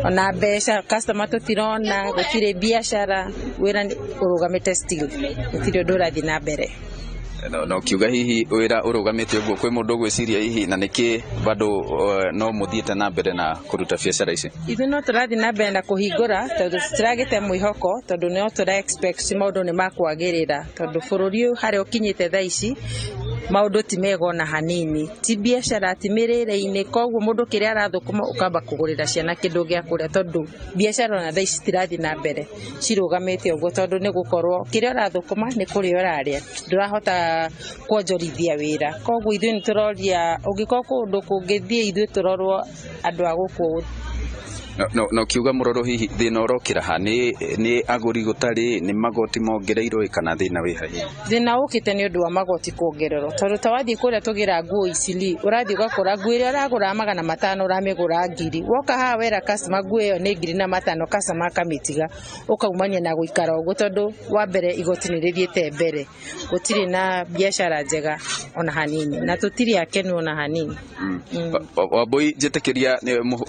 ona mbeca customer tũtirona, gũtirĩ biacara, wĩra ũrũgamĩte still, gũtirĩ ũndũ ũrathiĩ na mbere. Na ũkiuga hihi wĩra ũrũgamĩte ũguo, kwĩ mũndũ ũgwĩciria hihi na nĩkĩ bado no mũthiĩte na mbere na kũruta biacara ici? Ithuĩ no tũrathiĩ na mbere na kũhingũra, tondũ tũtiragĩte mwĩhoko, tondũ no tũra expect maũndũ nĩ makwagĩrĩra, tondũ bũrũri ũyũ harĩa ũkinyĩte thaa ici, maũndũ ti mega ona hanini, ti biacara, ti mĩrĩre-inĩ. Koguo mũndũ kĩrĩa arathũkũma ũkamba kũgũrĩra ciana kĩndũ gĩa kũrĩa, tondũ biacara ona thaa ici citirathiĩ na mbere, cirũgamĩte ũguo, tondũ nĩ gũkorwo kĩrĩa ũrathũkũma nĩ kũrĩa ũrarĩa, ndũrahota kuonjorithia wĩra. Koguo ithuĩ nĩ tũroria ũngĩkorwo kũndũ kũngĩthiĩ, ithuĩ tũrorwo andũ a gũkũ. No kiuga mũroro, hihi thĩna ũrokĩra ha? Nĩ agũri gũtarĩ, nĩ magoti mongereirwo, kana thĩna wĩ ha hihi? Thĩna ũkĩte nĩ ũndũ wa magoti kuongererwo, tondũ ta wathiĩ kũrĩa tũgĩra nguo Icili, ũrathiĩ ũgakora nguo ĩrĩa ũragũra 500 ũramĩgũra 1000. Woka haha wera customer nguo ĩyo nĩ 1500, customer akamĩtiga, ũkaumania na gũikara ũguo, tondũ wa mbere igoti nĩ rĩthiĩte mbere, gũtirĩ na biacara njega ona hanini, na tũtirĩ akenu ona hanini. Wambui, njĩtĩkĩria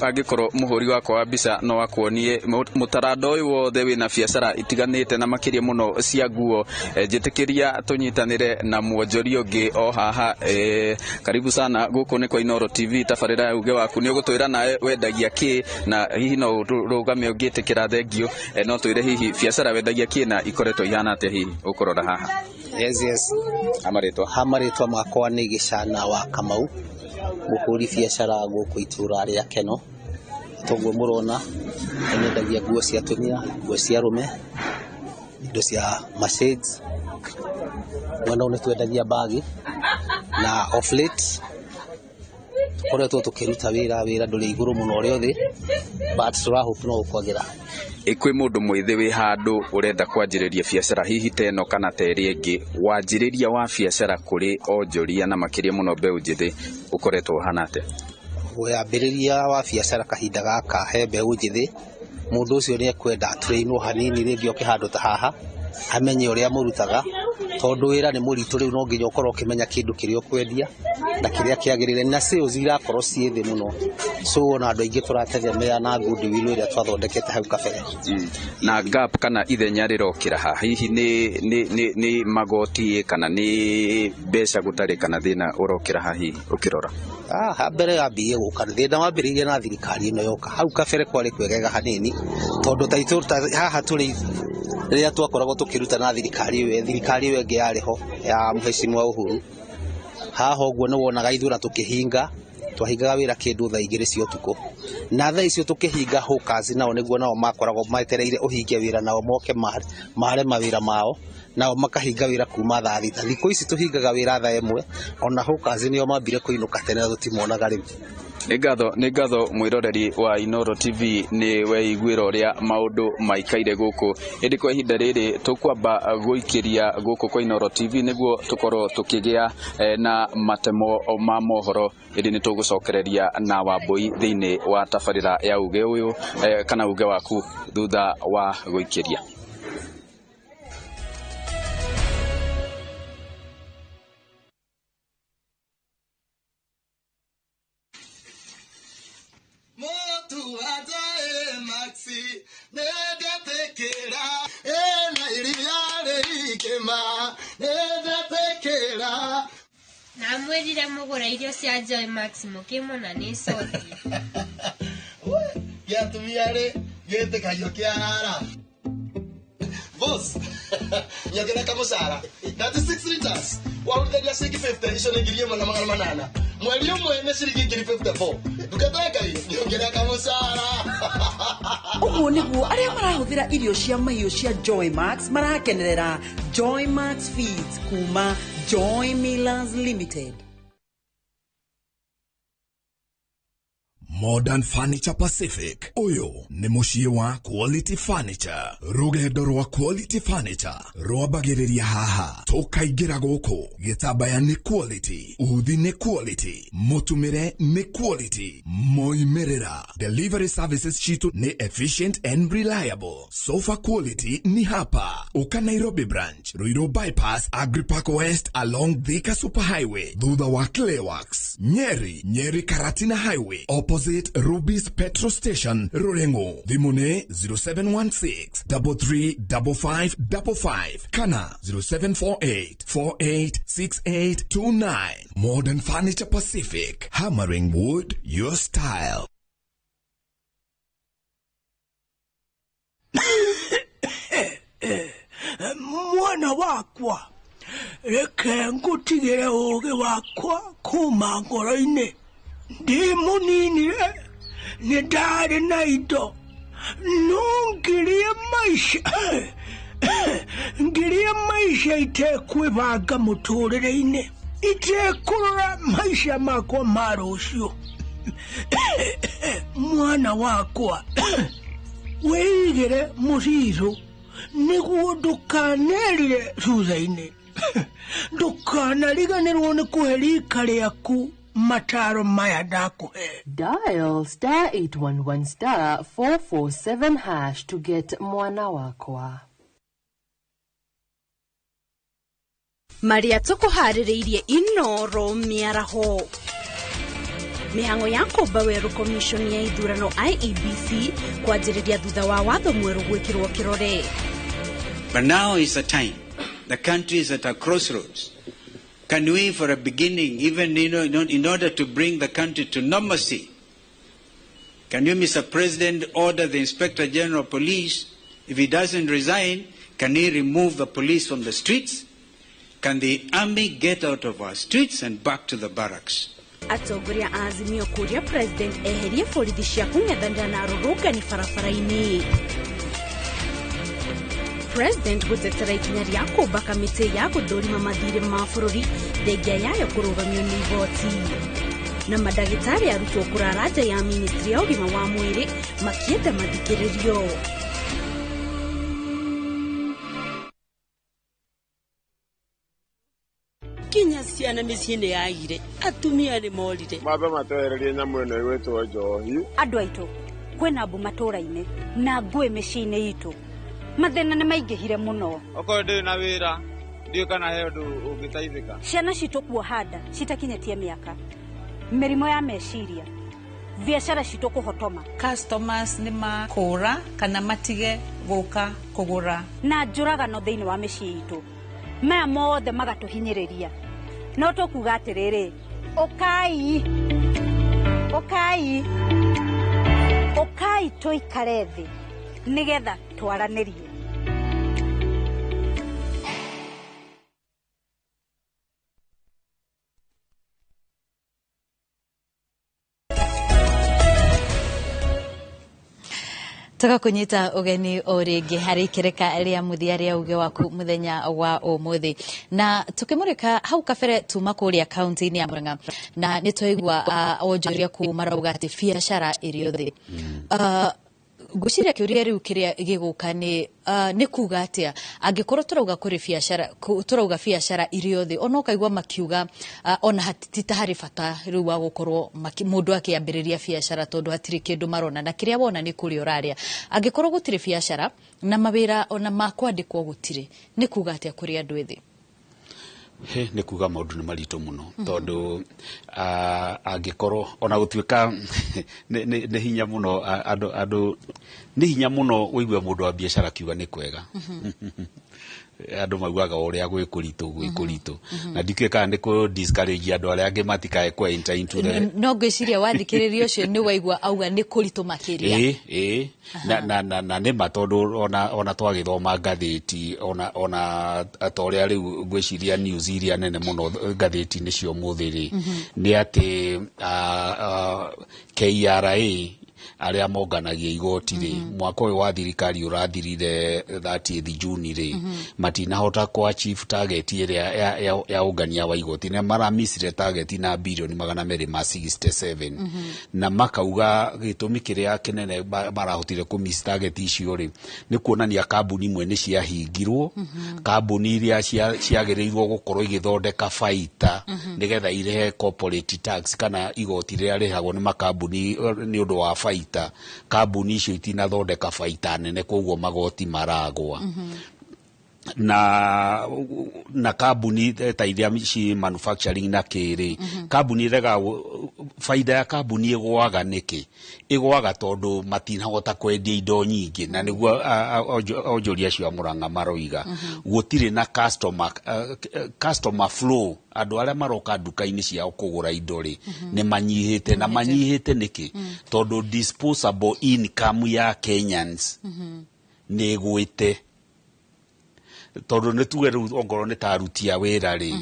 angĩkorwo mũhũri wakwa wa mbica no akuonie mũtaranda ũyũ wothe wĩna biacara itiganĩte na makĩria mũno cia nguo. Njĩtĩkĩria tũnyitanĩre na mwonjoria ũngĩ o haha. Karibu sana, gũkũ nĩ kwa Inooro TV, tabarĩra ya uge waku. Nĩ ũgũtwĩra nawe wendagia kĩ, na hihi no ũrũgame ũngĩtĩkĩra, thengio. No twĩre hihi biacara wendagia kĩ na ikoretwo ihana atĩa hihi ũkũrora haha? Yes. Amarĩtwa? Hamarĩtwa makwa nĩ Gĩcana wa Kamau, mũhũri biacara gũkũ itũra rĩa Keno. Toguo mũrona, nyendagia nguo cia atumia, nguo cia arũme, indo cia mashades. Mwena ũyũ nĩ twendagia mbagi, na off late tũkoretwo tũkĩruta wĩra, wĩra ndũrĩ igũrũ mũno ũrĩa ũthĩ, but tũrahope no ũkwagĩra. Kwĩ mũndũ mwĩthĩ wĩ handũ ũrenda kwanjĩrĩria biacara hihi ta ĩno kana ta ĩrĩa ĩngĩ, wanjĩrĩria wa biacara kũrĩ onjoria na makĩria mũno mbeũ njĩthĩ ũkoretwo ũhana atĩa? Wambĩrĩria wa biacara kahinda gaka he mbeũ njĩthĩ, mũndũ ũcio nĩ ekwenda trainwo hanini, rĩngĩ oke handũ ta haha amenye ũrĩa mũrutaga, tondũ wĩra nĩ mũritũ. Rĩu no nginya ũkorwo ũkĩmenya kĩndũ kĩrĩa ũkwendia na kĩrĩa kĩagĩrĩire, na sales irakorwo ciĩ thĩ mũno, so ona andũ aingĩ tũrategemea na goodwill ĩrĩa twathondekete hau kabere. Na gap kana ithenya rĩrokĩra ha hihi? Nĩ magoti kana nĩ mbeca gũtarĩ, kana thĩna ũrokĩra ha hihi ũkĩrora? Ah, mbere yambirie gũka, thĩna wambĩrĩirie na thirikari ĩno yoka. Hau kabere kwarĩ kwegega hanini, tondũ ta itũ haha tũrĩ, rĩrĩa twakoragwo tũkĩruta na thirikari ĩyo, thirikari ĩyo ĩngĩ yarĩ ho ya Mheshimiwa Uhuru, haha ũguo nĩ wonaga ithuĩ na tũkĩhinga Twahingaga wĩra kĩndũ thaa 2 cia ũtukũ, na thaa icio tũkĩhinga hawkers nao nĩguo nao makoragwo metereire ũhinge wĩra, nao moke mare mawĩra mao, nao makahinga wĩra kuma thaa 6. Thikũ ici tũhingaga wĩra thaa 1, ona hawkers nĩo mambire kũinũka tene na tũtimonaga rĩu. Nĩ ngatho mwĩroreri wa Inooro TV nĩ weiguĩra ũrĩa maũndũ maikaire gũkũ. Ĩndĩ kwa ihinda rĩrĩ tũkwamba gũikĩria gũkũ kwa Inooro TV nĩguo tũkorwo tũkĩgĩa na matemo ma mohoro. Ĩndĩ nĩ tũgũcokereria na Wambui thĩinĩ wa tabarĩra ya uge ũyũ kana uge waku thutha wa gũikĩria. Namwĩrire mũgũre irio cia Joy Max mũkĩmũ na nĩ cothi. Gĩa atumia rĩ gĩtĩkagio kĩa hara. Boss, nyongerera kamũcara 36 liters warutithania ciringi 50, icio nĩ 1800. Mweri ũmwe nĩ ciringi 54. Ndungata ya Ngai, nyongerera kamũcara. Ũguo nĩguo arĩa marahũthĩra irio cia mahiũ cia Joy Max marakenerera Joy Max Feeds kuma Joy Millers Limited. Modern Furniture Pacific. Ũyũ nĩ mũciĩ wa Quality Furniture. Rũgendo rwa Quality Furniture rwambagĩrĩria haha, tũkaingĩra gũkũ. Gĩtambaya nĩ quality, uthi nĩ quality, mũtumĩre nĩ quality, moimĩrĩra. Delivery services citũ nĩ efficient and reliable. Sofa quality ni hapa. Uka Nairobi branch, Ruiru bypass, Agripark West along Thika Superhighway, thutha wa Clayworks, Nyeri, Nyeri Karatina Highway, opposite Ruby's Petrol Station, Rurengo. Thimũ nĩ 0716 335555 kana 0748 486829. Modern Furniture Pacific, hammering wood your style. Mwana wakwa, reke ngũtigĩre ũũgĩ wakwa kuma ngoro-inĩ. Ndĩ mũnini nĩ ndarĩ na indo, no ngirie maica itekwĩbanga mũtũrĩre-inĩ, itekũrora maica makwa ma rũciũ. Mwana wakwa, wĩigĩre mũcirũ nĩguo ndũkanerire thutha-inĩ. Ndũkanariganĩrwo nĩ kũhe rika rĩaku mataro maya ndakuhe. Dial star 811 star 447 hash to get mwana wakwa. Maria tũkũharĩrĩirie Inooro mĩaraho. Mĩhang'o ya kũmba werũ commission ya ithurano IEBC kwanjĩrĩria thutha wa watho mwerũ gwĩkĩrwo kĩrore. But now is the time. The country is at a crossroads. Can we, for a beginning, even in order to bring the country to normalcy, can you, Mr. President, order the Inspector General of Police, if he doesn't resign, can he remove the police from the streets? Can the army get out of our streets and back to the barracks? Atongoria a Azimio kũria President eherie borithi cia kũng'ethanĩra na arũrũngani barabara-inĩ. President gũtetera ikinya rĩa kũmba kamĩtĩ ya gũthũrima mathirĩ ma bũrũri thengia yayo kũrũgamio nĩ igoti. Na mandagĩtarĩ arutwo kũrara nja ya ministry ya ũgima wa mwĩrĩ makĩenda mathikĩrĩrio. Kinya ciana mĩciĩ-inĩ yagire, atumia nĩ morire. Mambe matwehererie nyamũ ĩno ĩgwĩtwo njohi. Andũ aitũ, kwĩna mbu matũũra-inĩ na ngũĩ mĩciĩ-inĩ itũ. Mathĩna nĩ maingĩhire mũno. Okorwo ndĩrĩ na wĩra, ndiũĩ kana he ũndũ ũngĩteithĩka. Ciana citũ kuoha nda citakinyĩtie mĩaka, mĩrimũ ya meciria, biacara citũ kũhotoma. Customers nĩ makũra kana matige gũka kũgũra. Na njũragano thĩinĩ wa mĩciĩ itũ. Maya mothe magatũhinyĩrĩria. No tũkuga atĩrĩrĩ, ũkai, ũkai, ũkai tũikare thĩ nĩgetha twaranĩrie. Tũgakũnyita ũgeni o rĩngĩ harĩ ikereka rĩa mũthia rĩa uge waku mũthenya wa ũmũthĩ, na tũkĩmũrĩka hau kabere tuma kũrĩa kaunti-inĩ ya Murang'a, na nĩ twaigua onjoria kũu marauga atĩ biacara ĩrĩ thĩ. Ngwĩciria kĩũria rĩu kĩrĩa gĩgũka nĩ kuga atĩa angĩkorwo tũrauga kũrĩ biacara, tũrauga biacara irĩ thĩ, ona ũkaigua makiuga ona ti ta harĩ bata rĩu wa gũkorwo mũndũ akĩambĩrĩria biacara, tondũ hatirĩ kĩndũ marona na kĩrĩa wona nĩ kũrĩa ũrarĩa. Angĩkorwo gũtirĩ biacara na mawĩra ona ma kwandĩkwo gũtirĩ, nĩ kuga atĩa kũrĩ andũ ethĩ? He nĩ kuga maũndũ nĩ maritũ mũno, tondũ angĩkorwo ona gũtuĩka nĩ hinya mũno, andũ nĩ hinya mũno ũigue mũndũ wa biacara akiuga nĩ kwega. Andũ maugaga ũrĩa gwĩ kũritũ, gwĩ kũritũ, na ndikĩũĩ kana nĩ kũ discourage andũ arĩa angĩ matikae kũ enter into the No ngwĩciria wathikĩrĩria ũcio nĩ waigua auga nĩ kũritũ makĩria. Ĩĩ, na nĩ ma, tondũ ona twagĩthoma ngathĩti, ona ta ũrĩa rĩu ngwĩciria news iria nene mũno ngathĩti-inĩ cia ũmũthĩ rĩ, nĩ atĩ KRA arĩa monganagia igoti rĩ, mwaka ũyũ wa thirikari ũrathirire 30th June rĩ, matinahota kũ achieve target ĩrĩa ya ũngania wa igoti, nĩ maramissire target na birioni 267, na makauga gĩtũmi kĩrĩa kĩnene marahotire kũ miss target icio rĩ, nĩ kuonania kambuni imwe nĩ ciahingirwo, kambuni iria ciagĩrĩirwo gũkorwo igĩthondeka baita nĩgetha irehe corporate tax kana igoti rĩrĩa rĩhagwo nĩ makambuni nĩ ũndũ wa baita, kambuni icio itinathondeka baita nene, koguo magoti maragwa. Na kambuni ta iria ci manufacturing na kĩrĩ, kambuni ĩrega baida ya kambuni ĩgũaga nĩkĩ? Ĩgũaga tondũ matinahota kwendia indo nyingĩ, na nĩguo onjoria acio a Murang'a maroiga gũtirĩ na customer flow. Andũ arĩa maroka nduka-inĩ ciao kũgũra indo rĩ, nĩ manyihĩte. Na manyihĩte nĩkĩ? Tondũ disposable income ya Kenyans nĩ ĩgwĩte, tondũ nĩ tuge rĩu ongorwo nĩ ta aruti a wĩra rĩ,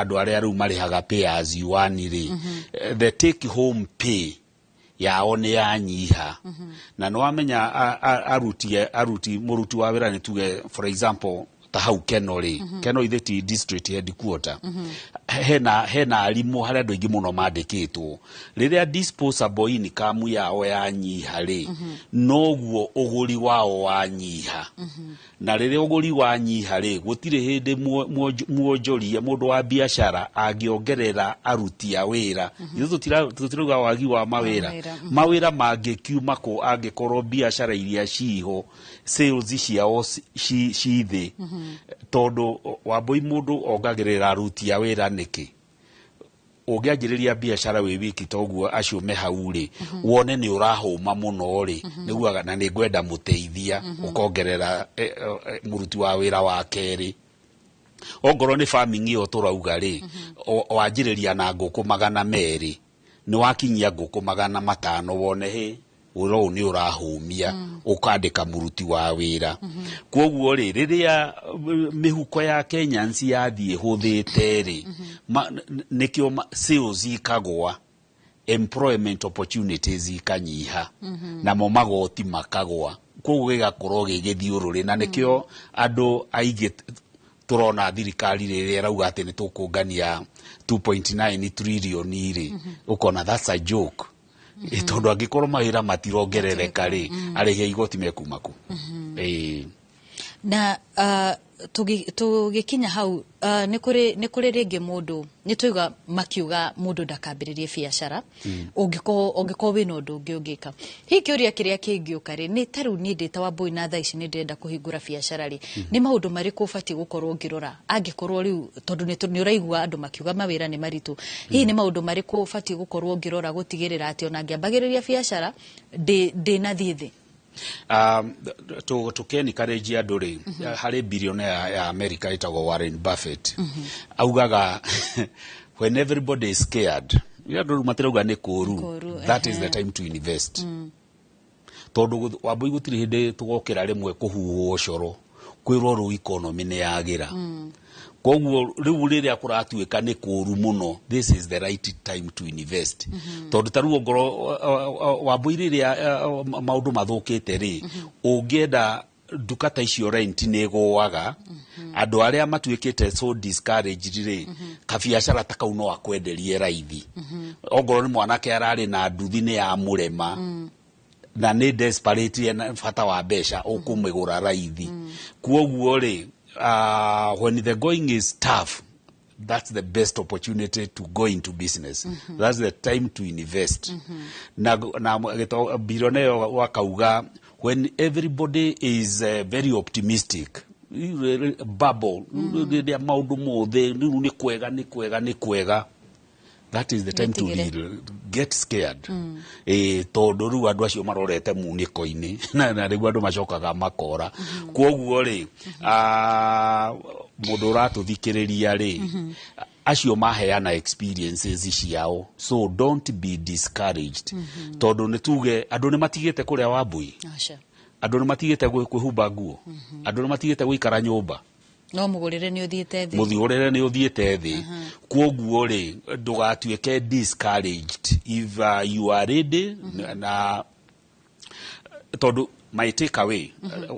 andũ arĩa rĩu marĩhaga pay as you earn rĩ, the take home pay yao nĩ yanyiha. Na nĩ wamenya aruti mũruti wa wĩra, nĩ tuge for example ta hau Keno rĩ, Keno ithe ti district headquarter, hena arimũ, harĩa andũ aingĩ mũno mandĩkĩtwo. Rĩrĩa disposable income yao yanyiha rĩ, noguo ũgũri wao wanyiha, na rĩrĩa ũgũri wanyiha rĩ, gũtirĩ hĩndĩ muonjoria mũndũ wa biacara angĩongerera aruti a wĩra. Ithuĩ tũtirauga wagi wa mawĩra. Mawĩra. Mawĩra mangĩkiuma kũ angĩkorwo biacara iria ciho sales ciao ci thĩ? Tondũ wambui mũndũ ongagĩrĩra aruti a wĩra nĩkĩ? Ũngĩanjĩrĩria biacara wĩ wiki toguo acio me hau rĩ, wone nĩ ũrahũma mũno rĩ, nĩguaga na nĩ ngwenda mũteithia, ũkongerera mũruti wa wĩra wa kerĩ. Ongorwo nĩ farming ĩyo tũrauga rĩ, wanjĩrĩria na ngũkũ 200, nĩ wakinyia ngũkũ 500, wone hĩ wĩra ũyũ nĩ ũrahũmia, ũkandĩka mũruti wa wĩra. Koguo rĩ, rĩrĩa mĩhuko ya Kenyans yathiĩ hũthĩte rĩ, nĩkĩo sales ikagwa, employment opportunities ikanyiha, namo magoti makagwa, koguo gĩgakorwo gĩ gĩthiũrũrĩ. Na nĩkĩo andũ aingĩ tũrona thirikari rĩrĩa ĩrauga atĩ nĩ tũkũngania 2.9 trillion rĩ, ũkona that's a joke. Tondũ angĩkorwo mawĩra matirongerereka rĩ, arĩhi a igoti mekuma kũ? Ĩĩ. Na tũgĩkinya hau, nĩ kũrĩ rĩngĩ mũndũ nĩ tũiga makiuga mũndũ ndakambĩrĩrie biacara, ũngĩkorwo wĩna ũndũ ũngĩ ũngĩka. Hihi kĩũria kĩrĩa kĩngĩũka rĩ, nĩ ta rĩu niĩ ndĩ ta Wambui na thaa ici nĩ ndĩrenda kũhingũra biacara rĩ, nĩ maũndũ marĩkũ ũbatiĩ gũkorwo ngĩrora angĩkorwo rĩu tondũ nĩ ũraigua andũ makiuga mawĩra nĩ maritũ? Hihi nĩ maũndũ marĩkũ ũbatiĩ gũkorwo ngĩrora gũtigĩrĩra atĩ ona ngĩambagĩrĩria biacara ndĩnathiĩ thĩ? Tũkĩencourage andũ rĩ, harĩ billionaire ya America ĩtagwo Warren Buffett, augaga when everybody is scared, rĩrĩa andũ rĩu matirauga nĩ kũru, Kũũru, that is the time to invest, tondũ Wambui gũtirĩ hĩndĩ tũgokĩra rĩmwe kũhuhwo coro Kwĩrwo rĩu economy nĩ yagĩra. Koguo rĩu rĩrĩa kũratuĩka nĩ kũũru mũno, this is the right time to invest, tondũ ta rĩu ongorwo Wambũi, rĩrĩa maũndũ mathũkĩte rĩ, ũngĩenda nduka ta icio, rent nĩ ĩgũaga. Andũ arĩa matuĩkĩte so discouraged rĩ, kabiacara ta kau no akwenderie raithi. Ongorwo nĩ mwanake ararĩ na nduthi nĩ ya mũrema na nĩ desperate, ena bata wa mbeca, ũkũmĩgũra raithi. Kuoguo rĩ, when the going is tough, that's the best opportunity to go into business. That's the time to invest. Na billionaire wakauga, when everybody is very optimistic, bubble, rĩrĩa maũndũ mothe rĩu nĩ kwega, nĩ kwega, nĩ kwega, that is the time to Wĩtigĩre. really get scared. Tondũ rĩu andũ acio marorete munĩko-inĩ na rĩu andũ macokaga makora. Kwoguo rĩ, mũndũ ũratũthikĩrĩria rĩ, acio maheana experiences ciao, so don't be discouraged, tondũ nĩ tuge andũ nĩ matigĩte kũrĩa, Wambui. Aca. Andũ nĩ matigĩte kwĩhumba nguo, andũ nĩ matigĩte gũikara nyũmba. No mũgũrĩre nĩ ũthiĩte thĩ. Mũthiũrĩre nĩ ũthiĩte thĩ. Kwoguo rĩ, ndũgatuĩke discouraged if you are ready, na tondũ my take away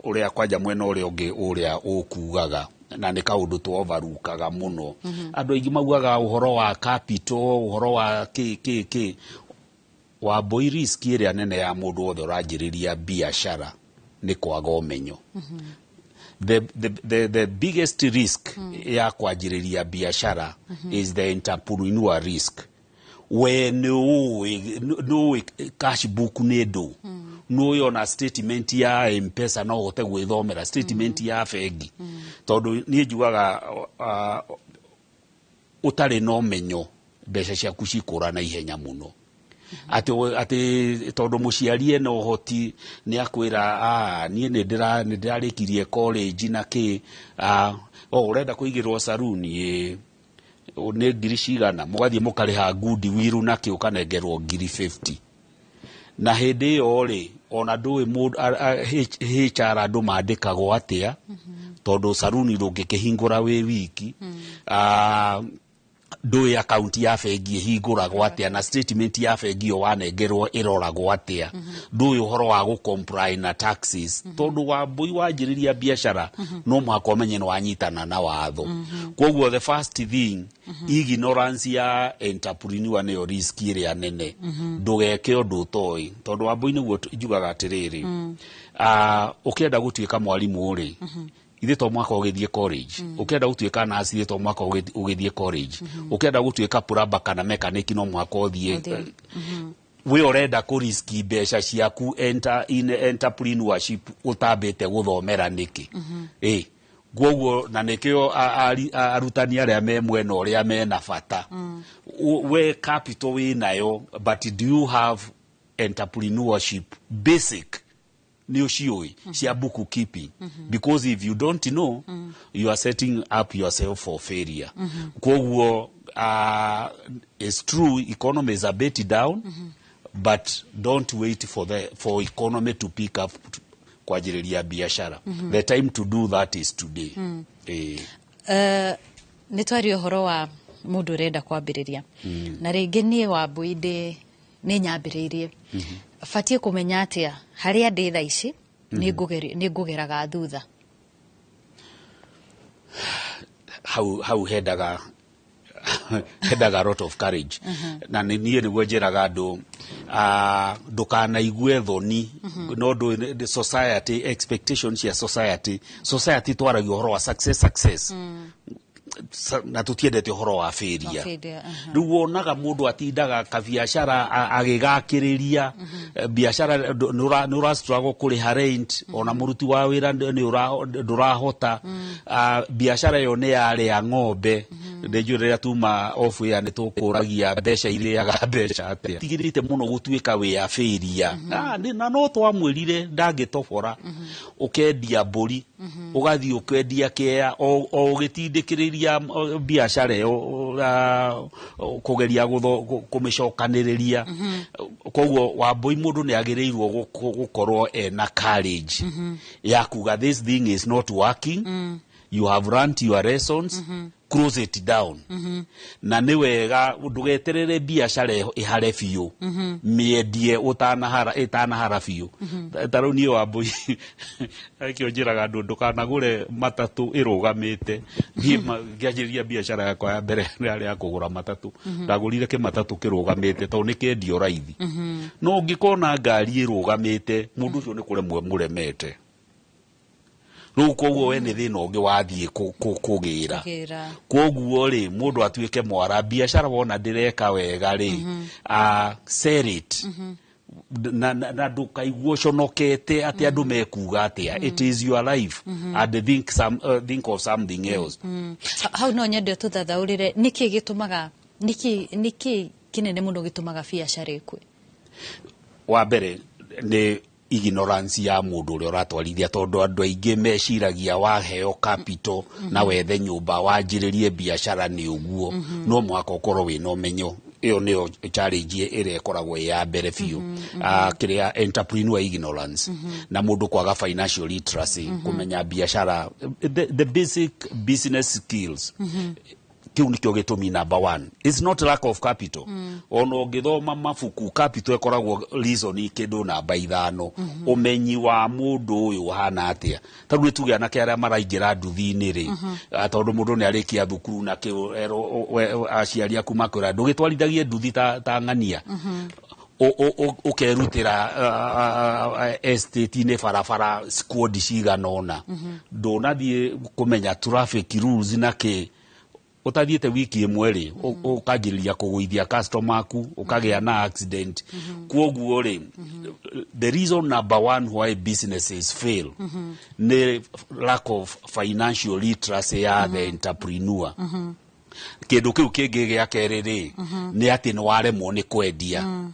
ũrĩa kwanja mwena ũrĩa ũngĩ ũrĩa ũkugaga, na nĩ kaũndũ twovarukaga mũno, andũ aingĩ maugaga ũhoro wa capital, ũhoro wa kĩ kĩ kĩ. Wambui, risk ĩrĩa nene ya mũndũ wothe ũranjĩrĩria biacara nĩ kwaga ũmenyo. The biggest risk ya kwanjĩrĩria biacara is the entrepreneur risk. We nĩ ũĩ cash book nĩ ndũ, nĩ ũĩ ona statement ya M-Pesa, no ũhote gwĩthomera statement ya bengi, tondũ niĩ njugaga ũtarĩ na ũmenyo, mbeca ciaku cikũra na ihenya mũno, atĩ tondũ mũciari ena ũhoti nĩ akwĩra, "Ah, niĩ nĩ ndĩrarĩkirie college na kĩ." Ah, o ũrenda kũigĩrwo saruni, ĩ nĩ ngiri cigana? Mũgathiĩ mũkarĩha goodwill na kĩ, ũkanengerwo ngiri 50, na hĩndĩ ĩyo rĩ, ona ndũĩ HR andũ mandĩkagwo atĩa, tondũ saruni ndũngĩkĩhingũra wĩ wiki. Ah, ndũĩ akaunti ya bengi ĩhingũragwo atĩa, na statement ya bengi ĩyo wanengerwo ĩroragwo atĩa, ndũĩ ũhoro wa gũ comply na taxes, tondũ Wambui, wanjĩrĩria biacara no mũhaka ũmenye nĩ wanyitana na watho. Koguo the first thing, ignorance ya entrepreneur nĩyo risk ĩrĩa nene. Ndũgeke ũndũ ũtoĩ, tondũ Wambui, nĩguo njugaga atĩrĩrĩ, ũkĩenda gũtuĩka mwarimũ rĩ, ithe to mwaka ũgĩthiĩ college. Ũkĩenda gũtuĩka nurse, ithe to mwaka ũgĩthiĩ college. Ũkĩenda gũtuĩka plumber kana mechanic, no mũhaka ũthiĩ. Ũthiĩ. We ũrenda kũriski mbeca ciaku enter in entrepreneurship ũtambĩte gũthomera nĩkĩ? Ĩ koguo na nĩkĩo arutani arĩa me mwena ũrĩa mena bata. We capital wĩ nayo, but do you have entrepreneurship basic nĩ ũciũĩ cia book keeping? Because if you don't know, you are setting up yourself for failure. Koguo it's true economy is a bit down, but don't wait for economy to pick up kwanjĩrĩria biacara. The time to do that is today. Nĩ twaria ũhoro wa mũndũ ũrenda kwambĩrĩria, na rĩngĩ niĩ Wambui ndĩ nĩ nyambĩrĩirie, batiĩ kũmenya atĩa harĩa ndĩ thaa ici nĩ ngũgeraga thutha? Hau hendaga a lot of courage, na nĩ niĩ nĩguo njĩraga andũ, ndũkanaigue thoni. No ndũ the society expectation cia society twaragia ũhoro wa success, success, na tũtiendete ũhoro wa failure. Failure. Rĩu wonaga mũndũ atindaga kabiacara agĩgakĩrĩria biacara, nĩ ũrastruggle kũrĩha rent, ona mũruti wa wĩra ndũrahota. Biacara ĩyo nĩ yarĩa ng'ombe. Ndĩnjũĩ rĩrĩa tuma off air nĩ tũkũragia mbeca irĩaga mbeca atĩa. Tigĩrĩte mũno gũtuĩka wĩ a failure. Na no twamwĩrire ndangĩtobora, ũkendia mbũri. Ũgathiĩ ũkendia kĩea o ũgĩtindĩkĩrĩria biacara ĩyo, kũgeria kũmĩcokanĩrĩria. Koguo Wambũi, mũndũ nĩ agĩrĩirwo gũkorwo ena courage ya kuga, "This thing is not working." You have learned your lessons, close it down. Na nĩ wega ndũgeterere biacara ĩhare biũ, mĩendie ũtanahara, ĩtanahara biũ. Ta rĩu niĩ Wambũi, akĩo njĩraga andũ, ndũkanagũre matatũ ĩrũgamĩte. Niĩ ngĩanjĩrĩria biacara yakwa ya mbere yarĩ ya kũgũra matatũ. Ndagũrire kĩmatatũ kĩrũgamĩte tondũ nĩ kĩendio raithi. No ũngĩkona ngari ĩrũgamĩte, mũndũ ũcio nĩ kũremwo mũremete rĩu. Koguo we nĩ thĩna ũngĩ wathiĩ kũgĩra. Kũgĩra. Koguo rĩ, mũndũ atuĩke mwara biacara, wona ndĩreka wega rĩ, sell it. Na ndũkaigua ũconokete atĩ andũ mekuga atĩa. It is your life, and think of something else. Hau no nyende ũtũthathaũrĩre nĩkĩ gĩtũmaga, nĩkĩ kĩnene mũno gĩtũmaga biacara ĩkue? Wa mbere nĩ ignorance ya mũndũ ũrĩa ũratwarithia, tondũ andũ aingĩ meciragia waheo capital na wethe nyũmba wanjĩrĩrie biacara nĩ ũguo. No mũhaka ũkorwo wĩna ũmenyo. Ĩyo nĩyo challenge ĩrĩa ĩkoragwo ĩ ya mbere biũ. Kĩrĩa entrepreneur ignorance na mũndũ kwaga financial literacy, kũmenya biacara, the basic business skills. Kiu nikio gĩtũmi number one. It's not lack of capital. Ona ũngĩthoma mabuku, capital ĩkoragwo reason kĩndũ namba 5. Ũmenyi wa mũndũ ũyũ ũhana atĩa? Ta rĩu nĩ tuge anake arĩa maraingĩra nduthi-inĩ rĩ, tondũ mũndũ nĩ arĩkia thukuru na kĩo erwo aciari aku makwĩra ndũgĩtwarithagie nduthi ta ng'ania, ũkerutĩra estate-inĩ barabara squad cigana ũna, ndũnathiĩ kũmenya traffic rules na kĩ. Ũtathiĩte wiki ĩmwe rĩ, ũkanjĩrĩria kũgũithia customer aku, ũkagĩa na accident. Kwoguo rĩ, the reason number one why businesses fail nĩ lack of financial literacy ya the entrepreneur. Kĩndũ kĩu kĩngĩ gĩa kerĩ rĩ, nĩ atĩ nĩ waremwo nĩ kwendia,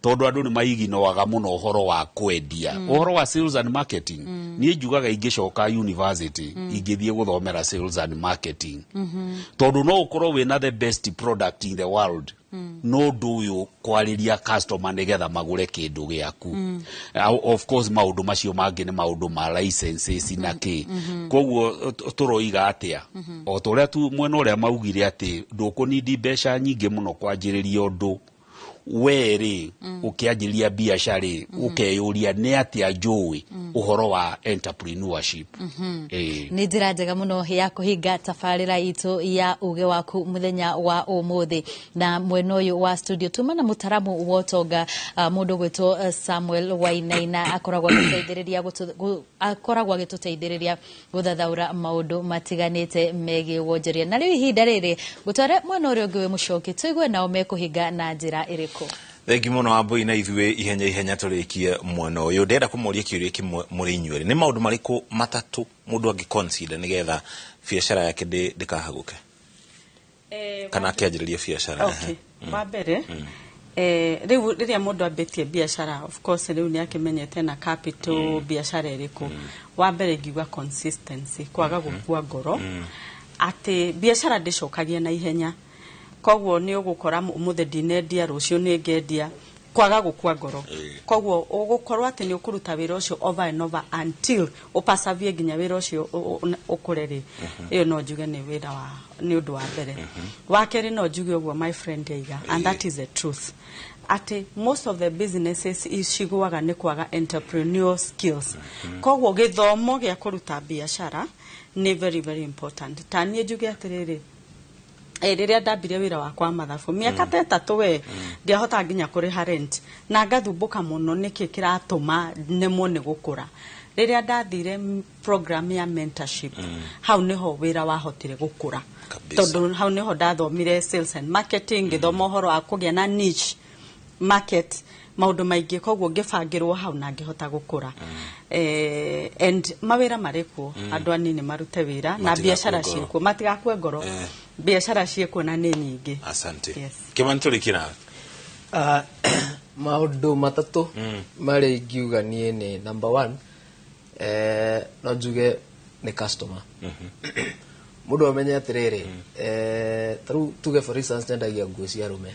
tondũ andũ nĩ maiginoaga mũno ũhoro wa kwendia, ũhoro wa sales and marketing. Niĩ njugaga ingĩcoka university, ingĩthiĩ gũthomera sales and marketing, tondũ no ũkorwo wĩna the best product in the world, no ũndũ ũyũ kwarĩria customer nĩgetha magũre kĩndũ gĩaku. Of course maũndũ macio mangĩ nĩ maũndũ ma licenses na kĩ. Koguo tũroiga atĩa? O ta ũrĩa tu mwena ũrĩa maugire atĩ ndũkũnindi mbeca nyingĩ mũno kwanjĩrĩria ũndũ. We rĩ, ũkĩanjĩrĩria biacara rĩ, ũkeyũria nĩ atĩa njũĩ ũhoro wa entrepreneurship. Ĩĩ. Nĩ njĩra njega mũno ya kũhinga tabarĩra itũ ya uge waku mũthenya wa ũmũthĩ. Na mwena ũyũ wa studio tuma na mũtaramu wa ũtonga, mũndũ gwĩtwo Samuel Wainaina, akoragwo agĩtũteithĩrĩria gũthathaũra maũndũ matiganĩte megiĩ wonjoria. Na rĩu ihinda rĩrĩ ngũtware mwena ũrĩa ũngĩ wĩ mũcoki, tũigue nao mekũhinga na njĩra ĩrĩkũ. Thengi mũno Wambui, na ithuĩ ihenya ihenya tũrĩkie mwena ũyũ. Ndĩrenda kũmũria kĩũria kĩmwe mũrĩ inyuerĩ: nĩ maũndũ marĩkũ matatũ mũndũ angĩ consider nĩgetha biacara yake ndĩkahagũke kana akĩanjĩrĩria biacara? Okay. Wa mbere, rĩu rĩrĩa mũndũ ambĩtie biacara, of course rĩu nĩ akĩmenyete na capital biacara ĩrĩkũ. Wa mbere ingiuga consistency, kwaga gũkua ngoro, atĩ biacara ndĩcokagia na ihenya. Koguo nĩ ũgũkora ũmũthĩ ndinendia, rũciũ nĩ ngendia. Kwaga gũkua ngoro, koguo ũgũkorwo atĩ nĩ ũkũruta wĩra ũcio over and over until ũpasavie nginya wĩra ũcio ũkũre rĩ. Ĩyo no njuge nĩ wĩra wa nĩ ũndũ wa mbere. Wa kerĩ, no njuge ũguo my friend aiga, and that is the truth, atĩ most of the businesses cigũaga nĩ kwaga entrepreneurial skills. Koguo gĩthomo gĩa kũruta biacara nĩ very very important. Ta niĩ njuge atĩrĩrĩ, rĩrĩa ndambirie wĩra wakwa wa mathabu mĩaka ta 3, we ndiahotaga nginya kũrĩha rent na ngathumbũka mũno nĩkĩ kĩratũma nemwo nĩ gũkũra. Rĩrĩa ndathire program ya mentorship, hau nĩho wĩra wahotire gũkũra, tondũ hau nĩho ndathomire sales and marketing, ngĩthoma ũhoro wa kũgĩa na niche market, maũndũ maingĩ. Koguo ngĩbangĩrwo hau na ngĩhota gũkũra. And mawĩra marĩ kuo, andũ anini marute wĩra na Matigakue biacara ngoro. ciĩkuo, matigakue ngoro. Biacara ciĩkuo na nĩ nyingĩ. Asante. Yes. Kĩmani, tũrĩkie nawe. Maũndũ matatũ marĩa ingiuga niĩ nĩ number one, No njuge nĩ customer. Mũndũ amenye atĩrĩrĩ, ta rĩu tuge for instance nyendagia nguo cia arũme,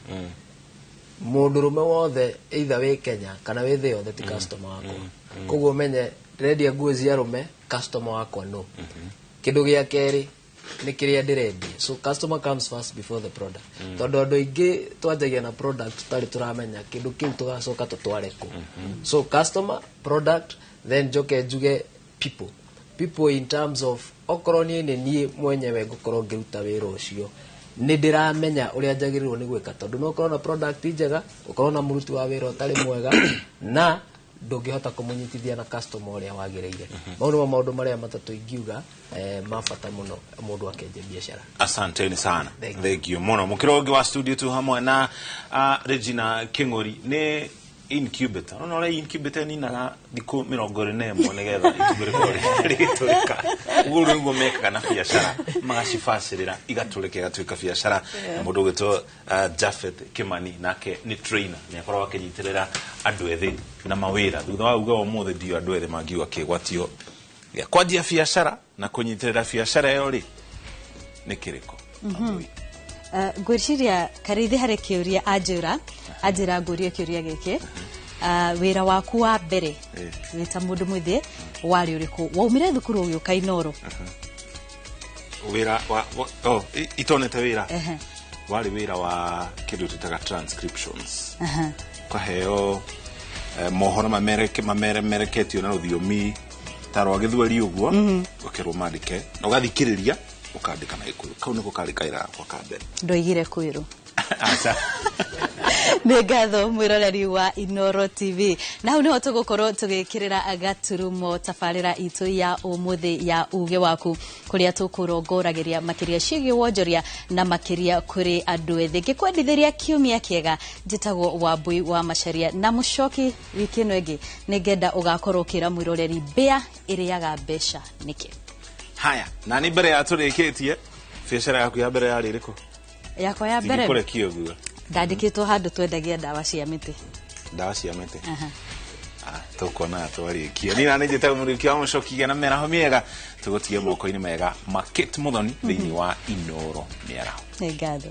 mũndũrũme wothe either wĩ Kenya kana wĩ thĩ yothe ti customer wakwa. Koguo menye ndĩrendia nguo cia arũme, customer wakwa no. Kĩndũ gĩa kerĩ nĩ kĩrĩa ndĩrendia. So customer comes first before the product, tondũ andũ aingĩ twanjagia na product tũtarĩ tũramenya kĩndũ kĩu tũgacoka tũtware kũ. So customer, product, then njoke njuge people. People in terms of okorwo niĩ nĩ niĩ mwenyewe ngũkorwo ngĩruta wĩra ũcio, nĩ ndĩramenya ũrĩa njagĩrĩirwo nĩ gwĩka, tondũ no ũkorwo na product njega, ũkorwo na mũruti wa wĩra ũtarĩ mwega na ndũngĩhota kũmũnyitithia na customer ũrĩa wagĩrĩire. Mau nĩmo maũndũ marĩa matatũ ingiuga ma bata mũno mũndũ akĩanjia biacara. Asanteni sana, thank you muno. Mukiro ũngĩ wa studio tu hamwe na Regina King'ori nĩ incubator. No ũrĩa incubator ninaga thikũ 21 nĩgetha itumbĩ rĩkorwo rĩgĩtũrĩka. Ũguo nĩguo mekaga na biacara, magacibacĩrĩra igatũrĩka, igatuĩka biacara. Na mũndũ ũgwĩtwo Japhet Kimani nake nĩ trainer, nĩ akoragwo akĩnyitĩrĩra andũ ethĩ na mawĩra. Thutha wa uga ũmũthĩ ndio andũ ethĩ mangiuga kĩgwatio gĩa kwanjia biacara na kũnyitĩrĩra biacara ĩyo rĩ nĩ kĩrĩkũ? Ngwĩciria Karithi harĩ kĩũria anjĩra ngũrie kĩũria gĩkĩ. Wĩra waku wa mbere wĩ ta mũndũ mwĩthĩ warĩ ũrĩkũ? Waumire thukuru ũgĩũka Inooro? Wĩra wa oh, itonete wĩra warĩ wĩra wa kĩndũ twĩtaga transcriptions. Ũkaheo mohoro mamereketio na rũthiomi ta rwa gĩthweri ũguo, ũkerwo mandĩke na ũgathikĩrĩria ũkandĩka na Gĩkũyũ. Kau nĩko karĩ kawĩra gakwa ka mbere. Ndoigire kwĩrwo. Aca. Nĩ ngatho mwĩroreri wa Inooro TV. Na hau nĩho tũgũkorwo tũgĩkĩrĩra gaturumo tabarĩra itũ ya ũmũthĩ ya uge waku, kũrĩa tũkũrongoragĩria makĩria ciĩgiĩ wonjoria na makĩria kũrĩ andũ ethĩ. Ngĩkwendithĩria kiumia kĩega, njĩtagwo Wambui wa Macharia, na mũcoki wiki ĩno ĩngĩ nĩngenda ũgakorwo ũkĩra mwĩroreri mbĩa ĩrĩaga mbeca nĩkĩ. Haya, na nĩ mbere ya tũrĩkĩtie, biacara yaku ya mbere yarĩ ĩrĩkũ? Yakwa ya mbere Ndingĩkũrekia ũguo. Ndandĩkĩtwo handũ twendagia ndawa cia mĩtĩ. Ndawa cia mĩtĩ. Tũkuona twarĩkia. Niĩ na nĩ njĩtagwo Mũriũki wa Mũcoki, gĩa na mĩaraho mĩega, tũgũtige moko-inĩ mega ma Kate Muthoni thĩinĩ wa Inooro mĩaraho. Nĩ ngatho.